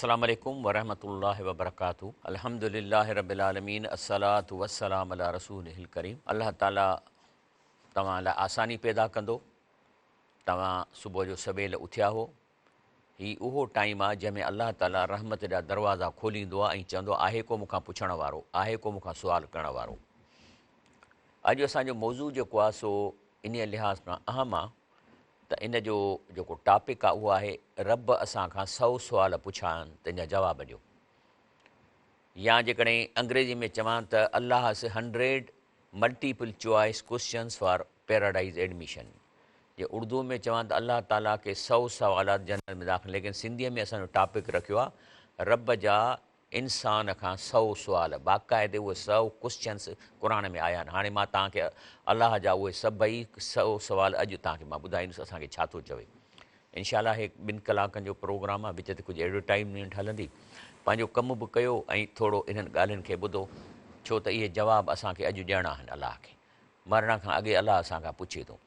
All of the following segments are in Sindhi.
السلام عليڪم ورحمة الله وبرڪاته الحمد لله رب العالمين الصلوة والسلام علي رسوله الڪريم الله تعالي توهان لاء آساني پيدا ڪندو. توهان صبح جو سويل اٿيا هو. هي اهو ٽائيم آهي جنهن ۾ الله تعالي رحمت جا دروازا کوليندو آهي ۽ چوندو آهي آهي ڪو مون کان پڇڻ وارو، آهي ڪو مون کان سوال ڪرڻ وارو. اڄ اسان جو موضوع جيڪو آهي سو انهيء لحاظ کان اهم آهي ته ان جو جيڪو ٽاپڪ آهي اهو آهي رب اسان کان سئو سوال پڇيا آهن تن جا جواب ڏيو. يا جيڪڏهن انگريزي ۾ چوان ته Allah asks hundred multiple choice questions for paradise admission جي اردو ۾ چوان ته الله تعالي ڪي سئو سوالات جنت ۾ داخل ليڪن سنڌيء ۾ اسان جو ٽاپڪ رکيو آهي رب جا انسان کان سئو سوال باقاعدي اهي سئو ڪوسچنس قرآن ۾ آيا آهن هاڻي مان توهان کي الله جا اهي سڀئي سئو سوال اڄ توهان کي مان ٻڌائيندس اسان کي ڇا ٿو چوي انشاء الله هي ٻن ڪلاڪن جو پروگرام آهي وچ تي ڪجهه ايڊورٽائزمينٽ هلندي پنهنجو ڪم به ڪيو ۽ ٿورو انهن ڳالهين کي ٻڌو ڇو ته اهي جواب اسان کي اڄ ڏيڻا آهن الله کي مرڻ کان اڳي الله اسان کان پڇي ٿو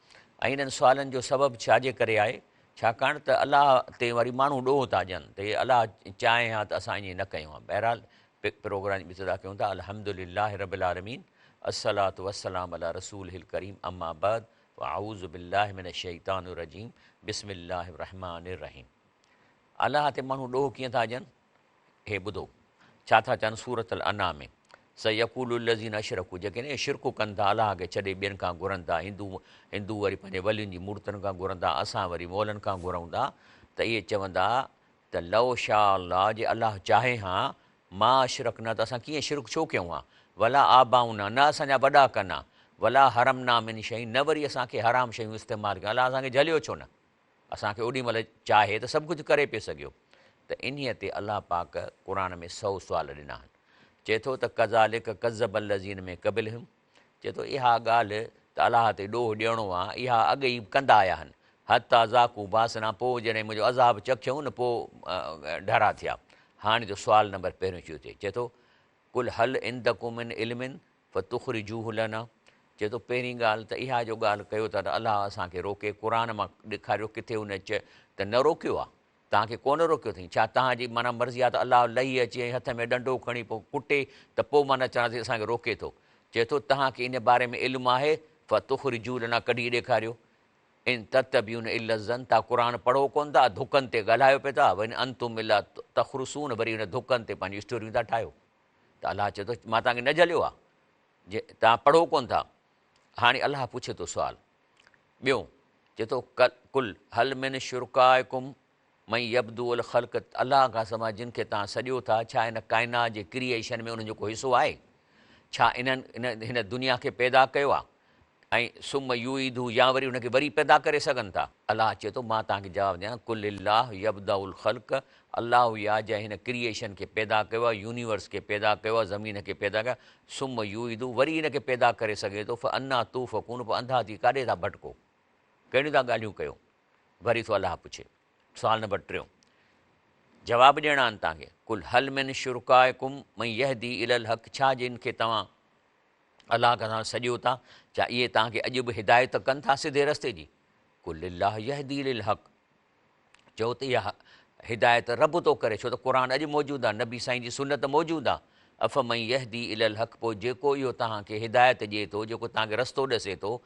۽ انهن سوالن جو سبب ڇا جي ڪري آهي ڇاڪاڻ ته الله تي وري ماڻهو ڏوهه ٿا ڏين ته الله چاهي ها ته اسان ائين نه ڪيون ها بهرحال پروگرام جي ابتدا ڪيون ٿا الحمد لله رب العالمين الصلاة والسلام علي رسوله الڪريم اما بعد اعوذ بالله من الشيطان الرجيم بسم الله الرحمٰن الرحيم الله تي ماڻهو ڏوهه ڪيئن ٿا ڏين هي ٻڌو ڇا ٿا چون سورة الانعام ۾ سيقول الذين اشرڪوا جيڪي نه شرڪ ڪن ٿا الله کي ڇڏي ٻين کان گهرن ٿا هندو هندو وري پنهنجي ولين جي مورتن کان گهرن ٿا اسان وري مولن کان گهرون ٿا ته اهي چوندا ته لو شاء الله جي الله چاهي ها ما اشرڪنا ته اسان ڪيئن شرڪ ڇو ڪيون ها ولا آباؤنا نه اسان جا وڏا ڪن ها ولا حرمنا من شيء نه وري اسان کي حرام شيون استعمال ڪيون الله اسان کي جهليو ڇو نه اسان کي اوڏي مهل چاهي ته سڀ ڪجهه ڪري پئي سگهيو ته انهيء تي الله پاڪ قرآن ۾ سئو سوال ڏنا آهن چئي ٿو ته ڪذالڪ ڪذب الذين من قبلهم چئي ٿو اها ڳالهه ته الله تي ڏوهه ڏيڻو آ، اها اڳ ئي ڪندا آيا آهن. حتيٰ ذاقوا باسنا پوء جڏهن منهنجو عذاب چکيائون نه پوء ڍرا ٿيا. هاڻي ٿو سوال نمبر پهريون شروع ٿئي. چئي ٿو قل هل عندڪم من علم فتخرجوه لنا چئي ٿو پهرين ڳالهه ته اها جو ڳالهه ڪيو ٿا ته الله اسان کي روڪي قرآن مان ڏيکاريو ڪٿي هن ته نه روڪيو آ. توهان کي ڪونه روڪيو اٿئين، ڇا توهان جي معنيٰ مرضي آهي ته الله لهي اچي ۽ هٿ ۾ ڏنڊو کڻي پوء ڪٽي ته پوء معنيٰ چوان ٿي اسان کي روڪي ٿو؟ چئي ٿو توهان کي ان باري ۾ علم آهي؟ فتخرجوا لنا ڪڍي ڏيکاريو. ان تتبعون الا الظن توهان قرآن پڙهو ڪونه ٿا ڌڪن تي ڳالهايو پئي ٿا وان انتم الا تخرصون وري ان ڌڪن تي پنهنجون اسٽوريون ٿا ٺاهيو ته الله چئي ٿو مان توهان کي نه جهليو آهي جي توهان پڙهو ڪونه ٿا. هاڻي الله پڇي ٿو سوال ٻيو چئي ٿو قل هل من شرڪائڪم من يبدو الخلق الله کان سواء جن کي توهان سڏيو ٿا ڇا هن ڪائنات جي ڪريئيشن ۾ انهن جو ڪو حصو آهي ڇا انهن هن دنيا کي پيدا ڪيو آهي ۽ ثم يعيده يا وري ان کي وري پيدا ڪري سگهن ٿا؟ الله چئي ٿو مان توهان کي جواب ڏيان قل الله يبدأ الخلق الله ئي آهي جنهن هن ڪريئيشن کي پيدا ڪيو آهي يونيورس کي پيدا ڪيو آهي زمين کي پيدا ڪيو آهي ثم يعيده وري ان کي پيدا ڪري سگهي ٿو فانا توفڪون پوء انڌا ٿي ڪاڏي ٿا ڀٽڪو ڪهڙيون ٿا ڳالهيون ڪيو وري ٿو الله پڇي سوال نمبر ٽيون جواب ڏيڻا آهن توهان کي قل هل من شرڪائڪم من يهدي الي الحق ڇا جن کي توهان الله کان سواء سڏيو ٿا، ڇا اهي توهان کي اڄ به هدايت ڪن ٿا سڌي رستي جي؟ قل الله يهدي للحق چئو ته اها هدايت رب ٿو ڪري ڇو ته قرآن اڄ موجود آهي نبي سائين جي سنت موجود آهي افمن يهدي الي الحق پوء جيڪو اهو توهان کي هدايت ڏئي ٿو جيڪو توهان کي رستو ڏسي ٿو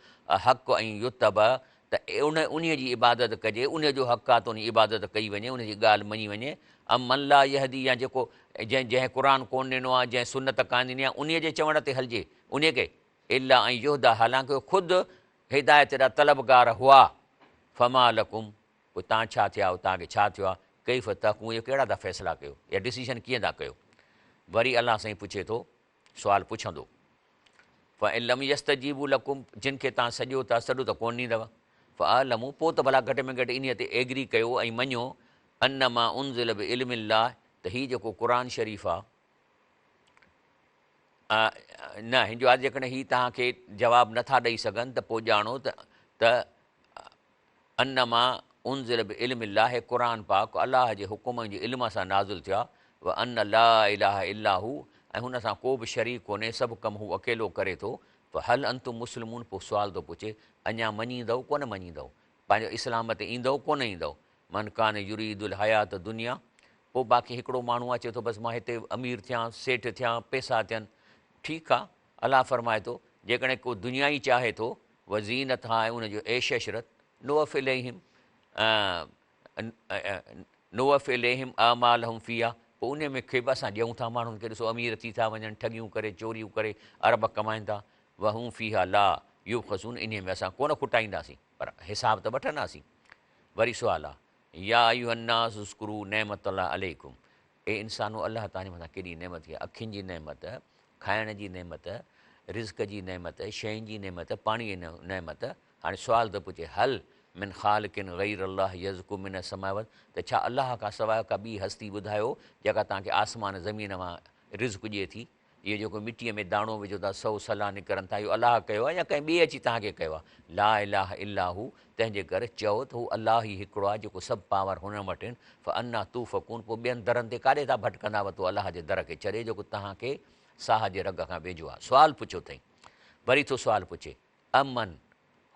حق ۽ يتبع ته ان انهيء جي عبادت ڪجي، انهيء جو حق آهي ته ان جي عبادت ڪئي وڃي، ان جي ڳالهه مڃي وڃي، ام من لا يهدي يا جيڪو جنهن جنهن قرآن ڪونه ڏنو آهي، جنهن سنت ڪانه ڏني آهي، انهيء جي چوڻ تي هلجي، انهيء کي، الا ان يهديٰ حالانڪه اهي خود هدايت جا طلبگار هئا، فما لڪم پوء توهان ڇا ٿيا آهيو، توهان کي ڇا ٿيو آهي، ڪيف تحڪمون اهي ڪهڙا ٿا فيصلا ڪيو يا ڊسيشن ڪيئن ٿا ڪيو؟ وري الله سائين پڇي ٿو. سوال پڇندو. فان لم يستجيبوا لڪم جن کي توهان سڏيو ٿا سڏ ته ڪونه ڏيندؤ. فاعلموا پوء ته ڀلا گهٽ ۾ گهٽ انهيء تي ايگري ڪيو ۽ مڃو انما انزل بعلم الله ته هي جيڪو قرآن شريف آ نه هن جو آ جيڪڏهن هي توهان کي جواب نٿا ڏئي سگهن ته پوء ڄاڻو ته ته انما انزل بعلم الله قرآن پاڪ الله جي حڪم ۽ جي علم سان نازل ٿيو آهي وان لا اله الا هو ۽ هن سان ڪو به شريڪ ڪونهي سڀ ڪم هو اڪيلو ڪري ٿو فهل انتم مسلمون پوء سوال ٿو پڇي اڃا مڃيندؤ ڪونه مڃيندؤ پنهنجو اسلام تي ايندؤ ڪونه ايندؤ من ڪان يريد الحيات الدنيا پوء باقي هڪڙو ماڻهو آ چئي ٿو بس مان هتي امير ٿيان، سيٺ ٿيان، پئسا ٿين. ٺيڪ آ، الله فرمائي ٿو، جيڪڏهن ڪو دنيا ئي چاهي ٿو، وزينتها ۽ ان جو عيش عشرت، نوف اليهم نوف اليهم اعمالهم فيها، پوء انهي ۾ کي به اسان ڏيون ٿا ماڻهن کي، ڏسو امير ٿي ٿا وڃن، ٺڳيون ڪري، چوريون ڪري، ارب ڪمائن ٿا، وهم فيها لا يبخسون، انهي ۾ اسان ڪونه کٽائينداسين، پر حساب ته وٺنداسين. وري سوال آ، يا ايها الناس اذڪروا نعمت الله عليڪم، اي انسانو الله توهان جي مٿان ڪيڏي نعمت ڪئي آهي، اکين جي نعمت، کائڻ جي نعمت، رزق جي نعمت، شين جي نعمت، پاڻي جي نعمت، هاڻي سوال ٿو پڇي، هل من خالق غير الله يرزقڪم من السماء والارض، ته ڇا الله کان سواء ڪا ٻي هستي ٻڌايو جيڪا توهان کي آسمان زمين مان رزق ڏئي ٿي؟ اهو جيڪو مٽيء ۾ داڻو وجهو ٿا سو سلا نڪرن ٿا، اهو الله ڪيو آهي يا ڪنهن ٻئي اچي توهان کي ڪيو آهي؟ لا اله الا هو، تنهن جي ڪري چئو ته هو الله ئي هڪڙو آهي جيڪو سڀ پاور هن وٽ آهن، فانا توفڪون پوء ٻين درن تي ڪاڏي ٿا ڀٽڪندا وتو الله جي در کي ڇڏي جيڪو توهان کي ساهه جي رڳ کان ويجهو آهي. سوال پڇيو اٿئي. وري ٿو سوال پڇي، امن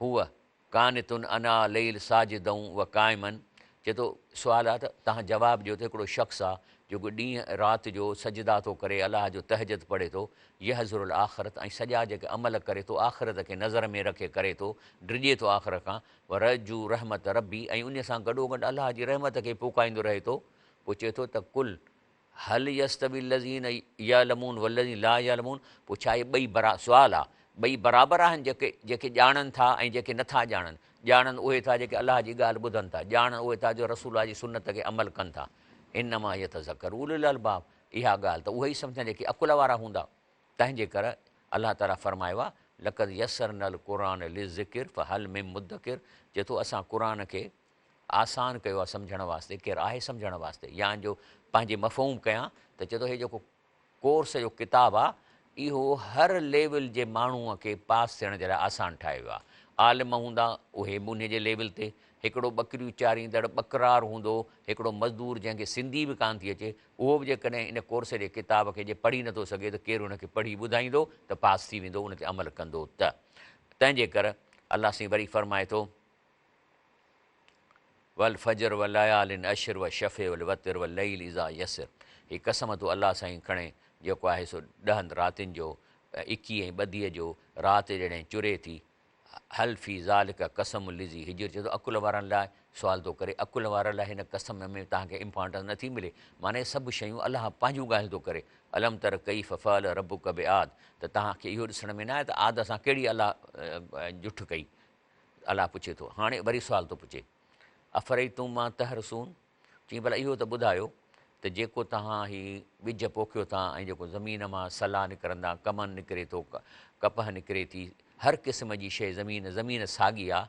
هو قانت اناء الليل ساجدا و قائما، چئي ٿو، سوال آ ته توهان جواب ڏيو ته هڪڙو شخص آ جيڪو ڏينهن رات جو سجدا ٿو ڪري الله جو تهجد پڙهي ٿو يحذر الاخرت ۽ سڄا جيڪي عمل ڪري ٿو آخرت کي نظر ۾ رکي ڪري ٿو ڊڄي ٿو آخرت کان ويرجو رحمت ربه ۽ انهي سان گڏوگڏ الله جي رحمت کي پوڪائيندو رهي ٿو پوء چئي ٿو ته قل هل يستوي الذين يعلمون والذين لا يعلمون پوء ڇا اهي ٻئي برا سوال آ ٻئي برابر آهن جيڪي جيڪي ڄاڻن ٿا ۽ جيڪي نٿا ڄاڻن ڄاڻن اهي ٿا جيڪي الله جي ڳالهه ٻڌن ٿا ڄاڻن اهي ٿا جو رسول الله جي سنت کي عمل ڪن ٿا انما يتذڪر اولو الالباب اها ڳالهه ته اهي ئي سمجهن جيڪي عقل وارا هوندا تنهن جي ڪري الله تعالي فرمايو آ لقد يسرنا القرآن للذڪر فهل من مدڪر چئي ٿو اسان قرآن کي آسان ڪيو آهي سمجهڻ واسطي، ڪير آهي سمجهڻ واسطي يا جو پنهنجي مفهوم ڪيان ته چئي ٿو هي جيڪو ڪورس جو ڪتاب آهي اهو هر ليول جي ماڻهوء کي پاس ٿيڻ جي لاء آسان ٺاهيو ويو آهي. عالم هوندا اهي به انهي جي ليول تي، هڪڙو ٻڪريون چاريندڙ ٻڪرار هوندو، هڪڙو مزدور جنهن کي سنڌي به ڪانه ٿي اچي اهو به جيڪڏهن ان ڪورس جي ڪتاب کي جي پڙهي نٿو سگهي ته ڪير ان کي پڙهي ٻڌائيندو ته پاس ٿي ويندو ان تي عمل ڪندو ته. تنهن جي ڪر الله سائين وري فرمائي ٿو. والفجر وليال عشر والشفع والوتر والليل اذا يسر هي قسم ٿو الله سائين کڻي جيڪو آهي سو ڏهن راتين جو اڪي ۽ ٻڌيء جو رات جڏهن چري ٿي هل في ذلک قسم لذي حجر چئي ٿو عقل وارن لاء سوال ٿو ڪري عقل وارن لاء هن قسم ۾ توهان کي امپارٽنس نٿي ملي معني سڀ شيون الله پنهنجون ڳالهيون ٿو ڪري الم تر ڪيف فعل ربک بعاد ته توهان کي اهو ڏسڻ ۾ نه آيو ته عاد سان ڪهڙي الله جٺ ڪئي الله پڇي ٿو. هاڻي وري سوال ٿو پڇي، افرئيتم ما تحرثون؟ چيائين ڀلا اهو ته ٻڌايو ته جيڪو توهان هي ٻج پوکيو ٿا ۽ جيڪو زمين مان سلا نڪرندا، ڪمند نڪري ٿو، ڪپهه نڪري ٿي، هر قسم جي شيء زمين، زمين ساڳي آ،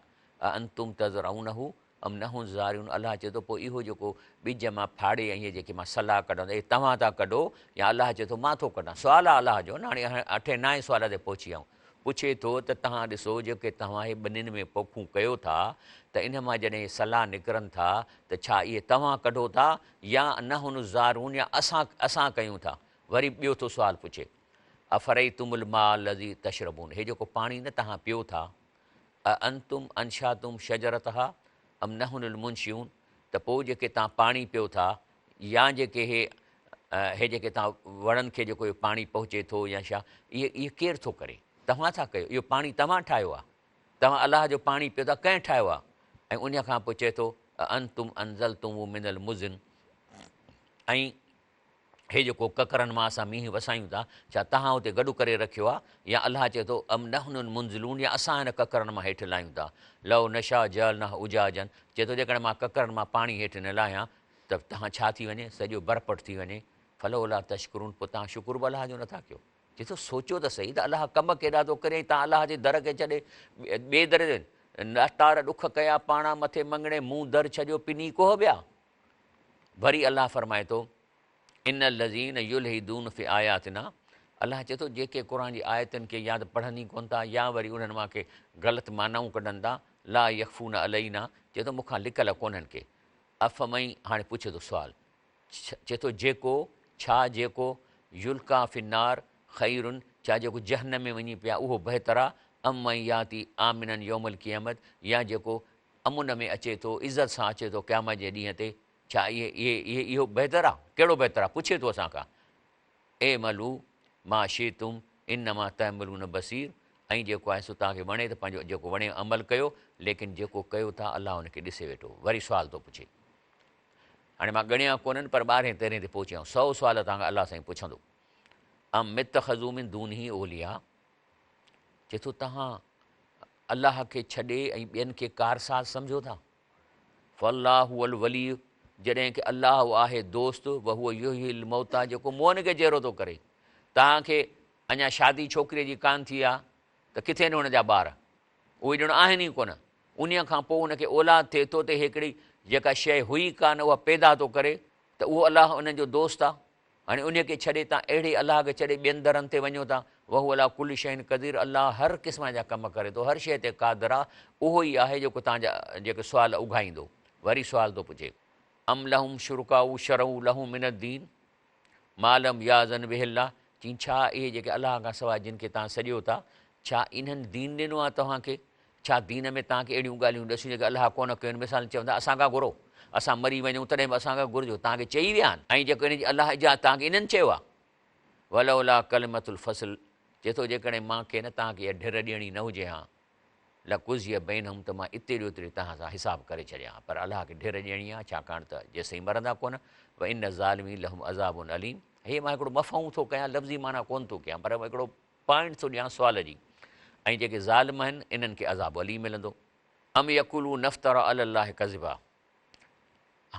اانتم تزرعونه ام نحن الزارعون الله چئي ٿو پوء اهو جيڪو ٻج مان ڦاڙي ۽ اهي جيڪي مان سلا ڪڍان ٿو اهي توهان ٿا ڪڍو يا الله چئي ٿو مان ٿو ڪڍان سوال آهي الله جو نه هاڻي اٺين نائين سوال تي پهچي آئون پڇي ٿو ته توهان ڏسو جيڪي توهان هي ٻنين ۾ پوکون ڪيو ٿا ته ان مان جڏهن اهي سلا نڪرن ٿا ته ڇا اهي توهان ڪڍو ٿا يا نحن الزارعون يا اسان اسان ڪيون ٿا وري ٻيو ٿو سوال پڇي افرئيتم الماء الذي تشربون هي جيڪو پاڻي نه توهان پيو ٿا اانتم انشاتم شجرتها ام نحن المنشئون ته پوء جيڪي توهان پاڻي پيو ٿا يا جيڪي هي هي جيڪي توهان وڻن کي جيڪو اهو پاڻي پهچي ٿو يا ڇا اهي اهي ڪير ٿو ڪري توهان ٿا ڪيو اهو پاڻي توهان ٺاهيو آهي توهان الله جو پاڻي پيو ٿا ڪنهن ٺاهيو آهي ۽ ان کان پوء چئي ٿو اانتم انزلتم من المزن ۽ هي جيڪو ڪڪرن مان اسان مينهن وسايون ٿا، ڇا توهان اتي گڏ ڪري رکيو آهي؟ يا الله چئي ٿو، ام نحن المنزلون يا اسان هن ڪڪرن مان هيٺ لاهيون ٿا؟ لو نشاء جعلناه اجاجا چئي ٿو جيڪڏهن مان ڪڪرن مان پاڻي هيٺ نه لاهيان ته توهان ڇا ٿي وڃي؟ سڄو برپٽ ٿي وڃي. فلولا تشڪرون پوء توهان شڪر به الله جو نٿا ڪيو. چئي ٿو سوچيو ته سهي ته الله ڪم ڪيڏا ٿو ڪري ۽ توهان الله جي در کي ڇڏي ٻئي در تي ڏاتار ڏک ڪيا پاڻا مٿي مڱڻي مون در ڇڏيو پني ڪوهه ٻيا. وري الله فرمائي ٿو، ان الذين يلحدون في آياتنا الله چئي ٿو جيڪي قرآن جي آيتن کي يا ته پڙهن ئي ڪونه ٿا يا وري انهن مان ڪي غلط معنائون ڪڍن ٿا لا يخفون علينا چئي ٿو مون کان لڪل ڪونهن ڪي افمن هاڻي پڇي ٿو سوال چئي ٿو جيڪو ڇا جيڪو يلقا في النار خير ڇا جيڪو جهنم ۾ وڃي پيا اهو بهتر آ ام من ياتي آمنا يوم القيامت يا جيڪو امن ۾ اچي ٿو، عزت سان اچي ٿو قيامت جي ڏينهن تي، ڇا اهي اهي اهي اهو بهتر آ؟ ڪهڙو بهتر آ؟ پڇي ٿو اسان کان. اعملوا ما شئتم انما تعملون بصير ۽ جيڪو آهي سو توهان کي وڻي ته پنهنجو جيڪو وڻي عمل ڪيو ليڪن جيڪو ڪيو ٿا الله ان کي ڏسي ويٺو. وري سوال ٿو پڇي. هاڻي مان ڳڻيا ڪونهن پر ٻارهين تيرهين تي پهچي آيو. سو سوال توهان کان الله سائين پڇندو. ام اتخذوا من دونه اولياء چئي ٿو توهان الله کي ڇڏي ۽ ٻين کي ڪارساز سمجهو ٿا. فالله هو الولي جڏهن ڪه الله آهي دوست وهو يحيي الموتيٰ جيڪو موئن کي جيئرو ٿو ڪري. توهان کي اڃا شادي ڇوڪريء جي ڪانه ٿي آ ته ڪٿي آهن هن جا ٻار؟ اهي ڄڻ آهن ئي ڪونه. انهيء کان پوء هن کي اولاد ٿئي ٿو ته هڪڙي جيڪا شيء هئي ڪانه اها پيدا ٿو ڪري ته اهو الله انهن جو دوست آ. هاڻي انهيء کي ڇڏي تان اهڙي الله کي ڇڏي ٻين درن تي وڃو ٿا. وهو عليٰ ڪل شيء قدير الله هر قسم جا ڪم ڪري ٿو، هر شيء تي قادر آ، اهو ئي آهي جيڪو توهان جا جيڪي سوال اگهائيندو. وري سوال ٿو پڇي. ام لهم شرڪاء شرعوا لهم من الدين ما لم ياذن به الله چين ڇا اهي جيڪي الله کان سواء جن کي توهان سڏيو ٿا ڇا انهن دين ڏنو آهي توهان کي؟ ڇا دين ۾ توهان کي اهڙيون ڳالهيون ڏسيون جيڪي الله ڪونه ڪيون آهن؟ مثال چوندا اسان کان گهرو، اسان مري وڃون تڏهن به اسان کان گهرجو، توهان کي چئي ويا آهن ۽ جيڪو ان جي الله اجازت توهان کي انهن چيو آهي. ولولا ڪلمة الفصل چئي ٿو جيڪڏهن مان کي نه توهان کي اها ڍر ڏيڻي نه هجي ها لقضي بينهم ته مان اتي جو اتي توهان سان حساب ڪري ڇڏيان ها پر الله کي ڍر ڏيڻي آهي ڇاڪاڻ ته جيستائين مرندا ڪونه وان الظالمين لهم عذاب اليم هي مان هڪڙو مفهوم ٿو ڪيان لفظي معنيٰ ڪونه ٿو ڪيان پر هڪڙو پوائنٽ ٿو ڏيان سوال جي ۽ جيڪي ظالم آهن انهن کي عذاب اليم ملندو. ام يقولون افترا علي الله ڪذبا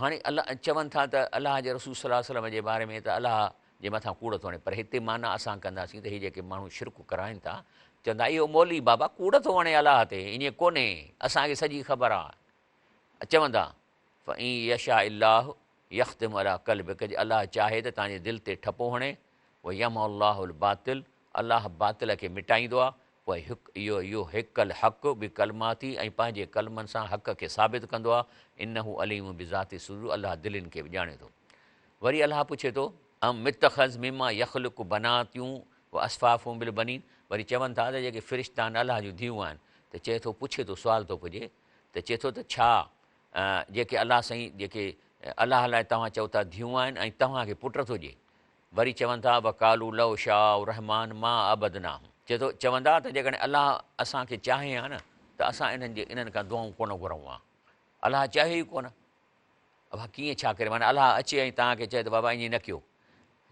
هاڻي الله چون ٿا ته الله جي رسول صلي الله عليه وسلم جي باري ۾ ته الله جي مٿان ڪوڙ ٿو هڻي پر هتي معنيٰ اسان ڪنداسين ته هي جيڪي ماڻهو شرڪ ڪرائن ٿا چوندا اهو مولوي بابا ڪوڙ ٿو هڻي الله تي ائين ڪونهي اسان کي سڄي خبر آ چوندا فان يشاء الله يختم علي قلبک جي الله چاهي ته توهان جي دل تي ٺپو هڻي، ويمحو الله الباطل الله باطل کي مٽائيندو آهي، پوء يحق الحق بڪلماته ۽ پنهنجي ڪلمن سان حق کي ثابت ڪندو آهي، انه عليم بذات الصدور الله دلين کي به ڄاڻي ٿو. وري الله پڇي ٿو. ام اتخذ مما يخلق بنات واصفاڪم بالبنين وري چون ٿا ته جيڪي فرشتا آهن الله جون ڌيئون آهن ته چئي ٿو پڇي ٿو سوال ٿو پڇي ته چئي ٿو ته ڇا جيڪي الله سائين جيڪي الله لاء توهان چئو ٿا ڌيئون آهن ۽ توهان کي پٽ ٿو ڏئي. وري چون ٿا وقالو لو شاء الرحمان ما عبدناهم چئي ٿو چوندا ته جيڪڏهن الله اسان کي چاهي ها نه ته اسان انهن جي انهن کان دعائون ڪونه گهرون ها. الله چاهي ئي ڪونه. ابا ڪيئن ڇا ڪري معنيٰ الله اچي ۽ توهان کي چئي ته بابا ائين نه ڪيو.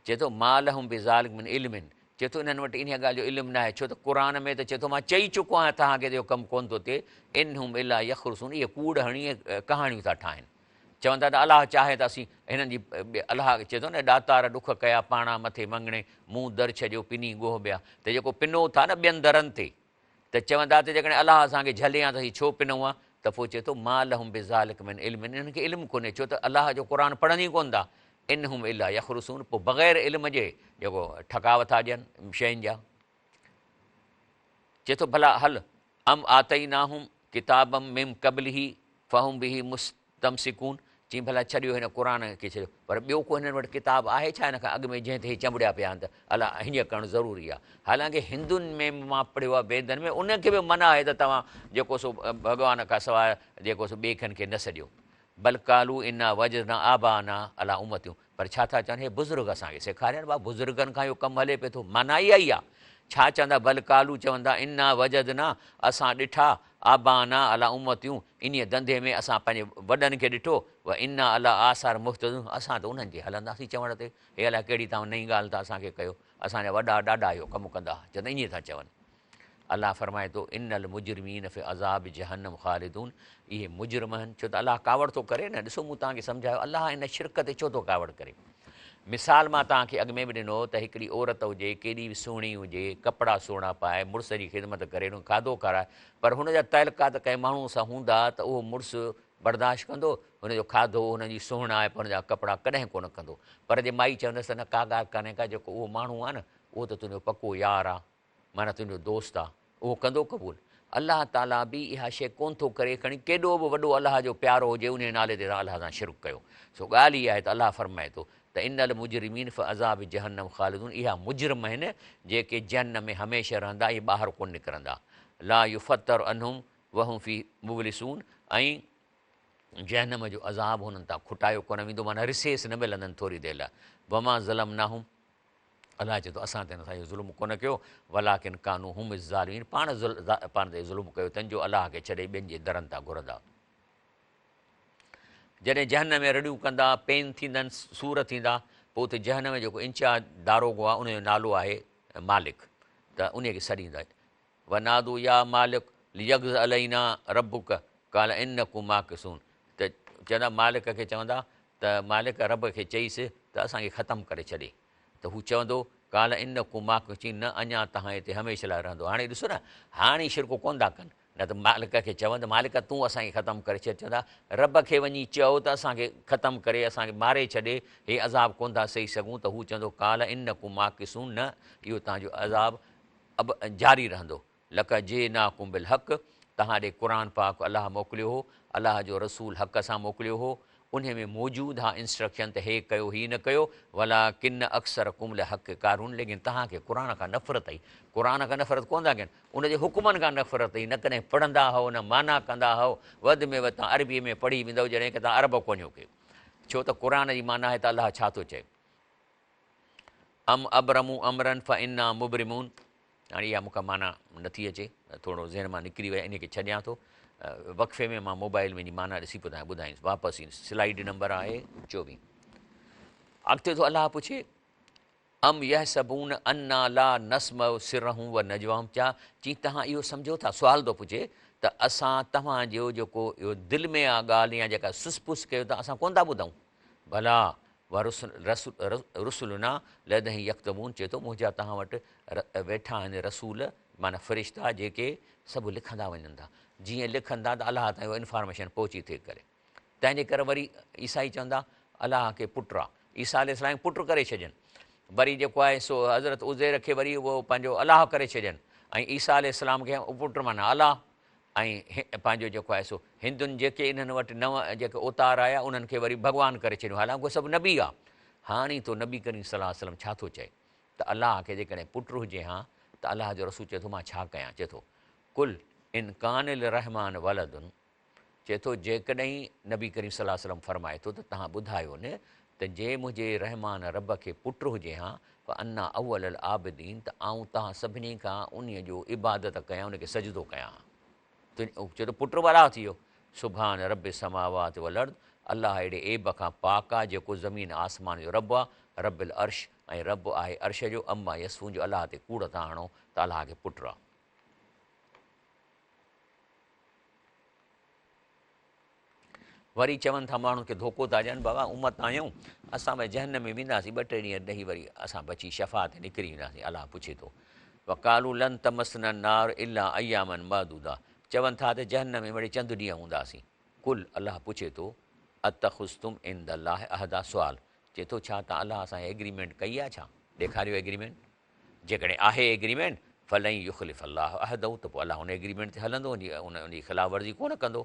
چئي ٿو ما لهم بذلڪ من علم چئي ٿو انهن وٽ انهيء ڳالهه جو علم ناهي ڇو ته قرآن ۾ ته چئي ٿو مان چئي چڪو آهيان توهان کي ته اهو ڪم ڪونه ٿو ٿئي ان هم الا يخرصون اهي ڪوڙ هڻي ڪهاڻيون ٿا ٺاهن چون ٿا ته الله چاهي ته اسين هنن جي الله چئي ٿو نه ڏاتار ڏک ڪيا پاڻا مٿي مڱڻي مون در ڇڏيو پني ڳوهه ٻيا ته جيڪو پنو ٿا نه ٻين درن تي ته چوندا ته جيڪڏهن الله اسان کي جهلي ها ته اسين ڇو پنون ها ته پوء چئي ٿو ما لهم بذلڪ من علم انهن کي علم ڪونهي ڇو ته الله جو قرآن پڙهن ئي ڪونه ٿا ان هم الا يخرصون پوء بغير علم جي جيڪو ٺڪاء ٿا ڏين شين جا چئي ٿو ڀلا هل ام آتيناهم ڪتابا من قبله فهم به مستمسڪون چيائين ڀلا ڇڏيو هن قرآن کي ڇڏيو پر ٻيو ڪو هنن وٽ ڪتاب آهي ڇا هن کان اڳ ۾ جنهن تي هي چنبڙيا پيا آهن ته الا هيئن ڪرڻ ضروري آهي حالانڪه هندن ۾ مان پڙهيو آهي ويدن ۾ انهن کي به منع آهي ته توهان جيڪو سو ڀڳوان کان سواء جيڪو سو ٻئي ڪنهن کي نه سڏيو بل قالوا انا وجدنا آباءنا علي امة پر ڇا ٿا چون هي بزرگ اسان کي سيکارين با بزرگن کان اهو ڪم هلي پيو ٿو معنيٰ اها ئي آهي ڇا چوندا بل قالوا چوندا انا وجدنا اسان ڏٺا آباءنا علي امة انهيء ڌنڌي ۾ اسان پنهنجي وڏن کي ڏٺو، و انا علي آثارهم مهتدون اسان ته انهن جي هلنداسين چوڻ تي، هي الائي ڪهڙي توهان نئين ڳالهه ٿا اسان کي ڪيو، اسان جا وڏا ڏاڏا اهو ڪم ڪندا ها، چوندا ائين ٿا چون. الله فرمائي ٿو، ان المجرمين في عذاب جهنم خالدون اهي مجرم آهن، ڇو ته الله ڪاوڙ ٿو ڪري نه، ڏسو مون توهان کي سمجهايو الله ان شرڪ تي ڇو ٿو ڪاوڙ ڪري. مثال مان توهان کي اڳ ۾ به ڏنو ته هڪڙي عورت هجي، ڪيڏي به سهڻي هجي، ڪپڙا سهڻا پائي، مڙس جي خدمت ڪري، ان کي کاڌو کارائي، پر هن جا تعلقات ڪنهن ماڻهوء سان هوندا ته اهو مڙس برداشت ڪندو؟ هن جو کاڌو، هن جي سهڻائپ، هن جا ڪپڙا ڪڏهن ڪونه ڪندو. پر جي مائي چوندس ته نه ڪا ڳالهه ڪانهي ڪا، جيڪو اهو ماڻهو آهي نه، اهو ته تنهنجو پڪو يار آ، معنيٰ تنهنجو دوست آ، اهو ڪندو قبول؟ الله تعاليٰ به اها شيء ڪونه ٿو ڪري، کڻي ڪيڏو به وڏو الله جو پيارو هجي، انهيء نالي تي توهان الله سان شرڪ ڪيو. سو ڳالهه اها آهي ته الله فرمائي ٿو ته ان المجرمين في عذاب جهنم خالدون اها مجرم آهن جيڪي جهنم ۾ هميشه رهندا اهي ٻاهر ڪونه نڪرندا لا يفتر عنهم وهم فيه مبلسون ۽ جهنم جو عذاب هنن تان کٽايو ڪونه ويندو، معنيٰ رسيس نه ملندن ٿوري دير لاء. وما ظلمناهم، الله چئي ٿو اسان تي هن سان اهو ظلم ڪونه ڪيو، ولڪن ڪانوا هم الظالمين، پاڻ پاڻ تي ظلم ڪيو اٿن جو الله کي ڇڏي ٻين جي درن تان گهرندا. جڏهن جهنم ۾ رڙيون ڪندا، پين ٿيندن، سور ٿيندا، پوء اتي جهنم جو جيڪو انچارج داروغو آهي ان جو نالو آهي مالڪ ته انهي کي سڏيندا. ونادوا يا مالڪ ليقض علينا ربک قال انڪم ماڪثون ته چوندا مالڪ کي چوندا ته مالڪ رب کي چئيس ته اسان کي ختم ڪري ڇڏي ته هو چوندو قال انڪم ماڪثون چي نه اڃا توهان هتي هميشه لاء رهندو هاڻي ڏسو نه هاڻي شرڪ ڪونه ٿا ڪن نه ته مالڪ کي چون ته مالڪ تون اسان کي ختم ڪري ڇڏ چوندا رب کي وڃي چئو ته اسان کي ختم ڪري اسان کي ماري ڇڏي هي عذاب ڪونه ٿا سهي سگهون ته هو چوندو قال انڪم ماڪثون نه اهو توهان جو عذاب اب جاري رهندو. لقد جئناڪم بالحق توهان ڏي قرآن پاڪ الله موڪليو هو، الله جو رسول حق سان موڪليو هو، انهي ۾ موجود ها انسٽرڪشن ته هي ڪيو هي نه ڪيو، ولڪن اڪثرڪم للحق ڪارهون ليڪن توهان کي قرآن کان نفرت هئي، قرآن کان نفرت ڪونه ٿا ڪن، ان جي حڪمن کان نفرت هئي، نه ڪڏهن پڙهندا هئو نه معنيٰ ڪندا هئو، وڌ ۾ وڌ توهان عربي ۾ پڙهي ويندؤ جڏهن ڪه توهان عرب ڪونهيو ڪي، ڇو ته قرآن جي معنيٰ آهي ته الله ڇا ٿو چئي. ام ابرموا امرا فانا مبرمون هاڻي اها مون کان معنيٰ نٿي اچي ٿورو ذهن مان نڪري وئي ان کي ڇڏيان ٿو وقفي ۾ مان موبائل ۾ جي معنيٰ ڏسي پوء توهان کي ٻڌائيندس واپس ايندس سلائيڊ نمبر آهي 24 اڳتي ٿو الله پڇي ام يحسبون انا لا نسمع سرهم ونجواهم چا چي توهان اهو سمجهو ٿا سوال ٿو پڇي ته اسان توهان جو جيڪو اهو دل ۾ آ ڳالهه يا جيڪا سس پس ڪيو ٿا اسان ڪونه ٿا ٻڌون ڀلا ورسلنا لديهم يڪتبون چئي ٿو منهنجا توهان وٽ ويٺا آهن رسول معنيٰ فرشتا جيڪي سڀ لکندا وڃن ٿا جيئن لکن ٿا ته الله تائين اها انفارميشن پهچي ٿي ڪري تنهن جي ڪري وري عيسائي چوندا الله کي پٽ آ عيسيٰ عليه السلام کي پٽ ڪري ڇڏين وري جيڪو آهي سو حضرت عزير کي وري اهو پنهنجو الله ڪري ڇڏين ۽ عيسيٰ عليه السلام کي پٽ معنيٰ الله ۽ پنهنجو جيڪو آهي سو هندن جيڪي انهن وٽ نون جيڪي اوتار آيا انهن کي وري ڀڳوان ڪري ڇڏيو حالانڪه اهي سڀ نبي آ هاڻي ٿو نبي ڪريم صلي الله عليه وسلم ڇا ٿو چئي ته الله کي جيڪڏهن پٽ هجي هان ته الله جو رسول چئي ٿو مان ڇا ڪيان چئي ٿو قل ان ڪان للرحمان ولد چئي ٿو جيڪڏهن نبي ڪريم صلي الله عليه وسلم فرمائي ٿو ته توهان ٻڌايو نه ته جي منهنجي رحمان رب کي پٽ هجي هان فانا اول العابدين ته آئون توهان سڀني کان انهيء جو عبادت ڪيان ان کي سجدو ڪيان ها. چئي ٿو پٽ به الله ٿي ويو. سبحان رب السماوات والارض الله اهڙي عيب کان پاڪ آ جيڪو زمين آسمان جو رب آ، رب العرش ۽ رب آهي عرش جو، عما يصفون جو الله تي ڪوڙ ٿا هڻو ته الله کي پٽ آ. وري چون ٿا ماڻهن کي ڌوڪو ٿا ڏين بابا امت آهيون اسان به جهنم ۾ وينداسين ٻه ٽي ڏينهن ڏهي وري اسان بچي شفاعت نڪري وينداسين الله پڇي ٿو وقالوا لن تمسنا النار الا اياما معدودا چون ٿا ته جهنم ۾ وري چند ڏينهن هونداسين قل الله پڇي ٿو اتخذتم عند الله عهدا سوال چئي ٿو ڇا تان الله سان ايگريمينٽ ڪئي آهي ڇا ڏيکاريو ايگريمينٽ جيڪڏهن آهي ايگريمينٽ، فلن يخلف الله عهده ته پوء الله ان ايگريمينٽ تي هلندو ان جي خلاف ورزي ڪونه ڪندو.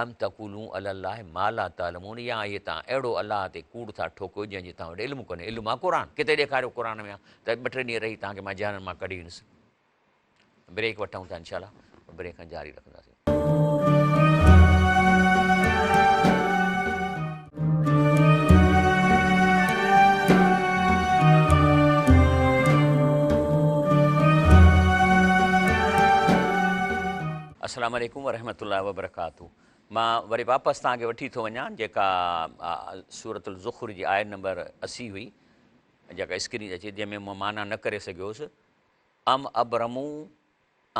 ام تقولون علي الله ما لا تعلمون يا اهي توهان اهڙو الله تي ڪوڙ ٿا ٺوڪيو جنهن جو توهان وٽ علم ڪونهي، علم آهي قرآن، ڪٿي ڏيکاريو قرآن ۾ آ ته ٻه ٽي ڏينهن رهي توهان کي مان جهنم مان ڪڍي ايندس. بريڪ وٺون ٿا انشاء الله بريڪ کان جاري رکنداسين. السلام عليڪم ورحمة الله وبرڪاته مان وري واپس توهان کي وٺي ٿو وڃان جيڪا سورة الزخرف جي آيت نمبر 80 هئي جيڪا اسڪرين تي اچي جنهن ۾ مان معنيٰ نه ڪري سگهيو هوس ام ابرموا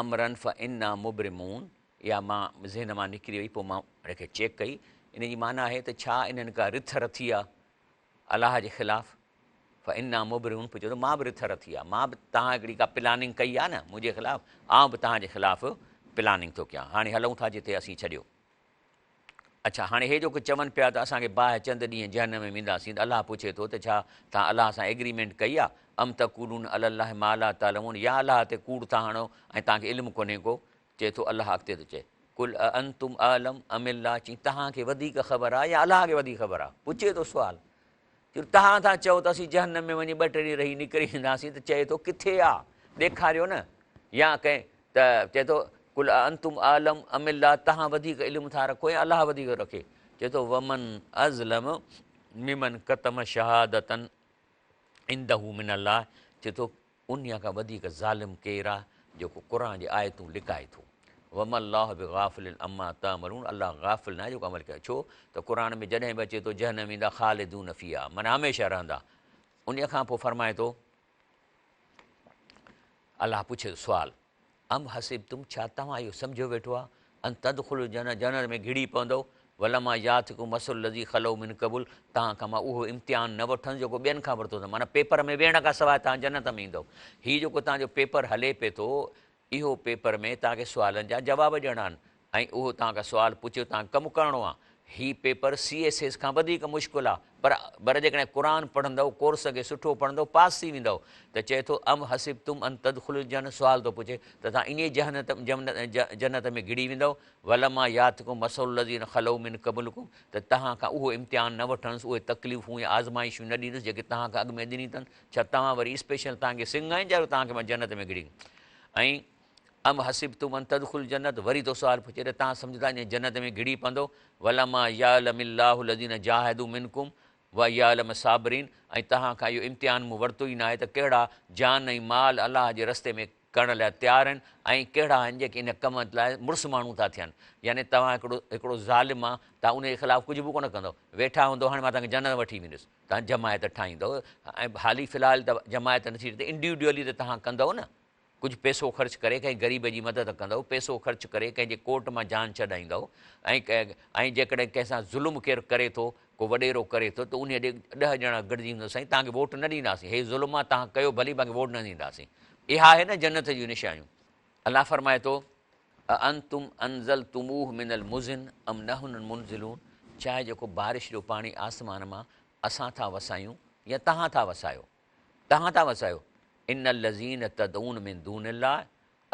امرا فانا مبرمون اها مان ذهن مان نڪري وئي پوء مان ان کي چيڪ ڪئي ان جي معنيٰ آهي ته ڇا انهن ڪا رٿ رٿي آ الله جي خلاف فانا مبرمون پوء چئي ٿو مان به رٿ رٿي آ مان به توهان هڪڙي ڪا پلاننگ ڪئي آ نه منهنجي خلاف آئون به توهان جي خلاف پلاننگ ٿو ڪيان هاڻي هلون ٿا جتي اسين ڇڏيو اڇا هاڻي هي جيڪو چون پيا ته اسان کي باهه چند ڏينهن جهنم ۾ وينداسين ته الله پڇي ٿو ته ڇا توهان الله سان ايگريمينٽ ڪئي آ؟ ام تقولون علي الله ما لا تعلمون يا الله تي ڪوڙ ٿا هڻو ۽ توهان کي علم ڪونهي ڪو؟ چئي ٿو الله اڳتي ٿو چئي قل اانتم اعلم ام الله چئي توهان کي وڌيڪ خبر آ يا الله کي وڌيڪ خبر آ؟ پڇي ٿو سوال جو توهان ٿا چئو ته اسين جهنم ۾ وڃي ٻه ٽي ڏينهن رهي نڪري اينداسين ته چئي ٿو ڪٿي آ ڏيکاريو نه يا ڪنهن ته چئي ٿو قل اانتم اعلم ام الله توهان وڌيڪ علم ٿا رکو يا الله وڌيڪ رکي چئي ٿو ومن اظلم ممن ڪتم شهادة عنده من الله چئي ٿو انهيء کان وڌيڪ ظالم ڪير آهي جيڪو قرآن جي آيتون لڪائي ٿو. وما الله بغافل عما تعملون الله غافل ناهي جيڪو عمل ڪيو ڇو ته قرآن ۾ جڏهن به اچي ٿو جهنم ايندا خالدون فيها معنيٰ هميشه رهندا انهيء کان پوء فرمائي ٿو الله پڇي ٿو سوال ام حسبتم ڇا توهان اهو سمجهيو ويٺو آهي ان تدخلوا الجنة جنت ۾ گهڙي پوندؤ ولما ياتڪم مثل الذي خلو من قبل توهان کان مان اهو امتحان نه وٺندس جيڪو ٻين کان ورتو اٿم معنيٰ پيپر ۾ ويهڻ کان سواء توهان جنت ۾ ايندؤ هي جيڪو توهان جو پيپر هلي پئي ٿو اهو پيپر ۾ توهان کي سوالن جا جواب ڏيڻا آهن ۽ اهو توهان کان سوال پڇيو توهان کي ڪم ڪرڻو آهي. هي پيپر سي ايس ايس کان وڌيڪ مشڪل آهي پر پر جيڪڏهن قرآن پڙهندؤ ڪورس کي سٺو پڙهندؤ پاس ٿي ويندؤ ته چئي ٿو ام حسبتم ان تدخلوا الجنة سوال ٿو پڇي ته توهان انهيء جهنت جنت ۾ گهڙي ويندؤ ولما ياتڪم مثل الذين خلو من قبلڪم ته توهان کان اهو امتحان نه وٺندس اهي تڪليفون يا آزمائشون نه ڏيندس جيڪي توهان کان اڳ ۾ ڏني اٿن ڇا توهان وري اسپيشل توهان کي سڱ آهن جا توهان کي مان جنت ۾ گهڙي ۽ ام حسبتم ان تدخلوا الجنة وري ٿو سوال پڇي ته توهان سمجهو ٿا انهيء جنت ۾ گهڙي پوندؤ ولما يعلم الله الذين جاهدوا منڪم ويعلم الصابرين ۽ توهان کان اهو امتحان مون ورتو ئي ناهي ته ڪهڙا جان ۽ مال الله جي رستي ۾ ڪرڻ لاء تيار آهن ۽ ڪهڙا آهن جيڪي ان ڪم لاء مڙس ماڻهو ٿا ٿين يعني توهان هڪڙو هڪڙو ظالم آ توهان ان جي خلاف ڪجهه به ڪونه ڪندؤ ويٺا هوندؤ هاڻي مان توهان کي جنت وٺي ويندس توهان جماعت ٺاهيندؤ ۽ حالي في الحال ته جماعت نٿي ٺهي انڊيوڊيولي ته توهان ڪندؤ نه ڪجهه پئسو خرچ ڪري ڪنهن غريب جي مدد ڪندؤ، پئسو خرچ ڪري ڪنهن جي ڪورٽ مان جان ڇڏائيندؤ ۽ ۽ جيڪڏهن ڪنهن سان ظلم ڪير ڪري ٿو، ڪو وڏيرو ڪري ٿو ته انهيء ڏي ڏهه ڄڻا گڏجي ويندؤ سائين توهان کي ووٽ نه ڏينداسين، هي ظلم آ توهان ڪيو ڀلي باقي ووٽ نه ڏينداسين. اها آهي نه جنت جون نشانيون. الله فرمائي ٿو، اانتم انزلتموه من المزن ام نحن المنزلون ڇا هي جيڪو بارش جو پاڻي آسمان مان اسان ٿا وسايون يا توهان ٿا وسايو؟ توهان ٿا وسايو، ان الذين تدعون من دون الله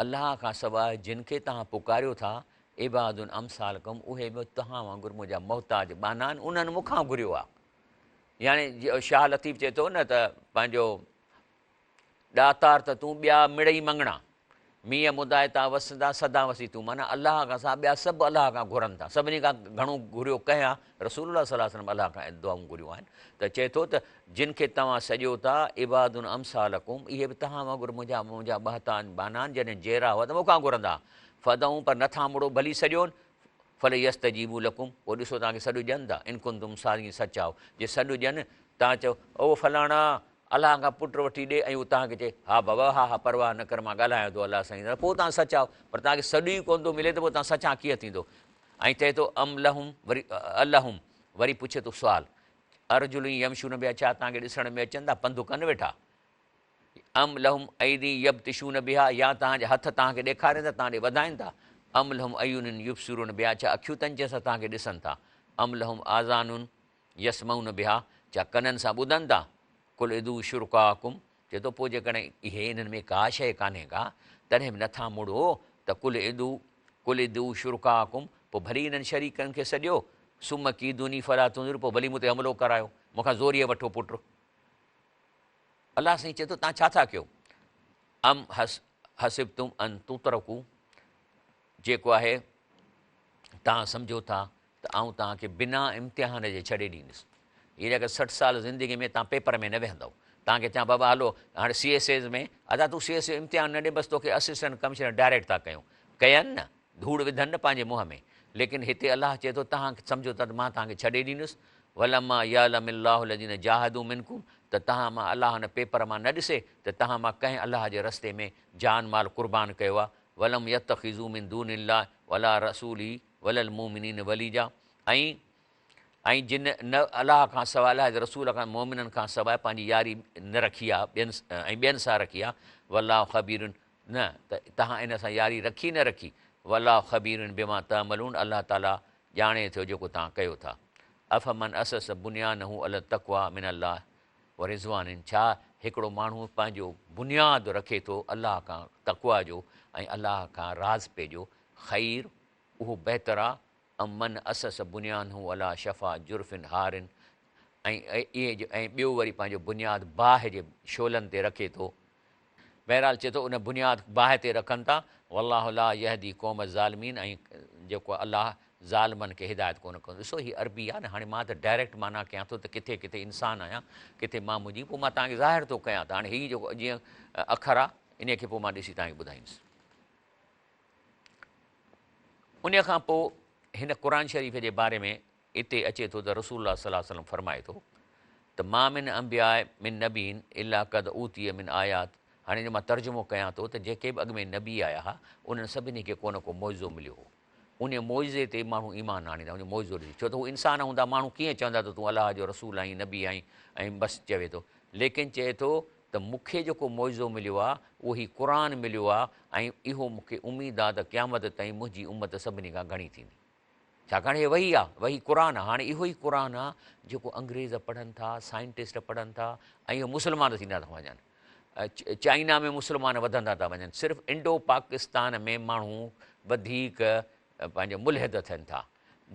الله کان سواء جن کي توهان پڪاريو ٿا، عباد امثالڪم اهي به توهان وانگر منهنجا محتاج ٻانها آهن، انهن مون کان گهريو آهي. يعني شاهه لطيف چئي ٿو نه ته پنهنجو ڏاتار ته تون ٻيا مڙئي مڱڻا، مينهن مدائتا وسندا سدا وسي تون معنيٰ الله کان سواء ٻيا سڀ الله کان گهرن ٿا سڀني کان گهڻو گهريو ڪنهن آ رسول الله صلي الله عليه وسلم الله کان دعائون گهريون آهن ته چئي ٿو ته جن کي توهان سڏيو ٿا عباد امثالڪم اهي به توهان وانگر منهنجا منهنجا ٻهتان ٻانها آهن جڏهن جيئرا هئا ته مون کان گهرندا فدعوهم پر نٿا مڙو ڀلي سڏيون فليستجيبوا لڪم پوء ڏسو توهان کي سڏ ڏين ٿا ان ڪنتم صادقين سچا آهو جي سڏ ڏين توهان چئو او فلاڻا الله کان پٽ وٺي ڏي ۽ هو توهان کي چئي، ها بابا ها ها پرواهه نه ڪر مان ڳالهايان ٿو الله سائين سان پوء توهان سچا آهيو پر توهان کي سڏ ئي ڪونه ٿو ملي ته پوء توهان سچا ڪيئن ٿيندو ۽ چئي ٿو ام لهم وري الهم وري پڇي ٿو سوال ارجل يمشون بها ڇا توهان کي ڏسڻ ۾ اچن ٿا پنڌ ڪن ويٺا ام لهم ايدي يبطشون بها يا توهان جا هٿ توهان کي ڏيکارين ٿا توهان ڏي وڌائين ٿا ام لهم اعين يبصرون بها ڇا اکيون تن جنهن سان توهان کي ڏسن ٿا ام لهم آذان يسمعون بها، ڇا ڪنن سان ٻڌن ٿا؟ قل ادعوا شرڪاءڪم، چئي ٿو پوء جيڪڏهن اهي انهن ۾ ڪا شيء ڪانهي ڪا، تڏهن به نٿا مڙو ته قل ادعوا قل ادعوا شرڪاءڪم، پوء ڀلي انهن شريڪن کي سڏيو، ثم ڪيدوني فلا تنظرون، پوء ڀلي مون تي حملو ڪرايو، مون کان زوريء وٺو پٽ. الله سائين چئي ٿو توهان ڇا ٿا ڪيو؟ ام حسبتم ان تترڪوا، جيڪو آهي توهان سمجهو ٿا ته آئون توهان کي بنا امتحان جي ڇڏي ڏيندس. هي جيڪا 60 سال زندگي ۾ توهان پيپر ۾ نه ويهندؤ. توهان کي چوان بابا هلو هاڻي سي ايس ايز ۾ ادا تون سي ايس جو امتحان نه ڏي بس توکي اسسٽنٽ ڪمشنر ڊائريڪٽ ٿا ڪيون. ڪين نه، ڌوڙ وڌن نه پنهنجي منهن ۾. ليڪن هتي الله چئي ٿو توهان سمجهو ٿا ته مان توهان کي ڇڏي ڏيندس. ولما يعلم الله الذين جاهدوا منڪم ته توهان مان الله هن پيپر مان نه ڏسي ته توهان مان ڪنهن الله جي رستي ۾ جان مال قربان ڪيو آهي. ولم يتخذوا من دون الله ولا رسوله ولا المومنين وليجا ۽ ۽ جن نه الله کان سواء الله جي رسول کان مؤمنن کان سواء پنهنجي ياري نه رکي آ ٻين ۽ ٻين سان رکي آ والله خبير نه ته توهان ان سان ياري رکي نه رکي والله خبير بما تعملون الله تعالي ڄاڻي ٿو جيڪو توهان ڪيو ٿا افمن اسس بنيانه علي التقويٰ من الله ورضوان ڇا هڪڙو ماڻهو پنهنجو بنياد رکي ٿو الله کان تقويٰ جو ۽ الله کان راضپي جو خير اهو بهتر آ ام من اسس بنيانه علي شفا جرف هار ۽ اهي ۽ ٻيو وري پنهنجو بنياد باهه جي شعلن تي رکي ٿو. بهرحال چئي ٿو ان بنياد باهه تي رکن ٿا والله لا يهدي قوم الظالمين ۽ جيڪو الله ظالمن کي هدايت ڪونه ڪندو. ڏسو هي عربي آهي نه هاڻي مان ته ڊائريڪٽ معنيٰ ڪيان ٿو ته ڪٿي ڪٿي انسان آهيان ڪٿي مان منهنجي پوء مان توهان کي ظاهر ٿو ڪيان ته هاڻي هي جيڪو جيئن اکر آهي انهي کي پوء مان ڏسي توهان کي ٻڌائيندس. انهي کان پوء هن قرآن شريف جي باري ۾ اتي اچي ٿو ته رسول الله صلي الله عليه وسلم فرمائي ٿو ته ما من انبياء من نبي الا قد اوتي من آيات هاڻي جو مان ترجمو ڪيان ٿو ته جيڪي به اڳ ۾ نبي آيا ها انهن سڀني کي ڪو نه ڪو معجزو مليو هو انهي معجزي تي ماڻهو ايمان آڻيندا ان معجزو ڏسي ڇو ته هو انسان هوندا ماڻهو ڪيئن چوندا ته تون الله جو رسول آهين نبي آهين ۽ بس چوي ٿو ليڪن چئي ٿو ته مون کي جيڪو معجزو مليو آهي اهو هي قرآن مليو آهي ۽ اهو مون کي اميد آهي ته قيامت تائين منهنجي امت سڀني کان گهڻي ٿيندي. ڇاڪاڻ هي وحي آ، وحي قرآن آ، هاڻي اهو ئي قرآن آ جيڪو انگريز پڙهن ٿا، سائنٽسٽ پڙهن ٿا ۽ اهي مسلمان ٿيندا ٿا وڃن. چائنا ۾ مسلمان وڌندا ٿا وڃن، صرف انڊو پاڪستان ۾ ماڻهو وڌيڪ پنهنجو ملحد ٿين ٿا،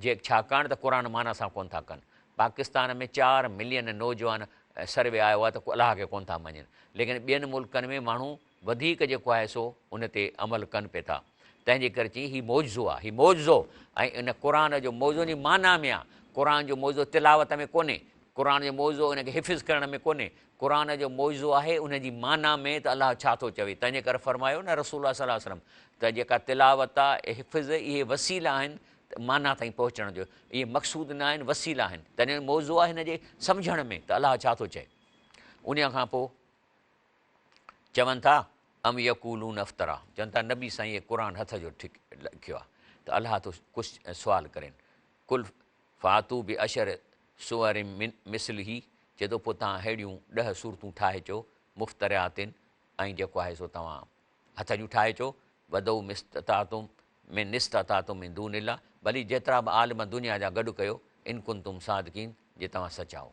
جي ڇاڪاڻ ته قرآن معنيٰ سان ڪونه ٿا ڪن. پاڪستان ۾ 4 ملين نوجوان سروي آيو آ ته الله کي ڪونه ٿا مڃين، ليڪن ٻين ملڪن ۾ ماڻهو وڌيڪ جيڪو آهي سو ان تي عمل ڪن پئي ٿا. تنهن جي ڪري چيائين هي معجزو آهي، هي معجزو ۽ ان قرآن جو معجزو ان جي معنيٰ ۾ آهي. قرآن جو معجزو تلاوت ۾ ڪونهي، قرآن جو معجزو ان کي حفظ ڪرڻ ۾ ڪونهي، قرآن جو معجزو آهي ان جي معنيٰ ۾ ته الله ڇا ٿو چوي. تنهن جي ڪري فرمايو نه رسول الله صلي الله عليه وسلم ته جيڪا تلاوت آهي، حفظ، اهي وسيلا آهن معنيٰ تائين پهچڻ جو، اهي مقصود نه آهن، وسيلا آهن. تنهن جو معجزو آهي هن جي سمجهڻ ۾ ته الله ڇا ٿو چئي. انهيء کان پوء چون ٿا، ام يقولون افترا، چون ٿا نبي سائين هي قرآن هٿ جو لکيو آهي ته الله ٿو ڪجهه سوال ڪرين، قل فاتو بعشر سور من مثله، چئي ٿو پوء توهان ههڙيون 10 سورتون ٺاهي اچو، مفتريات ۽ جيڪو آهي سو توهان هٿ جون ٺاهي اچو، ودعوا ما استطعتم من استطعتم من دون الله، ڀلي جيترا به عالم دنيا جا گڏ ڪيو، ان ڪنتم صادقين، جي توهان سچا آهو.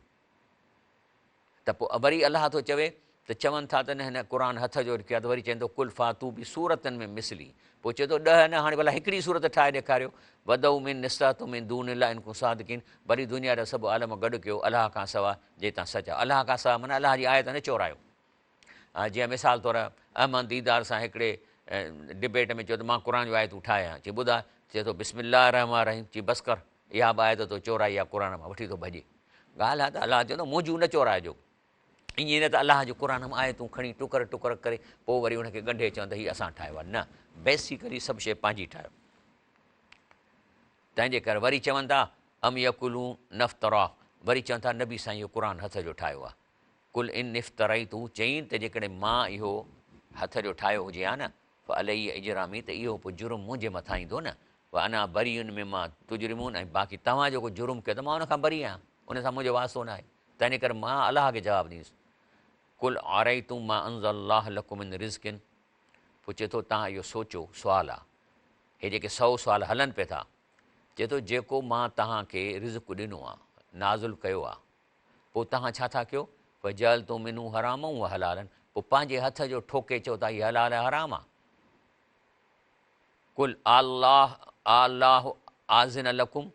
ته پوء وري الله ٿو چوي ته چون ٿا ته نه هن قرآن هٿ جو لکيو آهي ته وري چون ٿو قل فاتو بسورة من مثله پوء چئي ٿو 10 نه هاڻي ڀلا هڪڙي سورت ٺاهي ڏيکاريو وادعوا من استطعتم من دون الله ان ڪنتم صادقين ڀلي دنيا جا سڀ عالم گڏ ڪيو الله کان سواء جي توهان سچا الله کان سواء معنيٰ الله جي آيت نه چورايو. جيئن مثال طور احمد ديدار سان هڪڙي ڊبيٽ ۾ چيو ته مان قرآن جون آيتون ٺاهي آيان چي ٻڌاء چئي ٿو بسم الله الرحمٰن الرحيم چي بس ڪر اها به آيت تو چورائي آهي قرآن مان وٺي ٿو ڀڄي. ڳالهه آهي ته الله چوندو منهنجون نه چورائجو. ائين نه ته الله جي قرآن مان آيتون کڻي ٽڪر ٽڪر ڪري پوء وري ان کي ڳنڍي چون ته هي اسان ٺاهيو آهي. نه، بيسيڪلي سڀ شيء پنهنجي ٺاهيو. تنهن جي ڪري وري چون ٿا ام يقولون افتراه وري چون ٿا نبي سائين اهو قرآن هٿ جو ٺاهيو آهي. قل ان افتريته چئين ته جيڪڏهن مان اهو هٿ جو ٺاهيو هجي ها نه فعلي اجرامي ته اهو پوء جرم منهنجي مٿان ايندو نه وانا بريء مما تجرمون ۽ باقي توهان جيڪو جرم ڪيو ته مان ان کان بري آهيان، ان سان منهنجو واسطو ناهي، تنهنجي ڪري مان الله کي جواب ڏيندس. قل ارأيتم ما انزل الله لڪم من رزق پوء چئي ٿو توهان اهو سوچو، سوال آ، هي جيڪي 100 سوال هلن پئي ٿا، چئي ٿو جيڪو مان توهان کي رزق ڏنو آ، نازل ڪيو آ، پوء توهان ڇا ٿا ڪيو؟ فجعلتم منه حراما وحلالا پوء پنهنجي هٿ جو ٺوڪي چئو ٿا هي حلال ۽ حرام آ. قل آلله آلله آذن لڪم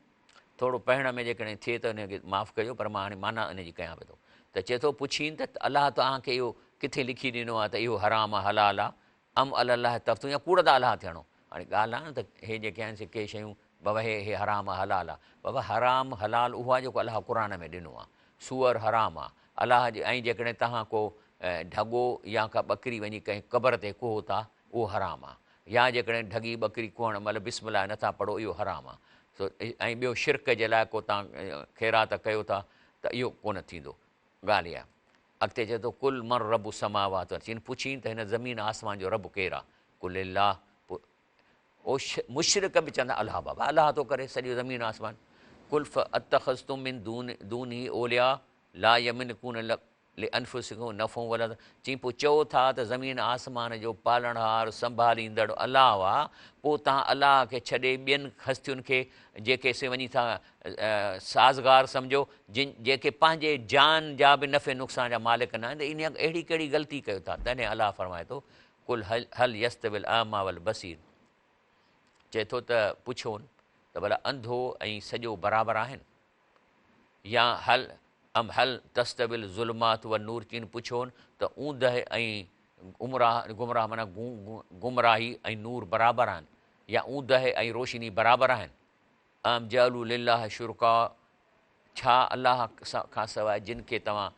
ٿورو پڙهڻ ۾ جيڪڏهن ٿئي ته ان کي معاف ڪجو پر مان هاڻي معنيٰ ان جي ڪيان پيو ٿو ته چئي ٿو پڇين ته الله توهان کي اهو ڪٿي لکي ڏنو آهي ته اهو حرام آهي حلال آهي ام علی الله تفترون يا ڪوڙ ٿا الله تي هڻو هاڻي ڳالهه آهي نه ته هي جيڪي آهن سي ڪي شيون بابا هي هي حرام آهي حلال آهي بابا حرام حلال اهو آهي جيڪو الله قرآن ۾ ڏنو آهي سوئر حرام آهي الله جي ۽ جيڪڏهن توهان ڪو ڍڳو يا ڪا ٻڪري وڃي ڪنهن قبر تي ڪهو ٿا اهو حرام آ يا جيڪڏهن ڍڳي ٻڪري ڪهڻ مهل بسم الله نٿا پڙهو اهو حرام آ سو ۽ ٻيو شرڪ جي لاء ڪو توهان خيرات ڪيو ٿا ته اهو ڪونه ٿيندو ڳالهه اها اڳتي چئي ٿو قل من رب السماوات والارض چين پڇين ته هن زمين آسمان جو رب ڪير آ قل الله پوء او مشرڪ به چوندا الله بابا الله ٿو ڪري سڄو زمين آسمان قل فاتخذتم من دون دونه اولياء لا يملڪون لانفسکم نفعا ولا ضرا چيائين پوء چئو ٿا ته زمين آسمان جو پالڻهار، سنڀاليندڙ، الله آ، پوء توهان الله کي ڇڏي ٻين هستين کي جيڪي سي وڃي ٿا سازگار سمجهو، جن جيڪي پنهنجي جان جا به نفعي نقصان جا مالڪ نه آهن ته انهيء اهڙي ڪهڙي غلطي ڪيو ٿا؟ تڏهن الله فرمائي ٿو، قل هل يستوي الاعميٰ والبصير چئي ٿو ته پڇون ته ڀلا انڌو ۽ سڄو برابر آهن؟ يا هل ام هل تستوي الظلمات والنور چين پڇون ته اوندهه ۽ گمراهه گمراهه معنيٰ گمراهي ۽ نور برابر آهن يا اوندهه ۽ روشني برابر آهن؟ ام جعلوا لله شرڪاء ڇا الله کان سواء جن کي توهان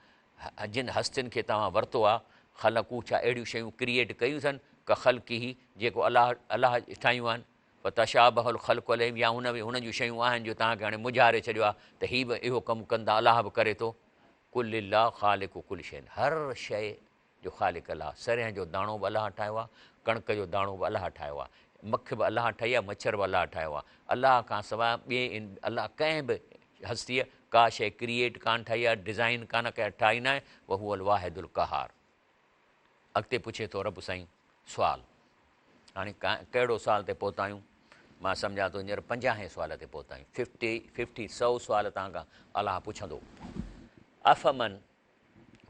جن هستين کي توهان ورتو آهي خلقوا ڇا اهڙيون شيون ڪريئيٽ ڪيون اٿن ڪخلقه جيڪو الله الله ٺاهيون آهن فتشابه الخلق عليهم يا هن هنن جون شيون آهن جو توهان کي هاڻي مونجهاري ڇڏيو آهي ته هي به اهو ڪم ڪن ٿا الله به ڪري ٿو قل الله خالق ڪل شيء هر شيء جو خالق الله، سرينهن جو داڻو به الله ٺاهيو آهي، ڪڻڪ جو داڻو به الله ٺاهيو آهي، مک به الله ٺاهي آهي، مڇر به الله ٺاهيو آهي. الله کان سواء ٻئي الله ڪنهن به هستيء ڪا شيء ڪريئيٽ ڪانه ٺاهي آهي، ڊزائين ڪانه ڪئي ٺاهي ناهي، وهو الواحد القهار. اڳتي پڇي ٿو رب سائين سوال. هاڻي ڪهڙو سوال تي پهتا آهيون؟ مان سمجهان ٿو هينئر پنجاهين سوال تي پهتا آهيون. ففٽي، ففٽي، سئو سوال توهان کان الله پڇندو. افمن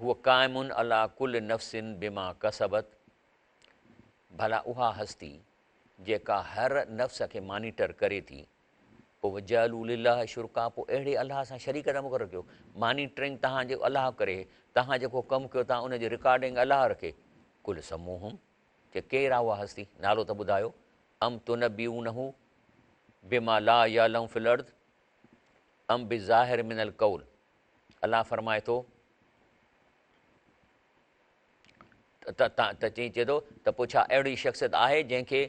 هو قائم علي ڪل نفس بما ڪسبت ڀلا اها هستي جيڪا هر نفس کي مانيٽر ڪري ٿي پوء وجعلوا لله شرڪاء پوء اهڙي الله سان شريڪ ٿا مقرر ڪيو مانيٽرنگ توهان جي الله ڪري توهان جيڪو ڪم ڪيو ٿا ان جي رڪارڊنگ الله رکي قل سموهم چي ڪير آهي اها هستي نالو ته ٻڌايو ام تنبئونه بما لا يعلم في الارض ام بظاهر من القول الله فرمائي ٿو ته چئي ٿو ته پوء ڇا اهڙي شخصيت آهي جنهن کي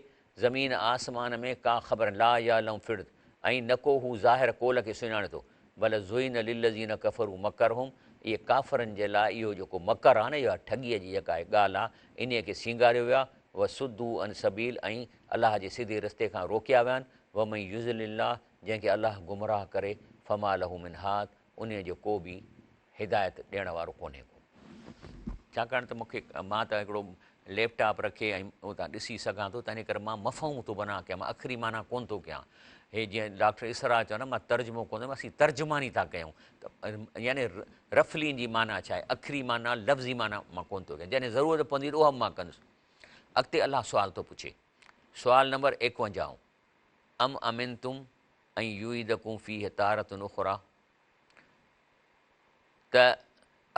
زمين آسمان ۾ ڪا خبر لا يعلم في الارض ۽ نه ڪو هو ظاهر قول کي سڃاڻي ٿو بل زين للذين ڪفروا مڪرهم اهي ڪافرن جي لاء اهو جيڪو مڪر آهي نه اها ٺڳيء جي جيڪا ڳالهه آهي انهيء کي سينگاريو ويو آهي وصدوا عن السبيل ۽ الله جي سڌي رستي کان روڪيا ويا آهن ومن يضلل الله جنهن کي الله گمراهه ڪري فما له من هاد انهيء جو ڪو به هدايت ڏيڻ وارو ڪونهي ڪو. ڇاڪاڻ ته مون کي مان ته هڪڙو ليپ ٽاپ رکي ۽ اتان ڏسي سگهان ٿو تنهن ڪري مان مفهوم ٿو بنا ڪيان مان اکري معنيٰ ڪونه ٿو ڪيان. هي جيئن ڊاڪٽر اسرار چيو نه مان ترجمو ڪونه ٿو اسين ترجماني ٿا ڪيون ته يعني رفلي ان جي معنيٰ ڇا آهي اکري معنيٰ لفظي معنيٰ مان ڪونه ٿو ڪيان جڏهن ضرورت پوندي ته اها به مان ڪندس. اڳتي الله سوال ٿو پڇي سوال نمبر ايڪونجاهون ام امنتم ان يعيدڪم فيه تارة اخريٰ ته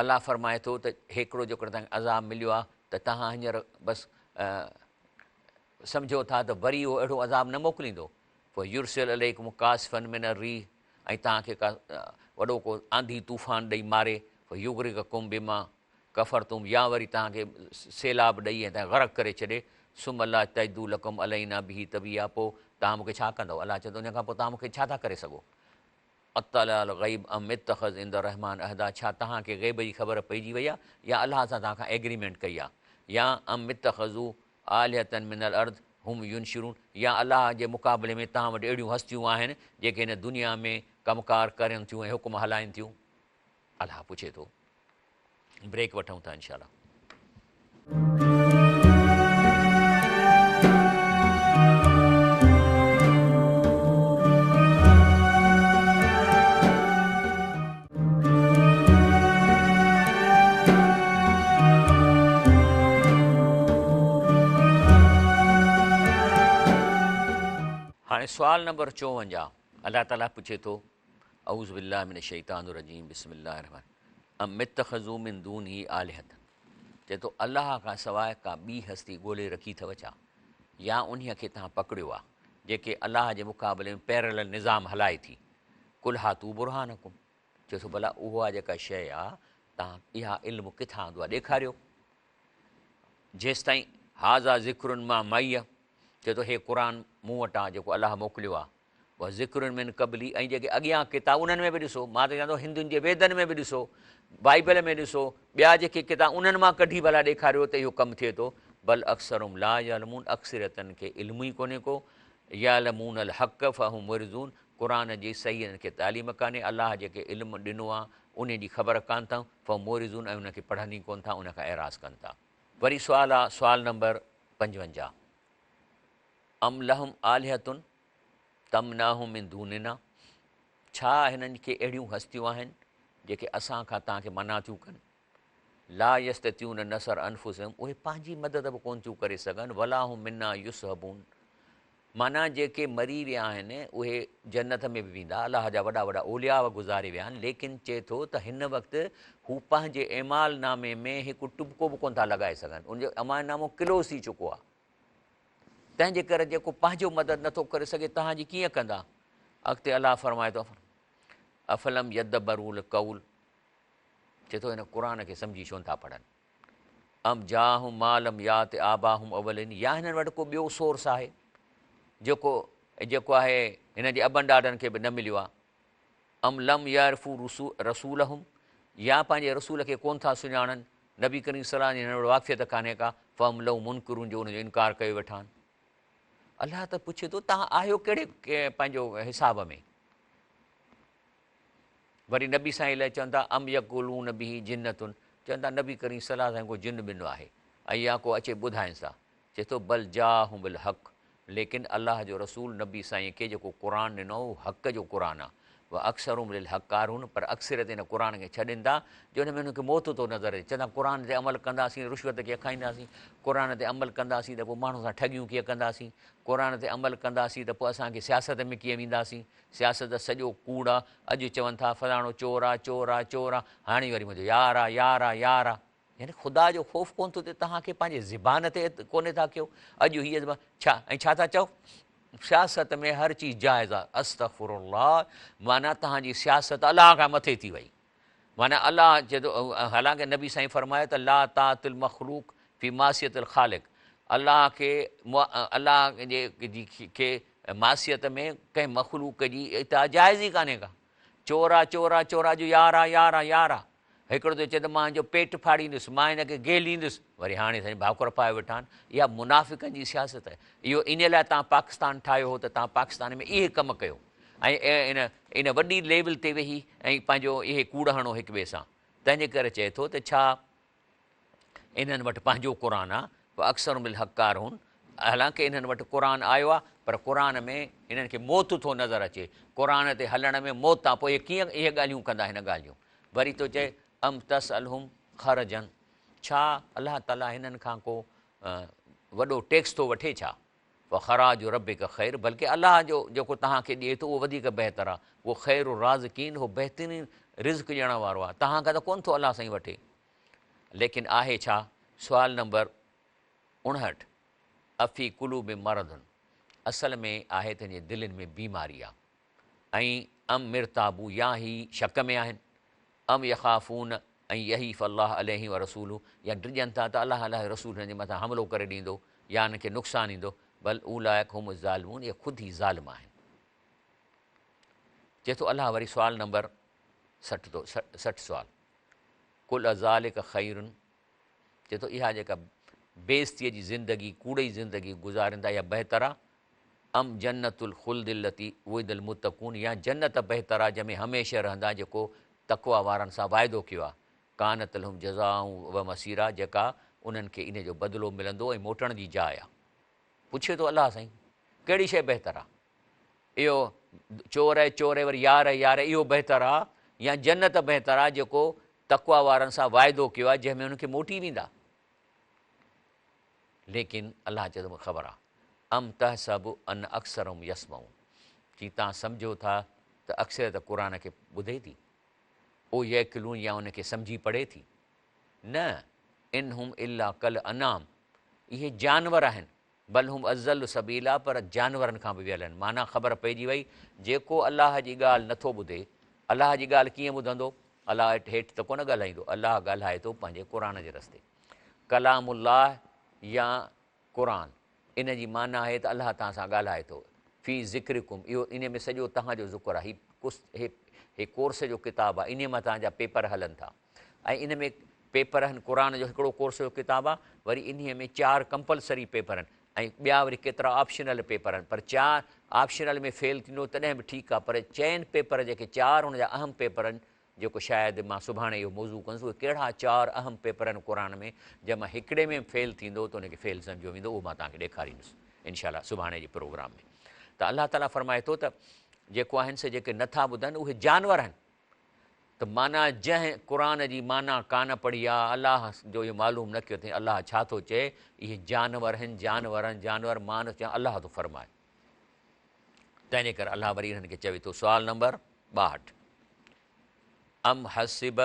الله فرمائي ٿو ته هيڪڙو جيڪڏهن توهان کي عذاب مليو آهي ته توهان هينئر بس سمجهو ٿا ته وري اهو اهڙو عذاب نه موڪليندو فيرسل عليڪم قاصفا من الريح ۽ توهان کي ڪا وڏو ڪو آنڌي طوفان ڏئي ماري فيغرقڪم بما ڪفرتم يا وري توهان کي سيلاب ڏئي ۽ توهان کي غرق ڪري ڇڏي ثم لا تجدوا لڪم علينا به تبعا پوء توهان مون کي ڇا ڪندؤ الله چوي ٿو ان کان پوء توهان مون کي ڇا ٿا ڪري سگهو اطلع الغيب ام اتخذ عند الرحمان عهدا ڇا توهان کي غيب جي خبر پئجي وئي آهي يا الله سان توهان کان ايگريمينٽ ڪئي آهي يا ام اتخذوا آلهة من الارض هم ينشرون يا الله جي مقابلي ۾ توهان وٽ اهڙيون هستيون آهن جيڪي هن دنيا ۾ ڪم ڪار ڪرين ٿيون ۽ حڪم هلائين ٿيون الله پڇي ٿو بريڪ وٺون ٿا انشاء الله. هاڻي سوال نمبر 54 الله تعالي پڇي ٿو اعوذ بالله من الشيطان الرجيم بسم الله الرحمن ام اتخذوا من دونه آلهة چئي ٿو الله کان سواء ڪا ٻي هستي ڳولي رکي اٿو ڇا يا انهيء کي توهان پڪڙيو آهي جيڪي الله جي مقابلي ۾ پيرلل نظام هلائي ٿي قل هاتوا برهانڪم چئي ٿو ڀلا اها جيڪا شيء آهي توهان اها علم ڪٿان آندو آهي ڏيکاريو جيستائين هذا ذڪر ما معي چئي ٿو هي قرآن مون وٽ آهي جيڪو الله موڪليو آهي وذڪر من قبلي ۽ جيڪي اڳيان ڪتاب انهن ۾ به ڏسو، مان ته چوان ٿو هندن جي ويدن ۾ به ڏسو، بائيبل ۾ ڏسو، ٻيا جيڪي ڪتاب انهن مان ڪڍي ڀلا ڏيکاريو ته اهو ڪم ٿئي ٿو، بل اڪثرهم لا يعلمون اڪثريتن کي علم ئي ڪونهي ڪو، يعلمون الحق فهم معرضون قرآن جي صحيح انهن کي تعليم ڪانهي، الله جيڪي علم ڏنو آهي انهي جي خبر ڪانه اٿن، فهم معرضون ۽ ان کي پڙهن ئي ڪونه ٿا ان کان اعراض ڪن ٿا. وري سوال آ سوال نمبر 55. ام لهم آلهة تمنعهم من دوننا ڇا هنن کي اهڙيون هستيون آهن جيڪي اسان کان توهان کي منع ٿيون ڪن؟ لا يستطيعون نصر انفسهم اهي پنهنجي مدد به ڪونه ٿيون ڪري سگهن ولا هم منا يصحبون معنيٰ جيڪي مري ويا آهن اهي جنت ۾ به ويندا الله جا وڏا وڏا اولياء گذاري ويا آهن ليڪن چئي ٿو ته هن وقت هو پنهنجي اعمال نامي ۾ هڪ ٽٻڪو به ڪونه ٿا لڳائي سگهن ان جو اعمال نامو ڪلوز ٿي چڪو آهي تنهن جي ڪري جيڪو پنهنجو مدد نٿو ڪري سگهي توهان جي ڪيئن ڪندا؟ اڳتي الله فرمائي ٿو افلم يدبروا القول چئي ٿو هن قرآن کي سمجهي ڇو نٿا پڙهن ام جاءهم ما لم يات آباهم اولين يا هنن وٽ ڪو ٻيو سورس آهي جيڪو جيڪو آهي هنن جي ابن ڏاڏن کي به نه مليو آهي ام لم يعرفوا رسولهم يا پنهنجي رسول کي ڪون ٿا سڃاڻن نبي ڪريم صلي الله عليه وسلم وٽ واقفيت ڪانهي ڪا فهم له منڪرون جو ان جو انڪار ڪيو ويٺا آهن الله ته پڇي ٿو توهان آهيو ڪهڙي پنهنجو حساب ۾ وري نبي سائين لاء چون ٿا ام يقولون به جنة چون ٿا نبي ڪريم صلي الله عليه وسلم ڪو جن بن آهي ۽ يا ڪو اچي ٻڌائينس ٿا چئي ٿو بل جاءهم بالحق ليڪن الله جو رسول نبي سائين کي جيڪو قرآن ڏنو اهو حق جو قرآن آهي واڪثرهم للحق ڪارهون پر اڪثريت ان قرآن کي ڇڏين ٿا جو ان ۾ انهن کي موت ٿو نظر اچي چون ٿا قرآن تي عمل ڪنداسين رشوت ڪيئن کائينداسين قرآن تي عمل ڪنداسين ته پوء ماڻهن سان ٺڳيون ڪيئن ڪنداسين قرآن تي عمل ڪنداسين ته پوء اسان کي سياست ۾ ڪيئن وينداسين سياست سڄو ڪوڙ آ، اڄ چون ٿا فلاڻو چور آ، چور آ، چور آ، هاڻي وري منهنجو يار آ، يار آ، يار آ. يعني خدا جو خوف ڪونه ٿو ٿئي توهان کي پنهنجي زبان تي ڪونهي ٿا ڪيو اڄ هيء زبان ڇا ۽ ڇا ٿا چئو سياست ۾ هر چيز جائز آ استغفر الله معنيٰ توهان جي سياست الله کان مٿي ٿي وئي معنيٰ الله چئي ٿو حالانڪه نبي سائين فرمايو ته لا طاعت المخلوق في معصيت الخالق الله کي الله جي کي معصيت ۾ ڪنهن مخلوق جي اطاعت جائز ئي ڪانهي ڪا چور آ چور آ چور آ جو يار آ يار آ يار آ هڪڙو ٿو چئي ته مان هن جو پيٽ ڦاڙيندس مان هن کي گهليندس وري هاڻي سائين ڀاڪر پايو ويٺا آهن اها منافقن جي سياست آهي اهو ان لاء تان پاڪستان ٺاهيو هو ته تان پاڪستان ۾ اهي ڪم ڪيو ۽ ان ان وڏي ليول تي ويهي ۽ پنهنجو اهي ڪوڙ هڻو هڪ ٻئي سان تنهن جي ڪري چئي ٿو ته ڇا انهن وٽ پنهنجو قرآن آ واڪثرهم للحق ڪارهون حالانڪه انهن وٽ قرآن آيو آ پر قرآن ۾ هنن کي موت ٿو نظر اچي قرآن تي هلڻ ۾ موت آ پوء اهي ڪيئن اهي ڳالهيون ڪندا هن ڳالهيون وري ٿو چئي ام تسألهم خرجا ڇا الله تعالي هنن کان ڪو وڏو ٽيڪس ٿو وٺي ڇا فخراج ربک خير بلڪه الله جو جيڪو توهان کي ڏئي ٿو اهو وڌيڪ بهتر آهي اهو خير الرازقين هو بهترين رزق ڏيڻ وارو آهي توهان کان ته ڪونه ٿو الله سائين وٺي ليڪن آهي ڇا سوال نمبر 59 افي قلوب مرض اصل ۾ آهي ته جي دلين ۾ بيماري آهي ۽ ام ارتابوا يا هي شڪ ۾ آهن، ام يخافون ان يحيف الله عليهم ورسوله يا ڊڄن ٿا ته الله الله جو رسول هنن جي مٿان حملو ڪري ڏيندو يا هنن کي نقصان ايندو، بل اولئک هم الظالمون اهي خود ئي ظالم آهن. چئي ٿو الله وري سوال نمبر 60 ٿو 60 سوال قل اذلک خير چئي ٿو اها جيڪا بي عزتيء جي زندگي ڪوڙي زندگي گذارين ٿا اها بهتر آهي ام جنت الخلد التي وعد المتقون يا جنت بهتر آ جنهن ۾ هميشه رهندا جيڪو تقويٰ وارن سان وعدو ڪيو آ ڪانت لهم جزاء و مصيرا جيڪا انهن کي انهي جو بدلو ملندو ۽ موٽڻ جي جاء آ. پڇي ٿو الله سائين ڪهڙي شيء بهتر آ اهو چور اي چور اي وري يار اي يار اي اهو بهتر آ يا جنت بهتر آ جيڪو تقويٰ وارن سان وعدو ڪيو آ جنهن ۾ انهن کي موٽي ويندا. ليڪن الله چئي ٿو مون کي خبر آ. ام تحسب ان اڪثرهم يسمعون چي توهان سمجهو ٿا ته اڪثريت قرآن کي ٻڌي ٿي؟ او يعقلون يا ان کي سمجهي پڙهي ٿي؟ نه ان هم الا ڪالانعام اهي جانور آهن بل هم اضل سبيلا پر جانورن کان به ويل آهن معنيٰ خبر پئجي وئي جيڪو الله جي ڳالهه نٿو ٻڌي الله جي ڳالهه ڪيئن ٻڌندو؟ الله هيٺ ته ڪونه ڳالهائيندو الله ڳالهائي ٿو پنهنجي قرآن جي رستي ڪلام الله يا قرآن ان جي معنيٰ آهي ته الله توهان سان ڳالهائي ٿو. في ذڪرڪم اهو انهي ۾ سڄو توهان جو ذڪر آهي. هي هي ڪورس جو ڪتاب آهي انهي مان توهان جا پيپر هلن ٿا ۽ ان ۾ پيپر آهن قرآن جو هڪڙو ڪورس جو ڪتاب آهي وري انهي ۾ چار ڪمپلسري پيپر آهن ۽ ٻيا وري ڪيترا آپشنل پيپر آهن پر چار آپشنل ۾ فيل ٿيندو تڏهن به ٺيڪ آهي پر چئن پيپر جيڪي چار ان جا اهم پيپر آهن جيڪو شايد مان سڀاڻي اهو موضوع ڪندس اهي ڪهڙا چار اهم پيپر آهن قرآن ۾ جنهن مان هڪڙي ۾ به فيل ٿيندو ته ان کي فيل سمجهيو ويندو اهو مان توهان کي ڏيکاريندس انشاء الله سڀاڻي جي پروگرام ۾ ته الله تعاليٰ فرمائي ٿو ته جيڪو آهن سي جيڪي نٿا ٻڌن اهي جانور آهن ته معنيٰ جنهن قرآن جي معنيٰ ڪانه پڙهي آ الله جو اهو معلوم نه ڪيو اٿئي الله ڇا ٿو چئي اهي جانور آهن جانور آهن جانور مان نٿو چوان الله ٿو فرمائي تنهن جي ڪري الله وري انهن کي چوي ٿو سوال نمبر 62 ام حسب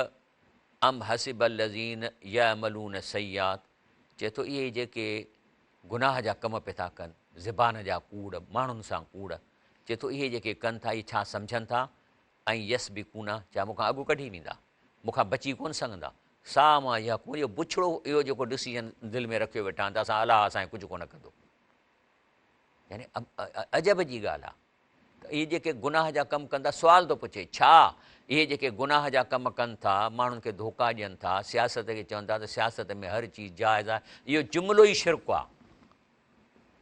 ام حسب الذين يعملون السيئات چئي ٿو اهي جيڪي گناهه جا ڪم پيا ٿا ڪن زبان جا ڪوڙ ماڻهن سان ڪوڙ چئي ٿو اهي جيڪي ڪن ٿا اهي ڇا سمجهن ٿا؟ ۽ يسبقون ڇا مون کان اڳ ڪڍي ويندا؟ مون کان بچي ڪونه سگهندا. ساء ما يحڪمون اهو بڇڙو اهو جيڪو ڊسيزن دل ۾ رکيو ويٺا آهن ته اسان الله اسان کي ڪجهه ڪونه ڪندو. يعني عجب جي ڳالهه آهي ته اهي جيڪي گناهه جا ڪم ڪن ٿا سوال ٿو پڇي ڇا اهي جيڪي گناهه جا ڪم ڪن ٿا ماڻهن کي ڌوڪا ڏين ٿا سياست کي چون ٿا ته سياست ۾ هر چيز جائز آهي اهو جملو ئي شرڪ آهي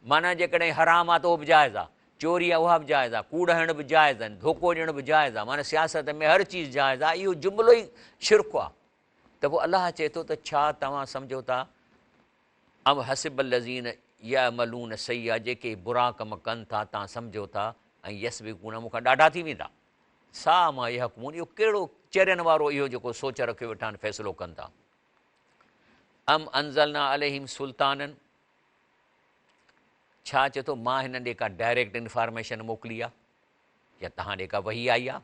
معنيٰ جيڪڏهن حرام آ ته اهو به جائز آ، چوري آ اها به جائز آ، ڪوڙ هڻڻ به جائز آ، ڌوڪو ڏيڻ به جائز آ، معنيٰ سياست ۾ هر چيز جائز آ، اهو جملو ئي شرڪ آ. ته پوء الله چئي ٿو ته ڇا توهان سمجهو ٿا ام حسب الذين يعملون السيئات جيڪي برا ڪم ڪن ٿا توهان سمجهو ٿا ۽ يسبقون مون کان ڏاڍا ٿي ويندا. ساء ما يحڪمون اهو ڪهڙو چرين وارو اهو جيڪو سوچ رکيو ويٺا آهن فيصلو ڪن ٿا. ام انزلنا عليهم سلطانا ڇا چئي ٿو مان هنن ڏي ڪا ڊائريڪٽ انفارميشن موڪلي آ يا توهان ڏي ڪا وحي آئي آ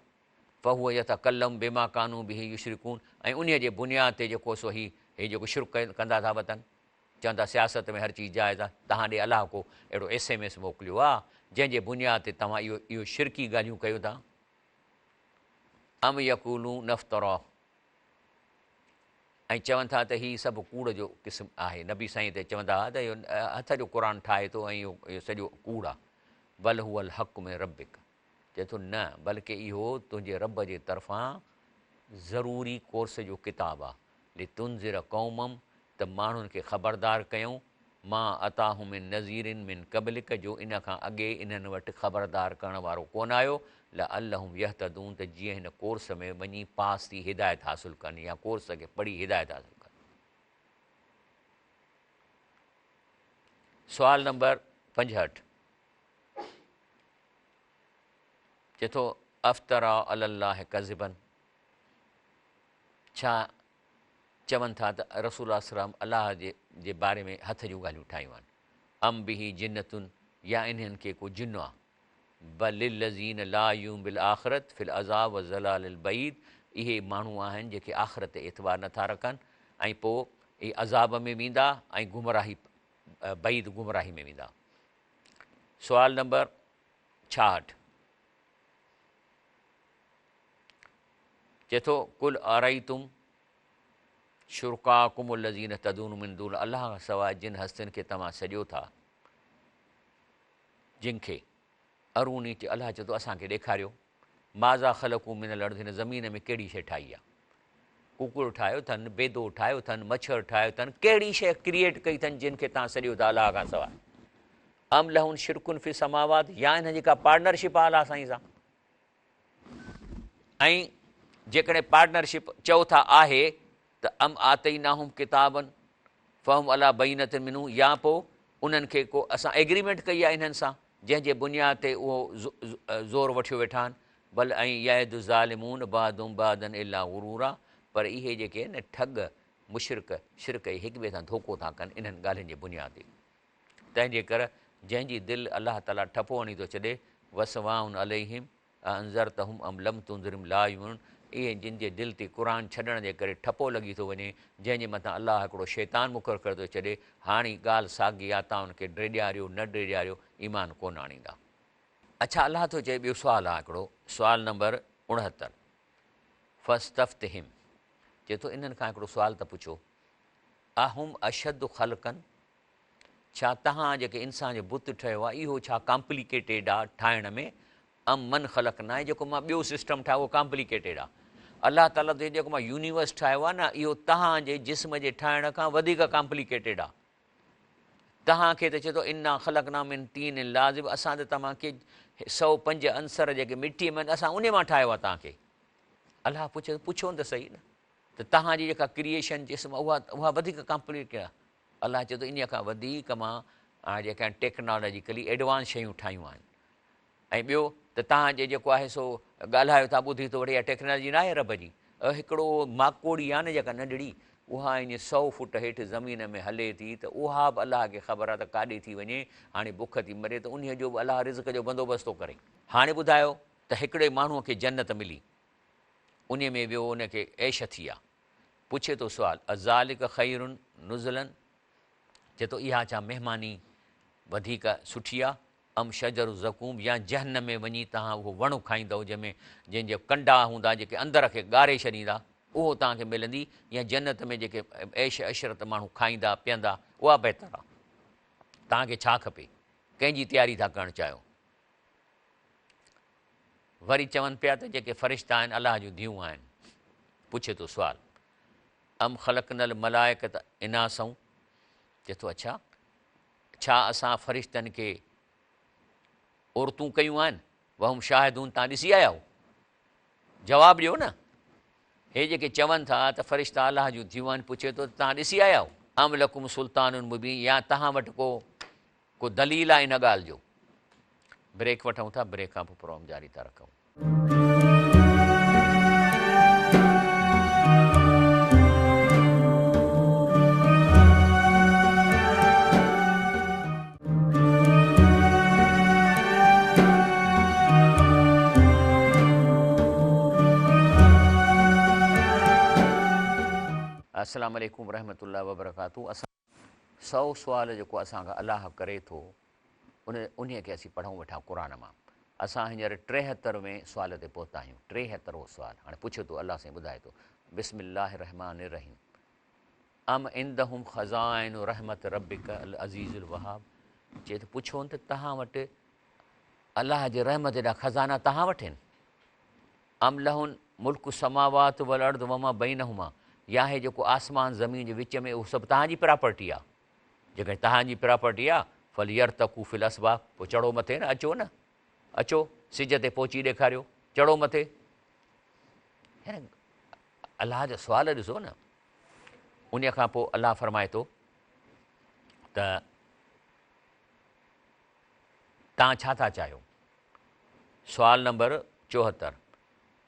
فهو يتڪلم بما ڪانوا به يشرڪون ۽ انهي جي بنياد تي جيڪو سو هي هي جيڪو شرڪ ڪندا ٿا وتن چون ٿا سياست ۾ هر چيز جائز آ توهان ڏي الله ڪو اهڙو ايس ايم ايس موڪليو آ جنهن جي بنياد تي توهان اهو اهو شرڪي ڳالهيون ڪيو ٿا ام يقولون افتراه ۽ چون ٿا ته هي سڀ ڪوڙ جو قسم آهي. نبي سائين تي چوندا هئا ته اهو هٿ جو قرآن ٺاهي ٿو ۽ اهو سڄو ڪوڙ آهي. بل هو الحق من ربک چئي ٿو نه بلڪه اهو تنهنجي رب جي طرفان ضروري ڪورس جو ڪتاب آهي. لتنذر قوما ته ماڻهن کي خبردار ڪيون، ما اتاهم من نذير من قبلک جو ان کان اڳي انهن وٽ خبردار ڪرڻ وارو ڪونه آيو، لعلهم يهتدون ته جيئن هن ڪورس ۾ وڃي پاس ٿي هدايت حاصل ڪن يا ڪورس کي پڙهي هدايت حاصل ڪن. سوال نمبر 65 چئي ٿو افترا علی الله ڪذبا ڇا چون ٿا ته رسول الله صلعم الله جي جي باري ۾ هٿ جون ڳالهيون ٺاهيون آهن ام به جنة يا انهن کي ڪو جن آ بل الذين لا يؤمنون بالآخرة في العذاب والضلال البعيد اهي ماڻهو آهن جيڪي آخرت تي اعتبار نٿا رکن ۽ پوء اهي عذاب ۾ ويندا ۽ گمراهي بعيد گمراهي ۾ ويندا. سوال نمبر 66 چئي ٿو، قل ارئيتم شرڪاءڪم الذين تدعون من دون الله کان سواء جن هستين کي توهان سڏيو ٿا جن کي اروني چي الله چئي ٿو اسان کي ڏيکاريو ماذا خلقوا من الارض هن زمين ۾ ڪهڙي شيء ٺاهي آهي ڪڪڙ ٺاهيو اٿن بيدو ٺاهيو اٿن مڇر ٺاهيو اٿن ڪهڙي شيء ڪريئيٽ ڪئي اٿن جن کي توهان سڏيو ٿا الله کان سواء ام لهم شرڪ في السماوات يا انهن جي ڪا پارٽنرشپ آهي الله سائين سان ۽ جيڪڏهن پارٽنرشپ چئو ٿا آهي ته ام آتيناهم ڪتابا فهم علي بينة منه يا پوء انهن کي ڪو اسان ايگريمينٽ ڪئي آهي انهن سان جنهن جي بنياد تي اهو زور وٺيو ويٺا آهن بل ۽ يعد الظالمون بعضهم بعضا الا غرورا پر اهي جيڪي آهن ٺڳ مشرڪ شرڪ اهي هڪ ٻئي سان ڌوڪو ٿا ڪن انهن ڳالهين جي بنياد تي تنهن جي ڪر جنهن جي دل الله تعاليٰ ٺپو هڻي ٿو ڇڏي، وسواء عليهم اانذرتهم ام لم تنذرهم لا يؤمنون اهي جن جي دل تي قرآن ڇڏڻ جي ڪري ٺپو لڳي ٿو وڃي، جنهن جي مٿان الله هڪڙو شيطان مقرر ڪري ٿو ڇڏي، هاڻي ڳالهه ساڳي آ توهان ان کي ڊيڄاريو نه ڊيڄاريو ايمان ڪونه آڻيندا. اڇا الله ٿو چئي ٻيو سوال آ هڪڙو سوال نمبر 69 فاستفتهم چئي ٿو انهن کان هڪڙو سوال ته پڇو اهم اشد خلقا ڇا توهان جيڪي انسان جو بت ٺهيو آهي اهو ڇا ڪامپليڪيٽيڊ آهي ٺاهڻ ۾ ام من خلقنا آهي جيڪو مان ٻيو سسٽم ٺاهيو اهو ڪامپليڪيٽيڊ آهي الله تعاليٰ ٿو چئي جيڪو مان يونيورس ٺاهيو آهي نه اهو توهان جي جسم جي ٺاهڻ کان وڌيڪ ڪامپليڪيٽيڊ آهي توهان کي ته چئي ٿو انا خلقنا من طين لازب اسان ته توهان کي 105 عنصر جيڪي مٽي ۾ آهن اسان انهي مان ٺاهيو آهي توهان کي الله پڇي پڇو ته صحيح نه ته توهان جي جيڪا ڪريئيشن جسم اها اها وڌيڪ ڪامپليڪيٽيڊ آهي الله چئي ٿو انهيء کان وڌيڪ مان جيڪي آهن ٽيڪنالاجيڪلي ايڊوانس شيون ٺاهيون آهن ۽ ٻيو ته توهان جي جيڪو آهي سو ڳالهايو ٿا ٻڌي ٿو وٺي اها ٽيڪنالاجي ناهي رب جي هڪڙو ماڪوڙي آهي نه جيڪا ننڍڙي اها ائين سئو فوٽ هيٺ زمين ۾ هلي ٿي ته اها به الله کي خبر آهي ته ڪاڏي ٿي وڃي هاڻي بک ٿي مري ته انهيء جو به الله رزق جو بندوبست ٿو ڪري. هاڻي ٻڌايو ته هڪڙي ماڻهوء کي جنت ملي انهيء ۾ ويو ان کي عيش ٿي آ پڇي ٿو سوال، اذلک خير نزلا، چئي ٿو اها ڇا مهماني وڌيڪ سٺي آ؟ ام شجر الزقوم يا جهنم ۾ وڃي توهان اهو وڻ کائيندؤ جنهن ۾ جنهن جا ڪنڊا هوندا جيڪي اندر کي ڳاري ڇڏيندا اهو توهان کي ملندي يا جنت ۾ جيڪي عيش عشرت ماڻهو کائيندا پيئندا اها بهتر آهي. توهان کي ڇا کپي؟ ڪنهن جي تياري ٿا ڪرڻ چاهيو؟ وري چون پيا ته جيڪي فرشتا آهن الله جون ڌيئون آهن. پڇي ٿو سوال ام خلقنا الملائڪة اناثا چئي ٿو اڇا ڇا اسان فرشتن کي عورتون ڪيون آهن؟ وهم شاهدون توهان ڏسي آيا آهيو؟ جواب ڏيو نه. هي جيڪي چون ٿا ته فرشتا الله جون ڌيئون آهن پڇي ٿو ته توهان ڏسي آيا آهيو؟ ام لڪم سلطان مبين يا توهان وٽ ڪو ڪو دليل آهي ان ڳالهه جو؟ بريڪ وٺون ٿا بريڪ کان پوء پروگرام جاري ٿا رکون. السلام عليڪم ورحمة الله وبرڪاته اسان سو سوال جيڪو اسان کان الله ڪري ٿو ان انهيء کي اسين پڙهون ويٺا قرآن مان. اسان هينئر ٽيهتر وين سوال تي پهتا آهيون. ٽيهتر هون سوال. هاڻي پڇي ٿو الله سائين ٻڌائي ٿو. بسم الله الرحمٰن الرحيم ام عندهم خزائن رحمت ربک العزيز الوهاب چئي ٿو پڇون ته تهان وٽ الله جي رحمت جا خزانا تهان وٽ آهن؟ ام لهن ملڪ السماوات والارض وما بينهما يا هي جيڪو آسمان زمين جي وچ ۾ اهو سڀ تهان جي پراپرٽي آهي. جيڪڏهن توهان جي پراپرٽي آ، فليرتقوا في الاسباب، پوء چڙهو مٿي نه، اچو نه، اچو، سج تي پهچي ڏيکاريو، چڙهو مٿي. يعني الله جا سوال ڏسو نه. انهيء کان پوء الله فرمائي ٿو ته توهان ڇا ٿا چاهيو؟ سوال نمبر 74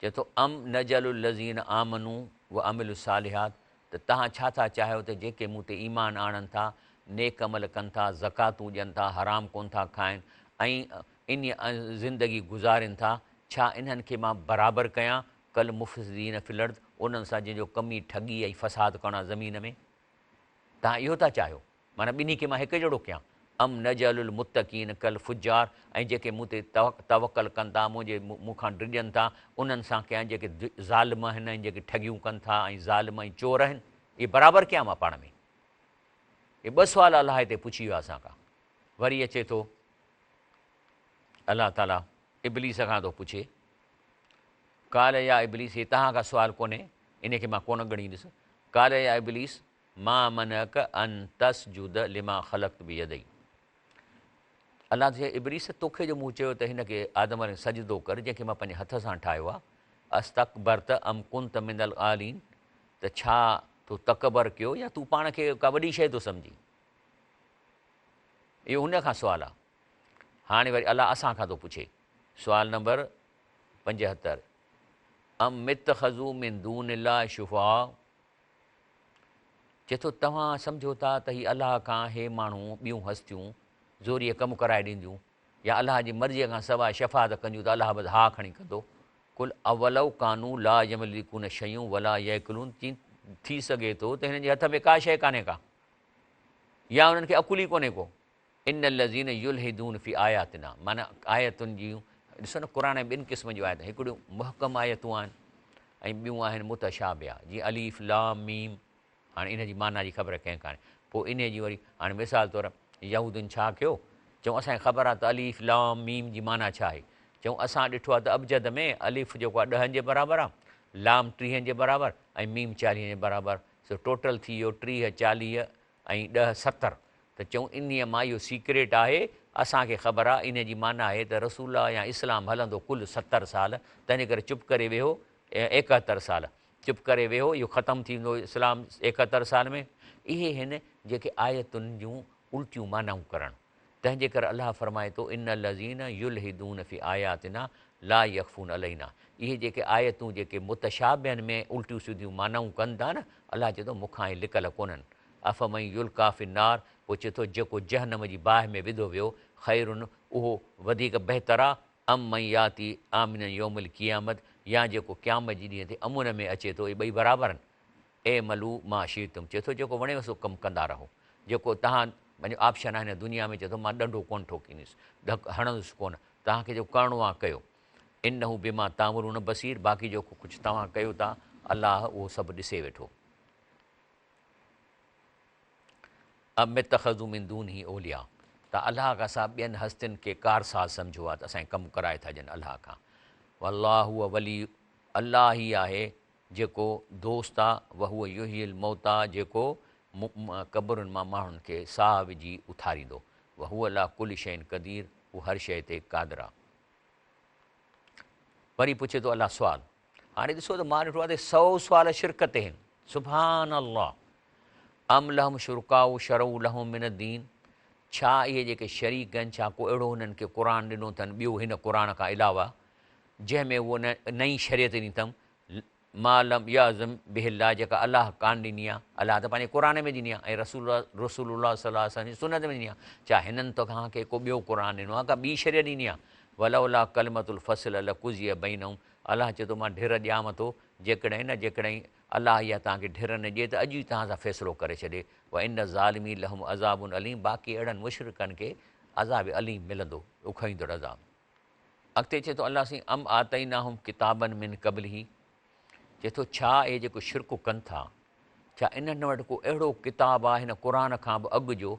چئي ٿو ام نجعل الذين آمنوا وعملوا الصالحات ته توهان ڇا ٿا چاهيو ته جيڪي مون تي ايمان آڻن ٿا، نيڪ عمل ڪن ٿا، زڪواتون ڏين ٿا، حرام ڪونه ٿا کائن ۽ انهيء زندگي گذارين ٿا، ڇا انهن کي مان برابر ڪيان ڪالمفسدين في الارض انهن سان جن جو ڪم ئي ٺڳي ۽ فساد ڪرڻ آهي زمين ۾؟ توهان اهو ٿا چاهيو؟ معنيٰ ٻنهي کي مان هڪ جهڙو ڪيان. ام نجعل المتقين ڪالفجار ۽ جيڪي مون تي توڪل ڪن ٿا، منهنجي مون کان ڊڄن ٿا، انهن سان ڪيان جيڪي ظالم آهن ۽ جيڪي ٺڳيون ڪن ٿا ۽ ظالم ۽ چور آهن. اهي برابر ڪيان مان پاڻ ۾؟ اهي ٻه سوال الله هتي پڇي ويو اسان کان. وري اچي ٿو الله تعاليٰ ابليس کان ٿو پڇي، قال يا ابليس هي توهان کان سوال ڪونهي، ان کي مان ڪونه ڳڻيندس. قال يا ابليس ما منعک ان تسجد لما خلقت بيدي الله ٿو چئي ابليس توکي جو مون چيو ته هن کي آدم عليه سجدو ڪر جنهن کي مان پنهنجي هٿ سان ٺاهيو آهي استڪبرت ام ڪنت من العالين ته ڇا تو تڪبر ڪيو يا تون پاڻ کي ڪا وڏي شيء ٿو سمجهين اهو هن کان سوال آهي هاڻي وري الله اسان کان ٿو پڇي سوال نمبر 75 ام اتخذوا من دون الله شفعاء چئي ٿو، توهان سمجهو ٿا ته هي الله کان هي ماڻهو، ٻيون هستيون، زوريء ڪم ڪرائي ڏينديون يا الله جي مرضيء کان سواء شفاعت ڪنديون ته الله بس ها کڻي ڪندو. قل اولو ڪانوا لا يملڪون شيئا ولا يعقلون چين ٿي سگهي ٿو ته هنن جي هٿ ۾ ڪا شيء ڪانهي ڪا يا انهن کي عقل ئي ڪونهي ڪو. ان الذين يلحدون في آياتنا معنيٰ آيتن جون ڏسو نه قرآن ۾ ٻن قسمن جون آيتون هڪڙيون محڪم آيتون آهن ۽ ٻيون آهن متشابهه جيئن الف لام ميم هاڻي ان جي معنيٰ جي خبر ڪنهن ڪانهي پوء انهي جي وري هاڻي مثال طور يهودين ڇا ڪيو چئون اسان کي خبر آهي ته الف لام ميم جي معنيٰ ڇا آهي چئون اسان ڏٺو آهي ته ابجد ۾ الف جيڪو آهي ڏهن جي برابر آهي لام ٽيهن جي برابر ۽ ميم چاليهن جي برابر سو ٽوٽل ٿي ويو 30 40 ۽ ڏهه 70 ته چئون انهيء مان اهو سيڪريٽ آهي، اسان کي خبر آ، انهيء جي معنيٰ آهي ته رسول الله يا اسلام هلندو ڪل 70 سال، تنهنجي ڪري چپ ڪري ويهو، 71 سال، چپ ڪري ويهو، اهو ختم ٿي ويندو اسلام 71 سال ۾. اهي هن جيڪي آيتن جون الٽيون معنائون ڪرڻ. تنهن جي ڪري الله فرمائي ٿو، ان الذين يلحدون في آياتنا لا يخفون علينا اهي جيڪي آيتون جيڪي متشابهن ۾ الٽيون سڌيون معنائون ڪن ٿا نه، الله چئي ٿو مون کان اهي لڪل ڪونهن. افمن يلقيٰ في النار پوء چئي ٿو جيڪو جهنم جي باهه ۾ وڌو ويو، خير اهو وڌيڪ بهتر آ، ام من ياتي آمنا يوم القيامت يا جيڪو قيامت جي ڏينهن تي امن ۾ اچي ٿو، اهي ٻئي برابر آهن. اعملوا ما شئتم چئي ٿو جيڪو وڻيو سو ڪم ڪندا رهو، جيڪو توهان پنهنجو آپشن آهي هن دنيا ۾ چئي ٿو مان ڏنڊو ڪونه ٺوڪيندس، ڌڪ هڻندس ڪونه، توهان کي جيڪو ڪرڻو آهي ڪيو. انه بما تعملون بصير باقي جيڪو ڪجهه توهان ڪيو ٿا الله اهو سڀ ڏسي ويٺو. ام اتخذوا من دونه اولياء ته الله کان سواء ٻين هستين کي ڪارساز سمجهيو آهي ته اسان کي ڪم ڪرائي ٿا ڏين الله کان. والله هو ولي الله ئي آهي جيڪو دوست آ وهو يحيي الموتيٰ جيڪو قبرن مان ماڻهن کي ساهه وجهي اٿاريندو وهو علي ڪل شيء قدير هو هر شيء تي قادر آ. وري پڇي ٿو الله سوال. هاڻي ڏسو ته مان ڏٺو آهي ته سئو سوال شرڪ تي آهن. سبحان الله ام لهم شرڪاء شرعوا لهم من الدين ڇا اهي جيڪي شريڪ آهن ڇا ڪو اهڙو هنن کي قرآن ڏنو اٿن ٻيو هن قرآن کان علاوه جنهن ۾ اهو نئين شريعت ڏني اٿم ما لم ياذن به الله جيڪا الله ڪانه ڏني آهي الله ته پنهنجي قرآن ۾ ڏني آهي ۽ رسول رسول الله صلي الله عليه وسلم جي سنت ۾ ڏني آهي ڇا هنن توکان کي ڪو ٻيو قرآن ڏنو آهي ڪا ٻي شريعت ڏني آهي ولولا ڪلمة الفصل لقضي بينهم الله چئي ٿو مان ڍر ڏيانو ٿو جيڪڏهن نه جيڪڏهن الله اها توهان کي ڍر نه ڏئي ته اڄ ئي توهان سان فيصلو ڪري ڇڏي وان الظالمين لهم عذاب اليم باقي اهڙن مشرڪن کي عذاب اليم ملندو ڏکوئيندڙ عذاب. اڳتي چئي ٿو الله سائين ام آتيناهم ڪتابا من قبله چئي ٿو ڇا اهي جيڪو شرڪ ڪن ٿا ڇا انهن وٽ ڪو اهڙو ڪتاب آهي هن قرآن کان به اڳ جو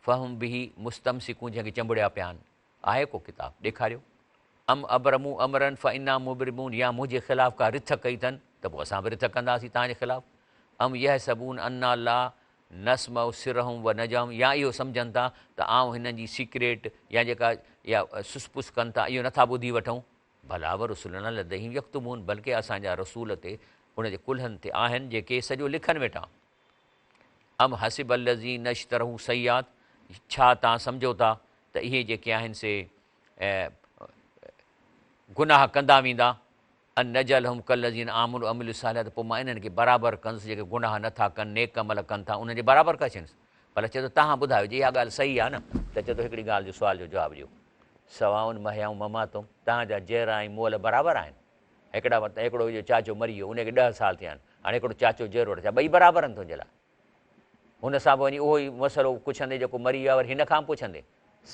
فهم به مستمسڪون جنهن کي چنبڙيا پيا آهن آهي ڪو ڪتاب ڏيکاريو ام ابرموا امرا فانا مبرمون يا منهنجي خلاف ڪا رٿ ڪئي اٿن ته پوء اسان به رٿ ڪنداسين توهان جي خلاف ام يحسبون انا لا نسمع سرهم و نجواهم يا اهو سمجهن ٿا ته آئون هنن جي سيڪريٽ يا جيڪا يا سس پس ڪن ٿا اهو نٿا ٻڌي وٺون بليٰ ورسلنا لديهم يڪتبون بلڪه اسان جا رسول تي ان جي ڪلهن تي آهن جيڪي سڄو لکن ويٺا. ام حسب الذين اشتروا السيئات ڇا توهان سمجهو ٿا ته اهي جيڪي آهن سي گناهه ڪندا ويندا ان نجعلهم ڪالذين آمنوا وعملوا الصالحات پوء مان انهن کي برابر ڪندس جيڪي گناهه نه ٿا ڪن نيڪ عمل ڪن ٿا انهن جي برابر ڪري ڇڏيندس ڀلا چئي ٿو توهان ٻڌايو جي اها ڳالهه صحيح آهي نه ته چئي ٿو هڪڙي ڳالهه جو سوال جو جواب ڏيو سواء محياهم ومماتهم توهان جا جيئرا ۽ مئل برابر آهن هڪڙا وٽ هڪڙو جو چاچو مري ويو ان کي ڏهه سال ٿيا آهن هاڻي هڪڙو چاچو جيئرو آهي ڇا ٻئي برابر آهن تنهنجي لاء هن سان به وڃي اهو ئي مسئلو پڇندي جيڪو مري ويو آهي وري هن کان به پڇندي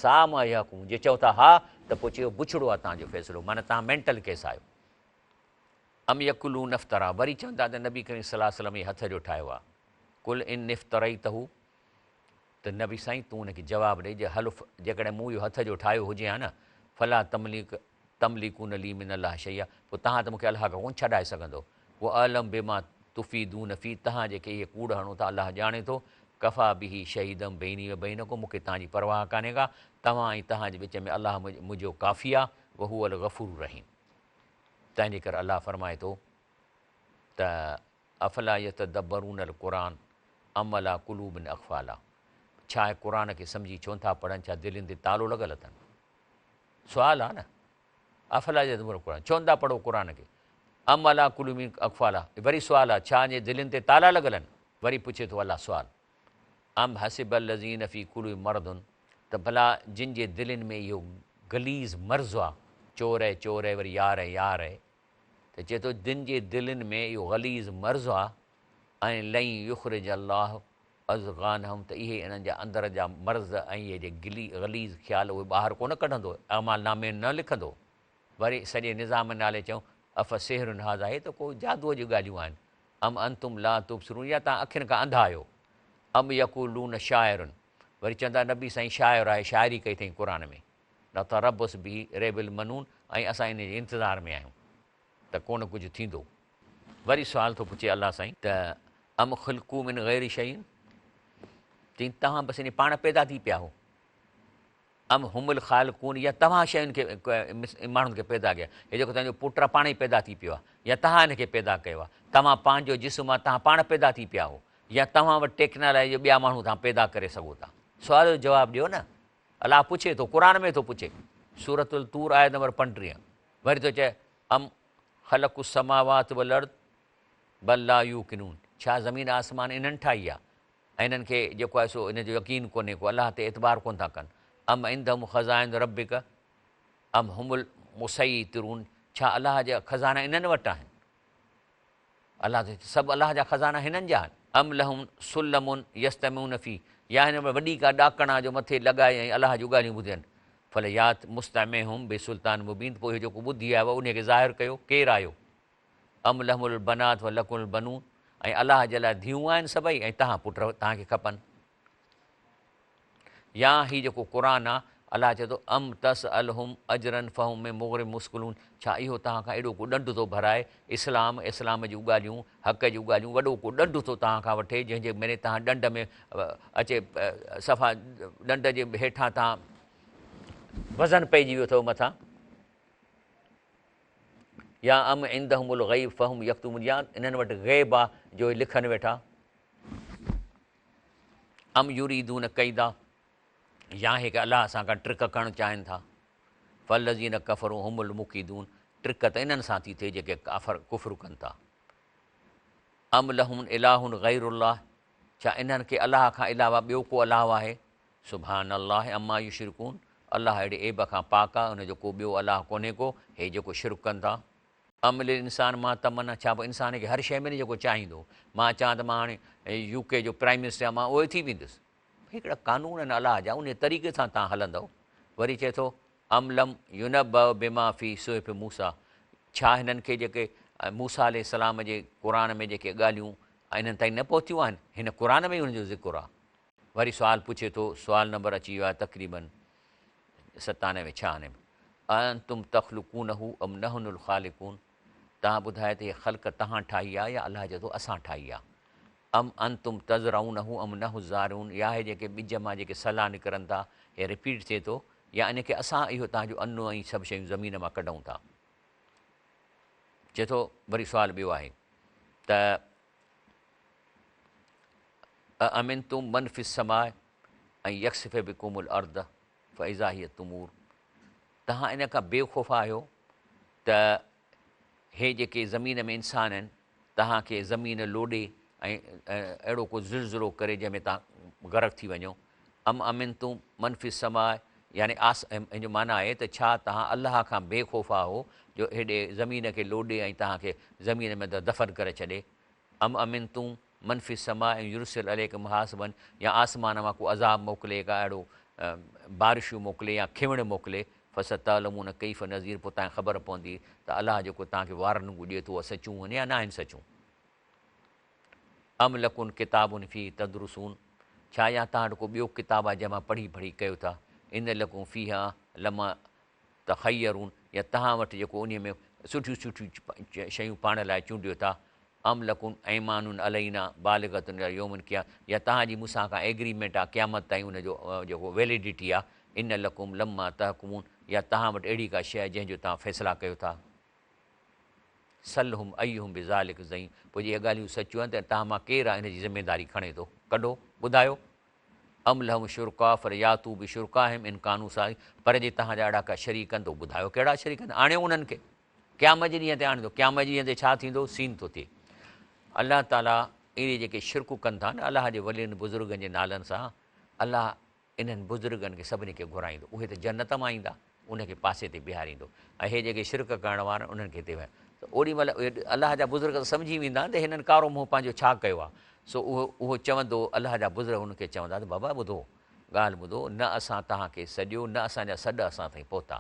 ساء ما يحڪمون جي چئو ٿا ها ته پوء چيو بڇڙو آهي توهان جو فيصلو معنيٰ توهان مينٽل ڪيس آهيو ام يقولون افترا وري چون ٿا ته نبي ڪريم صلي الله عليه وسلم هي هٿ جو ٺاهيو آهي قل ان افتريته ته نبي سائين تون ان کي جواب ڏي جي حلف جيڪڏهن مون اهو هٿ جو ٺاهيو هجي ها نه فلا تملڪ تملڪون لي من الله شيئا پوء توهان ته مون کي الله کان ڪونه ڇڏائي سگهندؤ هو اعلم بما تفيضون فيه توهان جيڪي اهي ڪوڙ هڻو ٿا الله ڄاڻي ٿو ڪفيٰ به شهيدا بيني و بينڪم مون کي توهان جي پرواهه ڪانهي ڪا توهان ۽ توهان جي وچ ۾ الله منهنجو ڪافي آهي وهو الغفور الرحيم تنهن جي ڪري الله فرمائي ٿو ته افلا يتدبرون القرآن ام علي قلوب اقفالها ڇا اهي قرآن کي سمجهي ڇونه ٿا پڙهن ڇا دلين تي تالو لڳل اٿن سوال آ نه افلا يتدبرون القرآن ڇو نٿا پڙهو قرآن کي ام علي قلوب اقفالها وري سوال آ ڇا جي دلين تي تالا لڳل آهن وري پڇي ٿو الله سوال ام حسب الذين في قلوبهم مرض ته ڀلا جن جي دلين ۾ اهو غليظ مرض آ چور اي چور اي وري يار اي يار اي ته چئي ٿو جن جي دلين ۾ اهو غليظ مرض آ ۽ لن يخرج الله اضغانهم ته اهي انهن جا اندر جا مرض ۽ اهي جي غليظ خيال اهي ٻاهر ڪونه ڪڍندو، اعمال نامي ۾ نه لکندو. وري سڄي نظام نالي چيائون افسحر هذا هي ته ڪو جادوء جون ڳالهيون آهن، ام انتم لا تبصرون يا توهان اکين کان انڌا آهيو، ام يقولون شاعر وري چوندا نبي سائين شاعر آهي شاعري ڪئي اٿئين قرآن ۾. نتربص به ريب المنون ۽ اسان ان جي انتظار ۾ آهيون ته ڪونه ڪجهه ٿيندو. وري سوال ٿو پڇي الله سائين ته ام خلقو من غير شيء چئين توهان بس ائين پاڻ پيدا ٿي پيا هو ام هم الخالقون يا توهان شين کي ماڻهن کي پيدا ڪيا هي جيڪو توهان جو پٽ آهي پاڻ ئي پيدا ٿي پيو آهي يا توهان هن کي پيدا ڪيو آهي توهان پنهنجو جسم آهي توهان پاڻ پيدا ٿي پيا هو يا توهان وٽ ٽيڪنالاجي جو ٻيا ماڻهو توهان پيدا ڪري سگهو ٿا سوال جو جواب ڏيو نه الله پڇي ٿو، قرآن ۾ ٿو پڇي، سورة الطور آيت نمبر 35، وري ٿو چئي، ام خلقوا السماوات والارض بل لا يوقنون، ڇا زمين آسمان انهن ٺاهي آهي ۽ انهن کي جيڪو آهي سو ان جو يقين ڪونهي ڪو الله تي اعتبار ڪونه ٿا ڪن، ام عندهم خزائن ربڪ ام هم المصيطرون، ڇا الله جا خزانا انهن وٽ آهن؟ الله ٿو چئي سڀ الله جا خزانا هنن جا آهن. ام لهم سلم يستمعون فيه، يا هن ۾ وڏي ڪا ڏاڪڻ آ جو مٿي لڳائي ۽ الله جون ڳالهيون ٻڌين. فليات مستمعهم بسلطان مبين ته پوء اهو جيڪو ٻڌي آيو آهي انهي کي ظاهر ڪيو، ڪير آيو؟ ام لهم البنات ولڪم البنون ۽ الله جي لاء ڌيئون آهن سڀئي ۽ توهان پٽ توهان کي کپن. يا هي جيڪو قرآن آ الله چئي ٿو ام تسألهم اجرا فهم من مغرم مثقلون ڇا اهو توهان کان ايڏو ڪو ڏنڊ ٿو ڀرائي، اسلام، اسلام جون ڳالهيون، حق جون ڳالهيون، وڏو ڪو ڏنڊ ٿو توهان کان وٺي جنهن جي معني توهان ڏنڊ ۾ اچي صفا ڏنڊ جي هيٺان توهان وزن پئجي ويو اٿو مٿان. يا ام عندهم الغيب فهم يڪتبون يا انهن وٽ غيب آ جو اهي لکن ويٺا. ام يريدون ڪيدا يا هي ڪه الله سان ڪا ٽرڪ ڪرڻ چاهين ٿا. فالذين ڪفروا هم المڪيدون ٽرڪ ته انهن سان ٿي ٿئي جيڪي ڪافر ڪفر ڪن ٿا. ام لهم اله غير الله ڇا انهن کي الله کان علاوه ٻيو ڪو الله آهي؟ سبحان الله عما يشرڪون الله اهڙي عيب کان پاڪ آهي ان جو ڪو ٻيو الله ڪونهي ڪو هي جيڪو شرڪ ڪن ٿا. ام للانسان ما تمنا ڇا پوء انسان کي هر شيء ملي جيڪو چاهيندو مان چاهان ته مان هاڻي يو ڪي جو پرائم منسٽر آهيان مان اهو ئي ٿي ويندس هڪڙا قانون آهن الله جا انهي طريقي سان توهان هلندؤ وري چئي ٿو ام لم ينبأ بما في صحف موسيٰ ڇا هنن کي جيڪي موسيٰ عليه السلام جي قرآن ۾ جيڪي ڳالهيون انهن تائين نه پهتيون آهن هن قرآن ۾ ئي ان جو ذڪر آهي وري سوال پڇي ٿو، سوال نمبر اچي ويو آهي تقريباً 97 96 ۾، اانتم تخلقونه ام نحن الخالقون توهان ٻڌايو ته هيء خلق توهان ٺاهي آهي يا الله چئي ٿو اسان ٺاهي آهي؟ ام انتم تزرعونه ام نحن الزارعون يا هي جيڪي ٻج مان جيڪي سلا نڪرن ٿا هي رپيٽ ٿئي ٿو يا ان کي اسان اهو توهان جو ان ۽ سڀ شيون زمين مان ڪڍون ٿا؟ چئي ٿو وري سوال ٻيو آهي ته اامنتم من في السماء ان يخسف بڪم الارض فاذا هي تمور توهان ان کان بي خوف آهيو ته هي جيڪي زمين ۾ انسان آهن توهان کي زمين لوڏي ۽ اهڙو ڪو زلزلو ڪري جنهن ۾ توهان غرق ٿي وڃو ام امنتم من في السماء يعني آس ان جو معنيٰ آهي ته ڇا توهان الله کان بي خوف آهو جو هيڏي زمين کي لوڏي ۽ توهان کي زمين ۾ دفن ڪري ڇڏي ام امنتم من في السماء ان يرسل عليڪم حاصبا يا آسمان مان ڪو عذاب موڪلي ڪا اهڙو بارشون موڪلي يا کنوڻ موڪلي فستعلمون ڪيف نذير پوء توهان کي خبر پوندي ته الله جيڪو توهان کي وارننگون ڏئي ٿو اهي سچون آهن يا ناهن سچون. ام لڪم ڪتاب فيه تدرسون ڇا يا توهان وٽ ڪو ٻيو ڪتاب آهي جنهن مان پڙهي پڙهي ڪيو ٿا ان لڪم فيها لما تخيرون يا توهان وٽ جيڪو انهي ۾ سٺيون سٺيون شيون پاڻ لاء چونڊيو ٿا ام لڪم ايمان علينا بالغة الي يوم القيامة يا توهان جي مون سان ڪا ايگريمينٽ آهي قيامت تائين ان جو جيڪو ويليڊٽي آهي ان لڪم لما تحڪمون يا توهان وٽ اهڙي ڪا شيء آهي جنهن جو توهان فيصلا ڪيو ٿا. سلهم ايهم بذلڪ زعيم پوء جي اهي ڳالهيون سچيون آهن ته توهان مان ڪير آهي ان جي ذميداري کڻي ٿو؟ ڪڍو، ٻڌايو. ام لهم شرڪاء فلياتوا بشرڪائهم ان ڪانوا صادقين پر جي توهان جا اهڙا ڪا شريڪ آهن ته ٻڌايو ڪهڙا شريڪ آهن آڻيو انهن کي قيامت جي ڏينهن تي آڻيندو قيامت جي ڏينهن تي ڇا ٿيندو سين ٿو ٿئي الله تعالي اهي جيڪي شرڪ ڪن ٿا نه الله جي ولين بزرگن جي نالن سان الله انهن بزرگن کي سڀني کي گهرائيندو، اهي ته جنت مان ايندا، انهن کي پاسي تي بيهاريندو ۽ هي جيڪي شرڪ ڪرڻ وارا آهن انهن کي هتي ويهاريندو ته اوڏي مهل اهي الله جا بزرگ ته سمجهي ويندا ته هنن ڪارو منهن پنهنجو ڇا ڪيو آهي، سو اهو اهو چوندو الله جا بزرگ انهن کي چوندا ته بابا ٻڌو ڳالهه ٻڌو نه اسان توهان کي سڏيو نه اسان جا سڏ اسان تائين پهتا،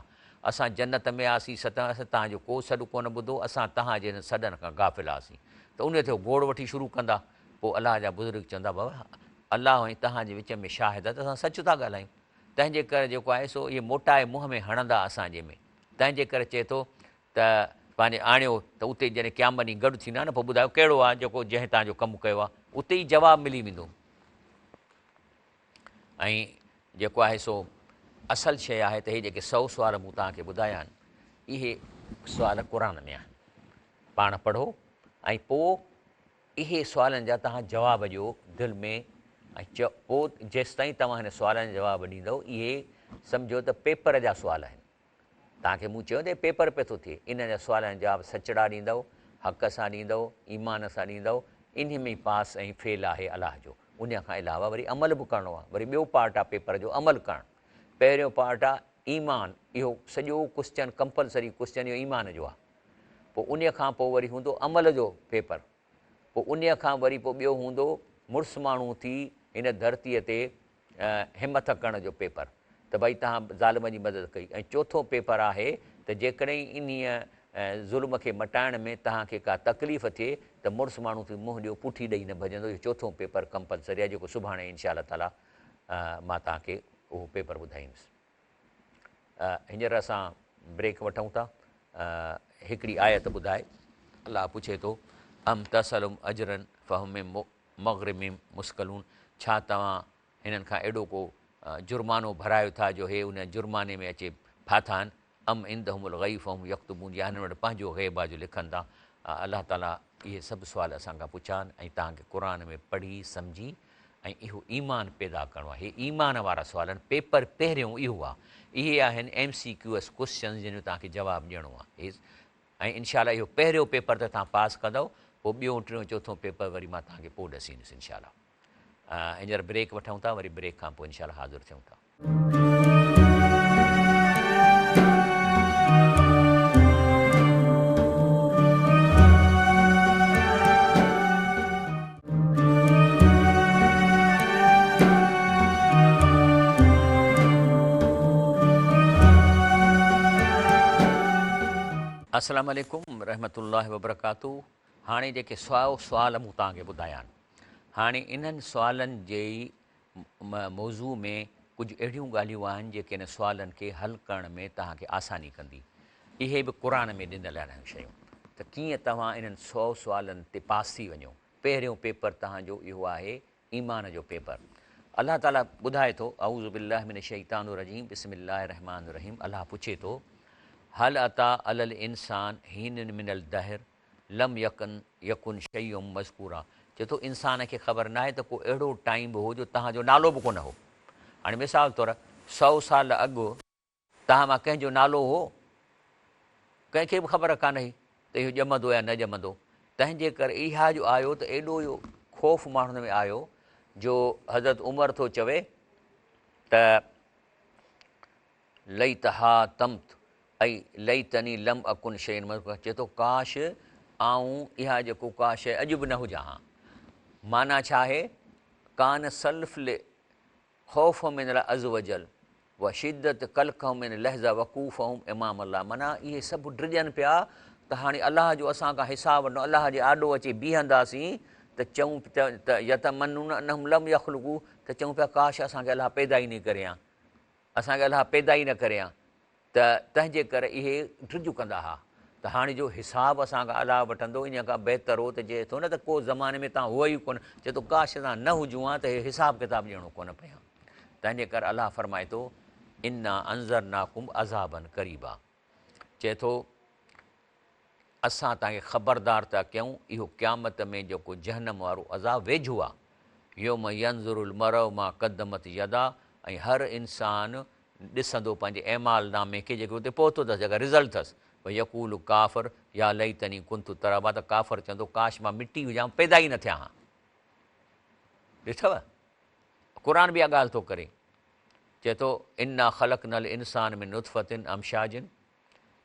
اسان جنت ۾ هئاسين ستن اسان توهان جو ڪو سڏ ڪونه ٻڌو اسان توهان جي انهن سڏن کان غافل هئاسين ته انهي تي هو گوڙ وٺي شروع ڪندا. پوء الله جا بزرگ چوندا، بابا! الله ۽ توهان جي وچ ۾ شاهد آهي ته اسان سچ ٿا ڳالهايون. تنهن جي ڪري جيڪو آهي سو اهي موٽائي منهن ۾ هڻندا اسان جي ۾. تنهن جي ڪري چئي ٿو ته پنهنجي آڻيو ته اتي جڏهن قيامت ڏينهن گڏ ٿيندا نه پوء ٻڌايو ڪهڙو آهي جيڪو جنهن توهان جو ڪم ڪيو آهي. اتي ئي جواب ملي ويندو. ۽ جيڪو آهي سو اصل شيء آهي ته هي جيڪي سئو سوال مون توهان کي ٻڌايا آهن اهي سوال قرآن ۾ آهن. پاڻ پڙهو ۽ پوء اهي سوالن جا توهان جواب ڏيو دل ۾ ۽ پوء جيستائين توهان هن سوالن جا جواب ڏيندؤ اهي سمجهو ته پيپر جا سوال آهن. توهان کي مون چيو ته هي پيپر پيو ٿو ٿئي. انهن جا سوالن جا جواب سچڙا ڏيندؤ، حق سان ڏيندؤ، ايمان سان ڏيندؤ، انهي ۾ ئي پاس ۽ فيل آهي الله جو. انهي کان علاوه وري عمل به ڪرڻو آهي. وري ٻيو پارٽ آهي پيپر جو عمل ڪرڻ. پهريون پارٽ آهي ايمان، اهو سڄو ڪوسچن ڪمپلسري ڪوسچن اهو ايمان جو آهي. پوء انهيء کان پوء وري هوندو عمل جو پيپر، پوء انهيء کان وري پوء ٻيو هوندو مڙس ماڻهو ٿي هن ڌرتيء تي همٿ ڪرڻ جو پيپر ته ڀئي توهان ظالم جي مدد ڪئي ۽ چوٿون پيپر آهي ته جيڪڏهن انهيء ظلم کي مٽائڻ ۾ توهان کي ڪا تڪليف ٿئي ته مڙس ماڻهو ٿي منهن ڏيو پٺي ڏئي نه ڀڄندو اهو چوٿون پيپر ڪمپلسري آهي جيڪو سڀاڻي انشاء الله تعاليٰ مان توهان کي اهو پيپر ٻڌائيندس. هينئر اسان بريڪ وٺون ٿا. هڪڙي آيت ٻڌائي الله پڇي ٿو ام تسألهم اجرا فهم من مغرم مثقلون ڇا توهان هنن کان اهڙو ڪو جرمانو ڀرايو ٿا جو هي ان جرماني ۾ اچي ڦاٿا آهن ام عندهم الغيب فهم يڪتبون يا هنن وٽ پنهنجو غيب آهي جو لکن ٿا الله تعالي اهي سڀ سوال اسان کان پڇيا آهن ۽ توهان کي قرآن ۾ پڙهي سمجهي ۽ اهو ايمان پيدا ڪرڻو آهي هي ايمان وارا سوال آهن پيپر پهريون اهو آهي اهي آهن ايم سي ڪيو ايس ڪوسچنز جن جو توهان کي جواب ڏيڻو آهي ۽ انشاء الله اهو پهريون پيپر ته توهان پاس ڪندؤ پوء ٻيون ٽيون چوٿون پيپر وري مان توهان کي پوء ڏسيندس انشاء الله هينئر بريڪ وٺون ٿا وري بريڪ کان پوء انشاء الله حاضر ٿيون ٿا. السلام عليڪم رحمة الله وبرڪاته هاڻي جيڪي سؤ سوال مون توهان کي ٻڌايا آهن هاڻي انهن سوالن جي ئي موضوع ۾ ڪجهه اهڙيون ڳالهيون آهن جيڪي ان سوالن کي حل ڪرڻ ۾ توهان کي آساني ڪندي. اهي به قرآن ۾ ڏنل آهن شيون ته ڪيئن توهان انهن سو سوالن تي پاس ٿي وڃو. پهريون پيپر توهان جو اهو آهي ايمان جو پيپر. الله تعالي ٻڌائي ٿو، اعوذ بالله من الشيطان الرجيم بسم الله الرحمٰن الرحيم الله پڇي ٿو، هل اتي علي الانسان حين من الدهر لم يڪن يڪن شيء مذڪورا چئي ٿو انسان کي خبر ناهي ته ڪو اهڙو ٽائيم به هو جو توهان جو نالو به ڪونه هو. هاڻي مثال طور سئو سال اڳ توهان مان ڪنهن جو نالو هو؟ ڪنهن کي به خبر ڪانه هئي ته اهو ڄمندو يا نه ڄمندو. تنهن جي ڪري اها جو آيو ته ايڏو اهو خوف ماڻهن ۾ آيو جو حضرت عمر ٿو چوي ته ليتها تمت اي ليتني لم اڪن شيئا مذڪورا چئي ٿو ڪاش آئون اها جيڪو ڪا شيء اڄ به نه هجان ها. معنيٰ ڇا آهي؟ ڪان سلف لخوفهم من الله عزوجل وشدت قلقهم من لحظه وقوفهم امام الله معنيٰ اهي سڀ ڊڄن پيا ته هاڻي الله جو اسان کان حساب وٺندو الله جي آڏو اچي بيهنداسين ته چئون ته يتمنون انهم لم يخلقوا ته چئون پيا ڪاش اسان کي الله پيدا ئي نه ڪري ها. اسان کي الله پيدا ئي نه ڪري ها ته تنهن جي ڪري اهي ڊڄ ڪندا ها ته هاڻي جو حساب اسان کان الله وٺندو انهيء کان بهتر هو ته چئي ٿو نه ته ڪو زماني ۾ توهان هئا ئي ڪونه چئي ٿو ڪاش اسان نه هجون ها ته هي حساب ڪتاب ڏيڻو ڪونه پئي ها تنهن جي ڪري الله فرمائي ٿو انا انذرناڪم عذابا قريبا چئي ٿو اسان توهان کي خبردار ٿا ڪيون، اهو قيامت ۾ جيڪو جهنم وارو عذاب ويجهو آهي. يوم ينظر المرء ما قدمت يداه ۽ هر انسان ڏسندو پنهنجي اعمال نامي کي جيڪو اتي پهتو اٿس جيڪا رزلٽ اٿس. ويقول الڪافر يا ليتني ڪنت ترابا ته ڪافر چوندو ڪاش مان مٽي هجان پيدا ئي نه ٿيان ها. ڏٺو؟ قرآن به اها ڳالهه ٿو ڪري. چئي ٿو انا خلقنا الانسان من نطفة امشاج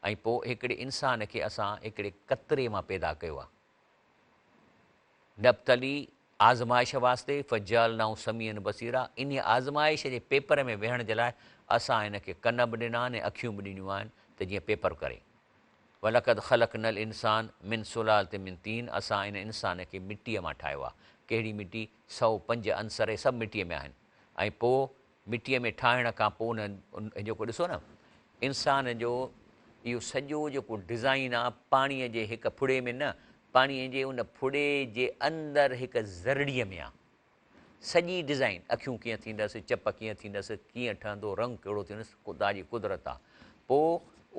۽ پوء هڪڙي انسان کي اسان هڪڙي قطري مان پيدا ڪيو آهي. نبتلي، آزمائش واسطي، فجعلناه سميعا بصيرا، انهيء آزمائش جي پيپر ۾ ويهڻ جي لاء اسان هن کي ڪن به ڏنا آهن ۽ اکيون به ڏنيون آهن ته جيئن پيپر ڪري. ولقد خلقنا الانسان من سلالة من طين، اسان ان انسان کي مٽيء مان ٺاهيو آهي. ڪهڙي مٽي؟ 105 عنصر اهي سڀ مٽيء ۾ آهن ۽ پوء مٽيء ۾ ٺاهڻ کان پوء ان جيڪو ڏسو نه انسان جو اهو سڄو جيڪو ڊزائين آ پاڻيء جي هڪ ڦڙي ۾ نه پاڻيء جي ان ڦڙي جي اندر هڪ ذرڙي ۾ آ سڄي ڊزائين اکيون ڪيئن ٿيندس چپ ڪيئن ٿيندس ڪيئن ٺهندو رنگ ڪهڙو ٿيندس خدا جي قدرت آ پوء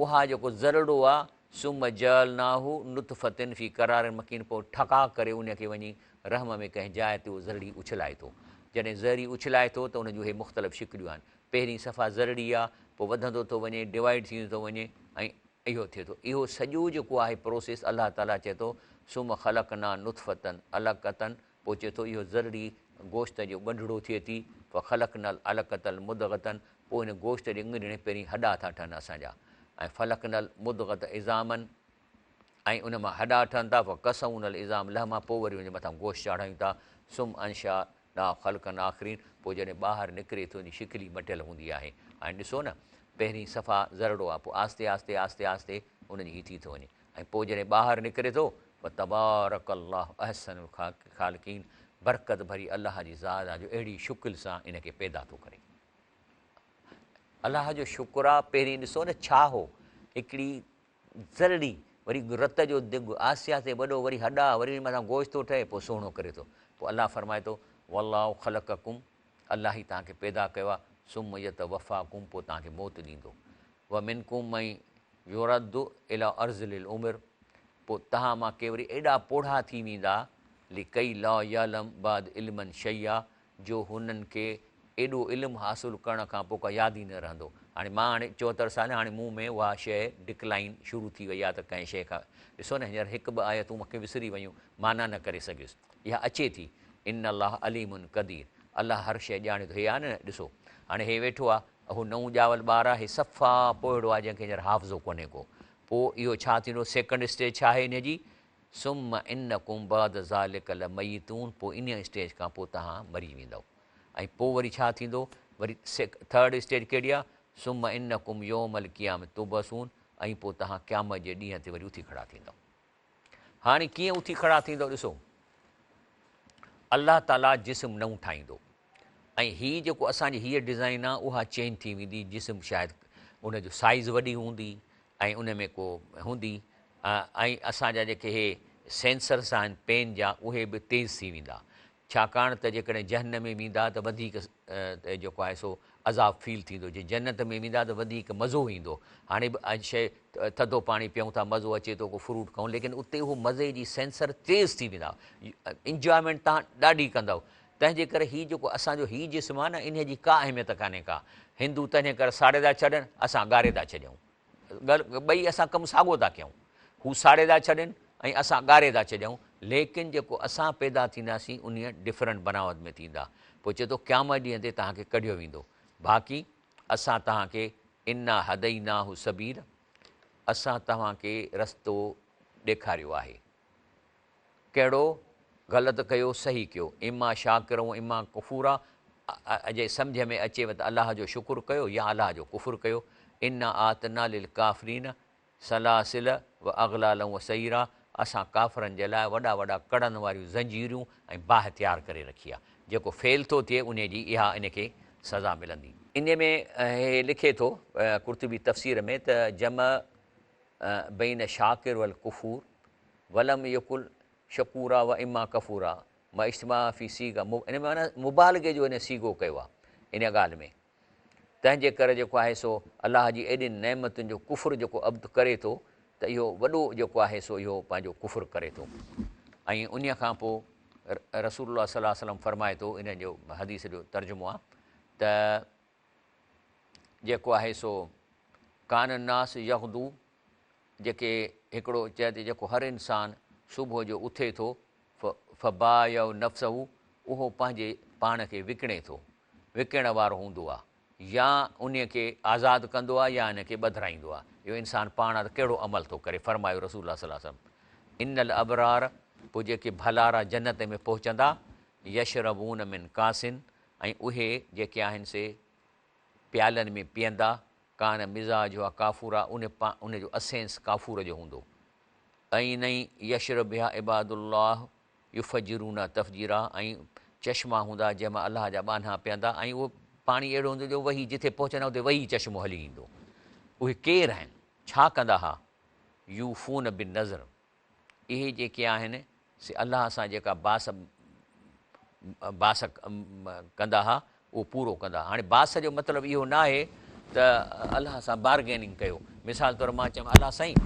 اها جيڪو ذرڙو آ ثم جعلناه نطفة في قرار مڪين پوء ٺڪاء ڪري ان کي وڃي رحم ۾ ڪنهن جاء تي اهو ذرڙي اڇلائي ٿو. جڏهن ذرڙي اڇلائي ٿو ته ان جون اهي مختلف شڪليون آهن. پهرين صفا ذرڙي آ، پوء وڌندو ٿو وڃي، ڊوائيڊ ٿيندو ٿو وڃي ۽ اهو ٿئي ٿو. اهو سڄو جيڪو آهي پروسيس الله تعاليٰ چئي ٿو ثم خلقنا نطفة علقة پوء چئي ٿو اهو ذرڙي گوشت جو ڳنڍڙو ٿئي ٿي فخلقنا العلقة مضغة پوء ان گوشت جي ڳنڍڙي پهرين هڏا ٿا ٺهن اسان جا ۽ فخلقنا المضغة عظاما ۽ ان مان هڏا ٺهن ٿا فڪسونا العظام لحما پوء وري ان جي مٿان گوشت چاڙهايون ٿا ثم انشا نا خلقا آخرين پوء جڏهن ٻاهر نڪري ٿو ان جي شڪل ئي مٽيل هوندي آهي. هاڻي ڏسو نه پهرين صفا ذرڙو آهي پوء آهستي آهستي آهستي آهستي ان جي هي ٿي ٿو وڃي ۽ پوء جڏهن ٻاهر نڪري ٿو فتبارڪ الله احسن الخالقين برڪت ڀري الله جي ذات آهي جو اهڙي شڪل سان ان کي پيدا ٿو ڪري. الله جو شڪر آ پهرين ڏسو نه ڇا هو هڪڙي ذرڙي وري رت جو دڳ آهستي آهستي وڏو وري هڏا وري ان مٿان گوشت ٿو ٺهي پوء سهڻو ڪري ٿو پوء الله فرمائي ٿو والله خلقڪم الله ئي توهان کي پيدا ڪيو آ ثم يتوفاڪم پوء توهان کي موت ڏيندو ومنڪم من يرد الي ارذل العمر پوء توهان مان ڪي وري ايڏا پوڙها ٿي ويندا لڪي لا يعلم بعد علم شيئا جو هنن کي ايڏو علم حاصل ڪرڻ کان پوء ڪا ياد ئي نه رهندو. هاڻي مان هاڻي 74 سال آهيان، هاڻي مون ۾ اها شيء ڊڪلائين شروع ٿي وئي آهي ته ڪنهن شيء کان ڏسو نه هينئر هڪ ٻه آيتون مون کي وسري ويون، معنيٰ نه ڪري سگهيس. اها اچي ٿي، ان الله عليم قدير الله هر شيء ڄاڻي ٿو. هي آهي نه ڏسو هاڻي هي ويٺو آهي، اهو نئون ڄاول ٻار آهي، هي صفا پوئڙو آهي جنهن کي هينئر حافظو ڪونهي ڪو. پوء اهو ڇا ٿيندو، سيڪنڊ اسٽيج ڇا آهي ان جي؟ ثم انڪم بعد ذلک لميتون پوء انهيء اسٽيج کان پوء توهان مري ويندؤ ۽ پوء وري ڇا ٿيندو وري ٿرڊ اسٽيج ڪهڙي آهي ثم انڪم يوم القيامة تبعثون ۽ پوء توهان قيامت جي ڏينهن تي وري اٿي کڙا ٿيندؤ. هاڻي ڪيئن اٿي کڙا ٿيندؤ ڏسو الله تعاليٰ جسم نئون ٺاهيندو ۽ هي جيڪو اسان جي هيء ڊزائين آهي اها چينج ٿي ويندي جسم شايد ان جو سائيز وڏي هوندي ۽ ان ۾ ڪو هوندي ۽ اسان جا جيڪي هي سينسرس آهن پين جا اهي به تيز ٿي ويندا ڇاڪاڻ ته جيڪڏهن جهنم ۾ ويندا ته وڌيڪ جيڪو آهي سو عذاب فيل ٿيندو جي جنت ۾ ويندا ته وڌيڪ مزو ايندو هاڻي به شيء ٿڌو پاڻي پيئون ٿا مزو اچي ٿو ڪو فروٽ کائون ليڪن اتي اهو مزي جي سينسر تيز ٿي ويندا انجوائمينٽ تان ڏاڍي ڪندؤ تنهن جي ڪري هي جيڪو اسان جو هي جسم آهي نه انهي جي ڪا اهميت ڪانهي ڪا هندو تنهن جي ڪري ساڙي ٿا ڇڏن اسان ڳاري ٿا ڇڏيون ڳالهه ٻئي اسان ڪم ساڳو ٿا ڪيون هو ساڙي ٿا ڇڏن ۽ اسان ڳاري ٿا ڇڏيون ليڪن جيڪو اسان پيدا ٿينداسين انهيء ڊفرنٽ بناوت ۾ ٿيندا پوء چئي ٿو قيامت ڏينهن تي توهان کي ڪڍيو ويندو باقي اسان توهان کي انا هديناه السبيل اسان توهان کي رستو ڏيکاريو آهي ڪهڙو غلط ڪيو صحيح ڪيو اما شاڪرا و اما ڪفورا جي سمجهه ۾ اچيو ته الله جو شڪر ڪيو يا الله جو ڪفر ڪيو انا اعتدنا للڪافرين سلاسل و اغلالا و سعيرا اسان ڪافرن جي لاء وڏا وڏا ڪڙن واريون زنجيريون ۽ باهه تيار ڪري رکي آهي جيڪو فيل ٿو ٿئي انهي جي اها ان کي سزا ملندي. انهي ۾ هي لکي ٿو قرطبي تفسير ۾ ته جمع بين شاڪر والڪفور ولم يقل شڪورا و اما ڪفورا ما اجتماع في صيغه ان ۾ معنيٰ مبالغي جو ان صيغو ڪيو آهي ان ڳالهه ۾ تنهن جي ڪري جيڪو آهي سو الله جي ايڏين نعمتن جو ڪفر جيڪو عبد ڪري ٿو ته اهو وڏو جيڪو آهي سو اهو پنهنجو ڪفر ڪري ٿو ۽ انهي کان پوء رسول الله صلي الله عليه وسلم فرمائي ٿو ان جو حديث جو ترجمو آهي ته جيڪو آهي سو ڪان الناس يغدو جيڪي هڪڙو چئي ته جيڪو هر انسان صبح جو اٿي ٿو فبايع نفسه اهو پنهنجي پاڻ کي وڪڻي ٿو وڪڻڻ وارو هوندو آهي يا انهي کي آزاد ڪندو آهي يا ان کي ٻڌرائيندو آهي اهو انسان پاڻ آهي ته ڪهڙو عمل ٿو ڪري فرمايو رسول الله صلي الله عليه وسلم ان الابرار پوء جيڪي ڀلارا جنت ۾ پهچندا يشربون من ڪاس ۽ اهي جيڪي آهن سي پيالن ۾ پيئندا، ڪان مزاجها ڪافورا ان ان جو اسينس ڪافور جو هوندو. عينا يشرب بها عباد الله يفجرونها تفجيرا ۽ چشما هوندا جنهن مان الله جا ٻانها پيئندا ۽ اهو پاڻي اهڙو هوندو جو وهي جٿي پهچندا اتي وهي چشمو هلي ايندو. اهي ڪير آهن؟ ڇا ڪندا ها؟ يوفون بالنذر اهي جيڪي آهن سي الله سان جيڪا باس باس ڪندا ها اهو پورو ڪندا ها. هاڻي باس جو مطلب اهو نه آهي ته الله سان بارگيننگ ڪيو. مثال طور مان چيم الله سائين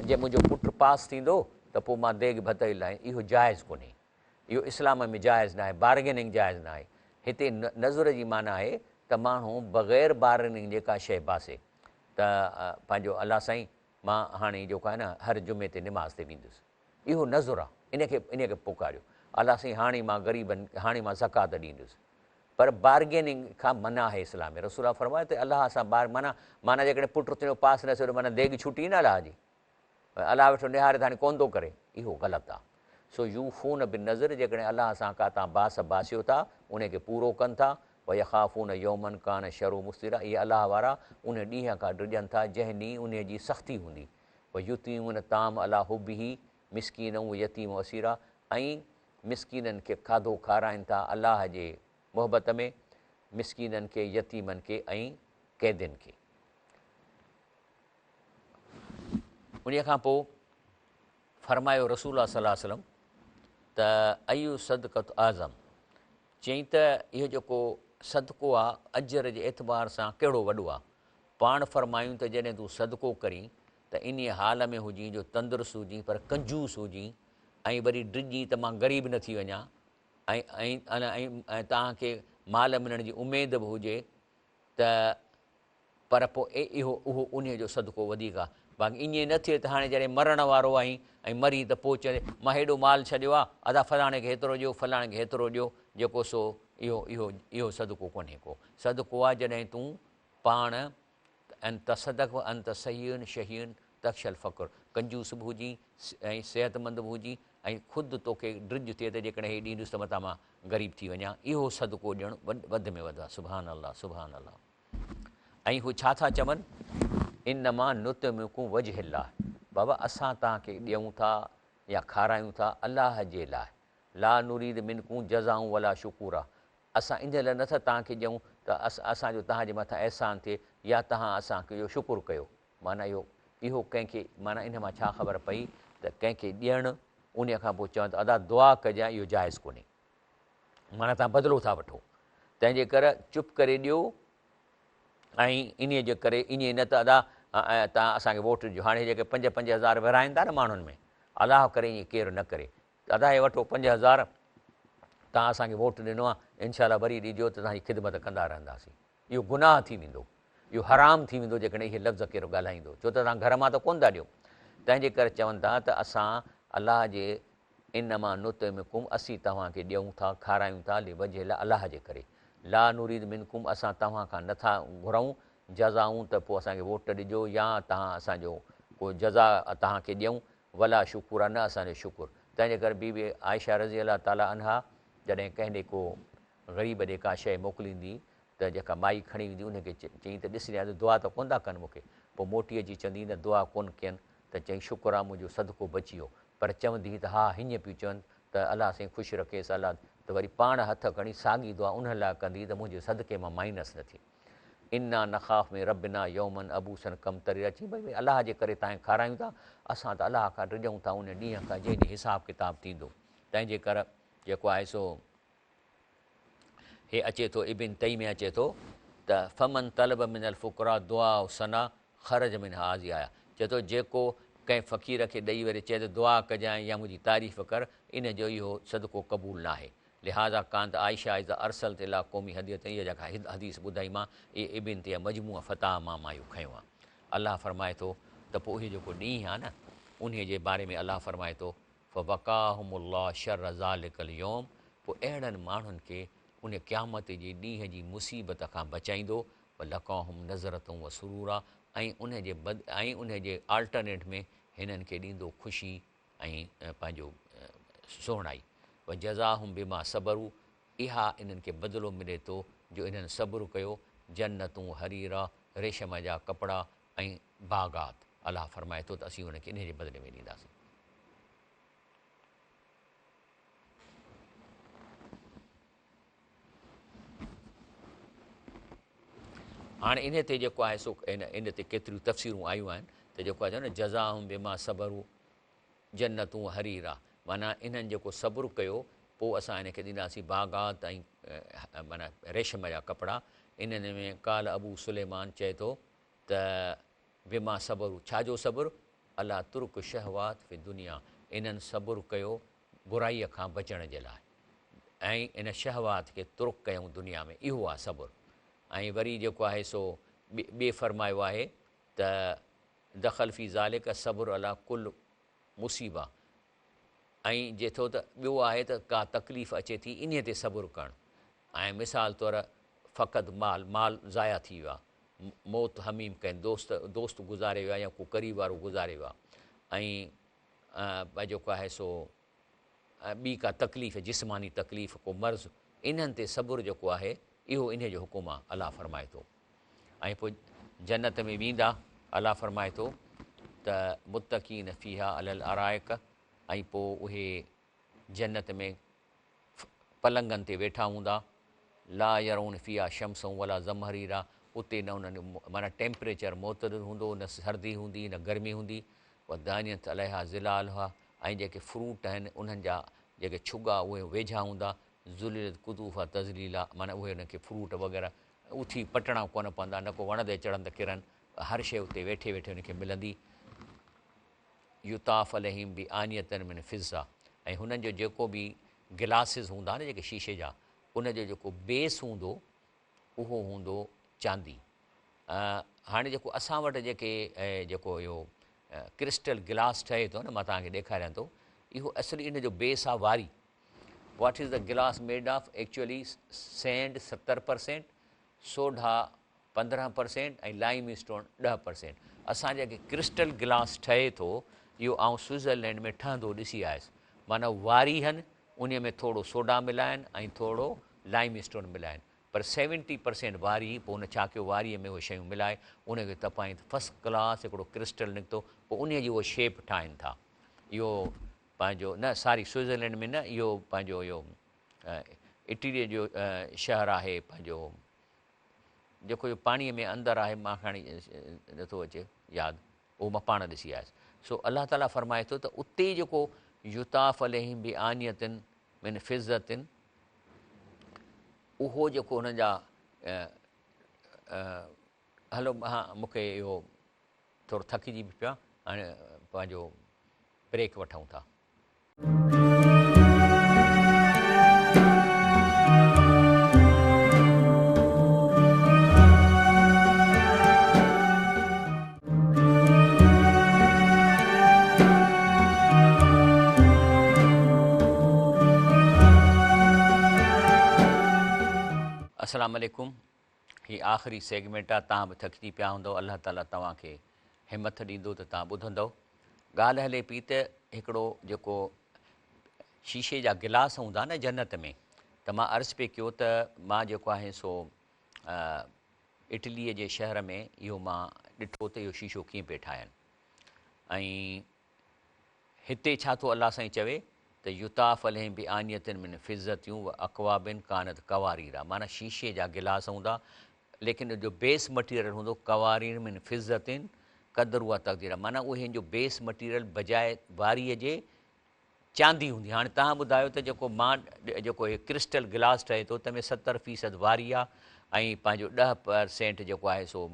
جي منهنجو پٽ پاس ٿيندو ته پوء مان ديڳ ڀتئي لاهين اهو جائز ڪونهي. اهو اسلام ۾ جائز ناهي، بارگيننگ جائز ناهي. هتي نذر جي معنيٰ آهي ته ماڻهو بغير بارگيننگ جي ڪا شيء باسي ته پنهنجو الله سائين مان هاڻي جيڪو آهي نه هر جمعي تي نماز تي ويندس. اهو نذر آ، ان کي انهيء کي پڪاريو. الله سائين هاڻي مان غريبن هاڻي مان زڪوات ڏيندس. پر بارگيننگ کان منع آهي اسلام ۾. رسول الله فرمايو ته الله سان بار معنيٰ معنيٰ جيڪڏهن پٽ تنهنجو پاس نه ٿيو ته معنيٰ ديڳ ڇٽي نه الله جي. الله ويٺو نهاري ته هاڻي ڪونه ٿو ڪري. اهو غلط آ. سو يوفون بالنذر جيڪڏهن الله سان ڪا توهان باس باسيو ٿا انهي کي پورو ڪن ٿا، ويخافون يوما ڪان شره مستطيرا اهي الله وارا انهي ڏينهن کان ڊڄن ٿا جنهن ڏينهن انهي جي سختي هوندي، ويطعمون الطعام علي حبه مسڪينا ويتيما واسيرا ۽ مسڪينن کي کاڌو کارائن ٿا الله جي محبت ۾، مسڪينن کي، يتيمن کي ۽ قيدين کي. انهيء کان پوء فرمايو رسول الله صلي الله عليه وسلم ته اي الصدقة اعظم چيائين ته اهو جيڪو صدقو آ اجر جي اعتبار سان ڪهڙو وڏو آ؟ پاڻ فرمايون ته جڏهن تون صدقو ڪرين ته انهيء حال ۾ هجين جو تندرست هجين پر ڪنجوس هجين ۽ وري ڊڄين ته مان غريب نه ٿي وڃان ۽ ۽ ۽ توهان کي مال ملڻ جي اميد به هجي ته پر پوء اهو اهو انهيء جو صدقو وڌيڪ آ. باقي ائين نه ٿئي ته هاڻي جڏهن مرڻ وارو آهين ۽ مرين ته پوء چوين مان هيڏو مال ڇڏيو آ، ادا فلاڻي کي هيترو ڏيو، فلاڻي کي هيترو ڏيو، جيڪو سو اهو اهو اهو صدقو ڪونهي ڪو. صدقو آ جڏهن تون پاڻ ان تصدق وانت صحيح شحيح تخشي الفقر ڪنجوس به هجين ۽ صحتمند به هجين ۽ خود توکي ڊڄ ٿئي ته جيڪڏهن هي ڏيندس ته متان مان غريب ٿي وڃان اهو صدقو ڏيڻ وڌ ۾ وڌ آ. سبحان الله سبحان الله. ۽ هو ڇا ٿا چون، انما نطعمڪم وجه الله بابا اسان توهان کي ڏيون ٿا يا کارايون ٿا الله جي لاء، لا نريد منڪم جزاء ولا شڪورا اسان انهيء لاء نٿا توهان کي ڏيون ته اسان جو توهان جي مٿان احسان ٿئي يا توهان اسان کي اهو شڪر ڪيو معنيٰ اهو اهو ڪنهن کي معنيٰ ان مان ڇا خبر پئي ته ڪنهن کي ڏيڻ انهيء کان پوء چون ته ادا دعا ڪجانء اهو جائز ڪونهي. معنيٰ توهان بدلو ٿا وٺو، تنهن جي ڪر چپ ڪري ڏيو ۽ انهيء جي ڪري ائين نه ته ادا توهان اسان کي ووٽ ڏجو. هاڻي جيڪي پنج پنج هزار ورهائين ٿا نه ماڻهن ۾ الله ڪري ائين ڪير نه ڪري ته ادا هي وٺو 5000 توهان اسان کي ووٽ ڏنو آهي انشاء الله وري ڏجو ته توهان جي خدمت ڪندا رهنداسين. اهو گناهه ٿي ويندو، اهو حرام ٿي ويندو جيڪڏهن اهي لفظ ڪير ڳالهائيندو، ڇو ته توهان گهر مان ته ڪونه ٿا ڏيو. تنهن جي ڪري چون ٿا ته اسان الله جي انما نطعمڪم اسين توهان کي ڏيون ٿا، کارايون ٿا، لوجه الله الله جي ڪري، لا نريد منڪم اسان توهان کان نه ٿا گهرون، جزاء ته پوء اسان کي ووٽ ڏجو يا توهان اسان جو ڪو جزا توهان کي ڏيون، ولا شڪورا نه اسان جو شڪر. تنهن جي ڪري بي بي عائشه رضي الله تعالٰي عنها جڏهن ڪنهن ڏي ڪو غريب ڏي ڪا شيء موڪليندي ته جيڪا مائي کڻي ويندي انهي کي چئين ته ڏس ڏيان ته دعا ته ڪونه ٿا ڪن مون کي، پوء موٽي اچي چوندي نه دعا ڪونه ڪين ته چئين شڪر آ منهنجو صدقو بچي ويو پر چوندي هئي ته ها هيئن پيون چون ته الله سائين خوش رکيس الله ته وري پاڻ هٿ کڻي ساڳي دعا انهن لاء ڪندي هئي ته منهنجي صدقي مان مائنس نه ٿئي. انا نخاف من ربنا يوما عبوسا قمطريرا چيائين ڀئي الله جي ڪري تانکي کارايون ٿا اسان ته الله کان ڊڄون ٿا ان ڏينهن کان جنهن ڏينهن حساب ڪتاب ٿيندو تنهن جي ڪر جيڪو آهي سو هي اچي ٿو ابن تيميه اچي ٿو ته فمن طلب من الفقراء دعاء ثنا خرج من هذه آيه چئي ٿو جيڪو ڪنهن فقير کي ڏئي وري چئي ته دعا ڪجانء يا منهنجي تعريف ڪر ان جو اهو صدقو قبول ناهي لهذا ڪانت عائشه اذا ارسلت الي قومي هدية اها جيڪا حديث ٻڌائي مان اهي ابن تيميه مجموع فتاويٰ مان مان اهو کنيو آهي الله فرمائي ٿو ته پوء اهو جيڪو ڏينهن آهي نه انهي جي باري ۾ الله فرمائي ٿو فوقاهم الله شر ذلک اليوم پوء اهڙن ماڻهن کي ان قيامت جي ڏينهن جي مصيبت کان بچائيندو ولقاهم نضرة وسرورا ۽ ان جي بد ۽ ان جي آلٽرنيٽ ۾ هنن کي ڏيندو خوشي ۽ پنهنجو سهڻائي وجزاهم بما صبروا اها انهن کي بدلو ملي ٿو جو انهن صبر ڪيو جنتون حريرا ريشم جا ڪپڙا ۽ باغات الله فرمائي ٿو ته اسين انهن کي انهي جي بدلي ۾ ڏينداسين. هاڻي انهي تي جيڪو آهي سو ان تي ڪيتريون تفسيرون آيون آهن ته جيڪو آهي نه جزاهم بما صبروا جنتون حريرا معنيٰ انهن جيڪو صبر ڪيو پوء اسان انهن کي ڏينداسين باغات ۽ معنيٰ ريشم جا ڪپڙا انهن ۾ قال ابو سليمان چئي ٿو ته بما صبروا ڇا جو صبر عليٰ ترڪ الشهوات في الدنيا انهن صبر ڪيو برائيء کان بچڻ جي لاء ۽ ان شهوات کي ترڪ ڪيائون دنيا ۾ اهو آهي صبر ۽ وري جيڪو آهي سو ٻئي فرمايو آهي ته دخل في ذلک الصبر عليٰ ڪل مصيبه ۽ جي ٿو ته ٻيو آهي ته ڪا تڪليف اچي ٿي انهيء تي صبر ڪرڻ ۽ مثال طور فقد مال، مال ضايع ٿي ويو آهي، موت حميم ڪنهن دوست دوست گذاري ويو آهي يا ڪو قريب وارو گذاري ويو آهي ۽ جيڪو آهي سو ٻي ڪا تڪليف جسماني تڪليف ڪو مرض انهن تي صبر جيڪو آهي اهو انهي جو حڪم آهي الله فرمائي ٿو ۽ پوء جنت ۾ ويندا الله فرمائي ٿو ته متڪئين فيها علي الارائڪ ۽ پوء اهي جنت ۾ پلنگن تي ويٺا هوندا لا يرون فيها شمسا ولا زمهريرا اتي نه انهن معنيٰ ٽيمپريچر معتدل هوندو نه سردي هوندي نه گرمي هوندي ودانيت عليها ظلالها ۽ جيڪي فروٽ آهن انهن جا جيڪي ڇڳا اهي ويجها هوندا ذللت قطوفها تذليلا معنيٰ اهي انهن کي فروٽ وغيره اٿي پٽڻا ڪونه پوندا نه ڪو وڻ تي چڙهن ته ڪرن هر شيء اتي ويٺي ويٺي انهن کي ملندي. يطاف عليهم بآنية من فضة ۽ هنن جو جيڪو به گلاسز هوندا نه جيڪي شيشي جا ان جو جيڪو بيس هوندو اهو هوندو چاندي هاڻي جيڪو اسان وٽ جيڪي جيڪو اهو ڪرسٽل گلاس ٺهي ٿو نه مان توهان کي ڏيکاريان ٿو اهو اصلي ان جو بيس آهي واري what is the glass made of actually sand 70% soda 15 percent ۽ lime stone 10 percent اسان جيڪي ڪرسٽل گلاس ٺهي ٿو اهو آئون سوئزرلينڊ ۾ ٺهندو ڏسي آيس معنيٰ واري هن انهي ۾ ٿورو سوڍا ملائن ۽ ٿورو لائيم اسٽون ملائن پر سيونٽي پرسينٽ واري پوء ان ڇا ڪيو واريء ۾ اهي شيون ملائي ان کي تپائين ته فرسٽ ڪلاس هڪڙو ڪرسٽل نڪتو پوء انهي جي اهو شيپ ٺاهين ٿا اهو پنهنجو نه ساري سوئزرلينڊ ۾ نه اهو پنهنجو اهو اٽليء جو شهر آهي پنهنجو جيڪو اهو پاڻيء ۾ اندر آهي مان کي هاڻي نٿو اچي ياد اهو مان پاڻ ڏسي آيس سو الله تعاليٰ فرمائي ٿو ته اتي جيڪو يطاف عليهم بآنية من فضة اهو جيڪو هنن جا هلو ها مونکي اهو ٿورو ٿڪجي به پيا هاڻي پنهنجو بريڪ وٺون ٿا. السلام عليڪم هي آخري سيگمينٽ آ توهان به ٿڪجي پيا هوندؤ الله تعالي توهان کي همٿ ڏيندو ته توهان ٻڌندؤ ڳالهه هلي پئي ته هڪڙو جيڪو شيشي جا گلاس هوندا نه جنت ۾ ته مان عرض پئي ڪيو ته مان جيڪو آهي سو اٽليء جي شهر ۾ اهو مان ڏٺو ته اهو شيشو ڪيئن پئي ٺاهن ۽ هتي ڇا ٿو الله سائين چوي ته يطاف عليهم بآنية من فضة و اڪواب ڪانت قواريرا معنيٰ شيشي جا گلاس هوندا ليڪن ان جو بيس مٽيريل هوندو قوارير من فضة قدروها تقديرا معنيٰ اهي ان جو بيس مٽيريل بجاء واريء جي چاندي هوندي هاڻي توهان ٻڌايو ته جيڪو مان جيڪو هي ڪرسٽل گلاس ٺهي ٿو تنهن ۾ 70% واري آ ۽ پنهنجو 10% جيڪو آهي سو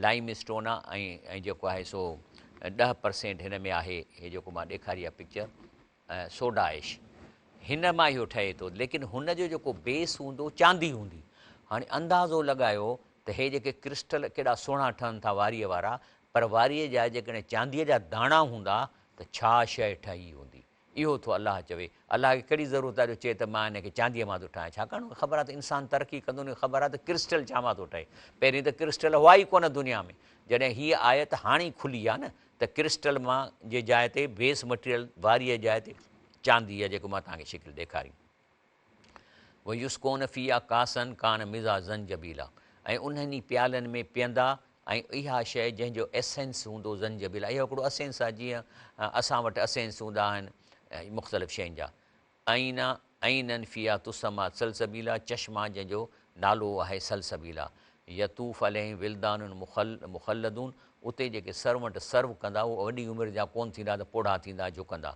لائيم اسٽون آ ۽ ۽ جيڪو آهي سو 10% هن ۾ آهي هي جيڪو مان ڏيکاري آ پڪچر سوڊا ايش هن مان اهو ٺهي ٿو ليڪن هن جو جيڪو بيس هوندو چاندي هوندي هاڻي اندازو لڳايو ته هي جيڪي ڪرسٽل ڪيڏا سهڻا ٺهن ٿا واريء وارا پر واريء جا جيڪڏهن چانديء جا داڻا هوندا ته ڇا شيء ٺهي هوندي؟ اهو ٿو الله چوي. الله کي ڪهڙي ضرورت آهي جو چئي ته مان هن کي چانديء مان ٿو ٺاهيان؟ ڇاڪاڻ هن کي خبر آهي ته انسان ترقي ڪندو، هن کي خبر آهي ته ڪرسٽل ڇا مان ٿو ٺهي. پهرين ته ڪرسٽل هئا ئي ڪونه دنيا ۾. جڏهن هيء آيت هاڻي کلي آهي نه ته ڪرسٽل مان جي جاء تي بيس مٽيريل واريء جي جاء تي چاندي آهي جيڪو مان توهان کي شڪل ڏيکاري. ويسقون فيها ڪاسا ڪان مزاجها زنجبيلا ۽ انهن ئي پيالن ۾ پيئندا ۽ اها شيء جنهن جو اسينس هوندو زنجبيل اهو هڪڙو اسينس آهي جيئن اسان وٽ اسينس هوندا آهن مختلف شين جا عينا عينا فيها تسميٰ سلسبيلا چشما جنهن جو نالو آهي سلسبيلا يطوف عليهم ولدان مخلدون اتي جيڪي سرونٽ سرو ڪندا اهي وڏي عمر جا ڪونه ٿيندا ته پوڙها ٿيندا جهڪندا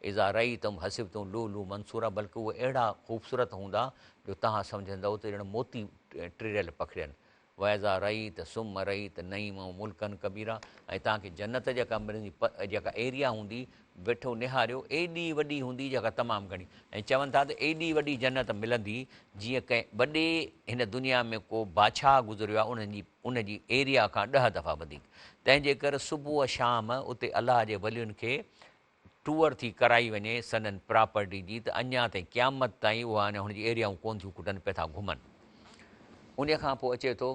اذا رأيتهم حسبتهم لؤلؤ منثورا بلڪ اهي اهڙا خوبصورت هوندا جو توهان سمجهندؤ ته ڄڻ موتي ٽڙيل پکڙيل واذا رأيت ثم رأيت نعيما وملڪا ڪبيرا ۽ توهان کي جنت جيڪا ملندي جيڪا ايريا هوندي ويٺو نهاريو ايڏي وڏي هوندي جيڪا تمام گهڻي ۽ چون ٿا ته ايڏي وڏي جنت ملندي جيئن ڪنهن وڏي هن دنيا ۾ ڪو بادشاهه گذريو آهي انهن جي ان جي ايريا کان ڏهه دفعا وڌيڪ تنهن جي ڪري صبح شام اتي الله جي ولين کي ٽوئر ٿي ڪرائي وڃي سندن پراپرٽي جي ته اڃا تائين قيامت تائين اها اڃا هن جي ايريائون ڪونه ٿيون کٽن پيا ٿا گهمن. انهيء کان پوء اچي ٿو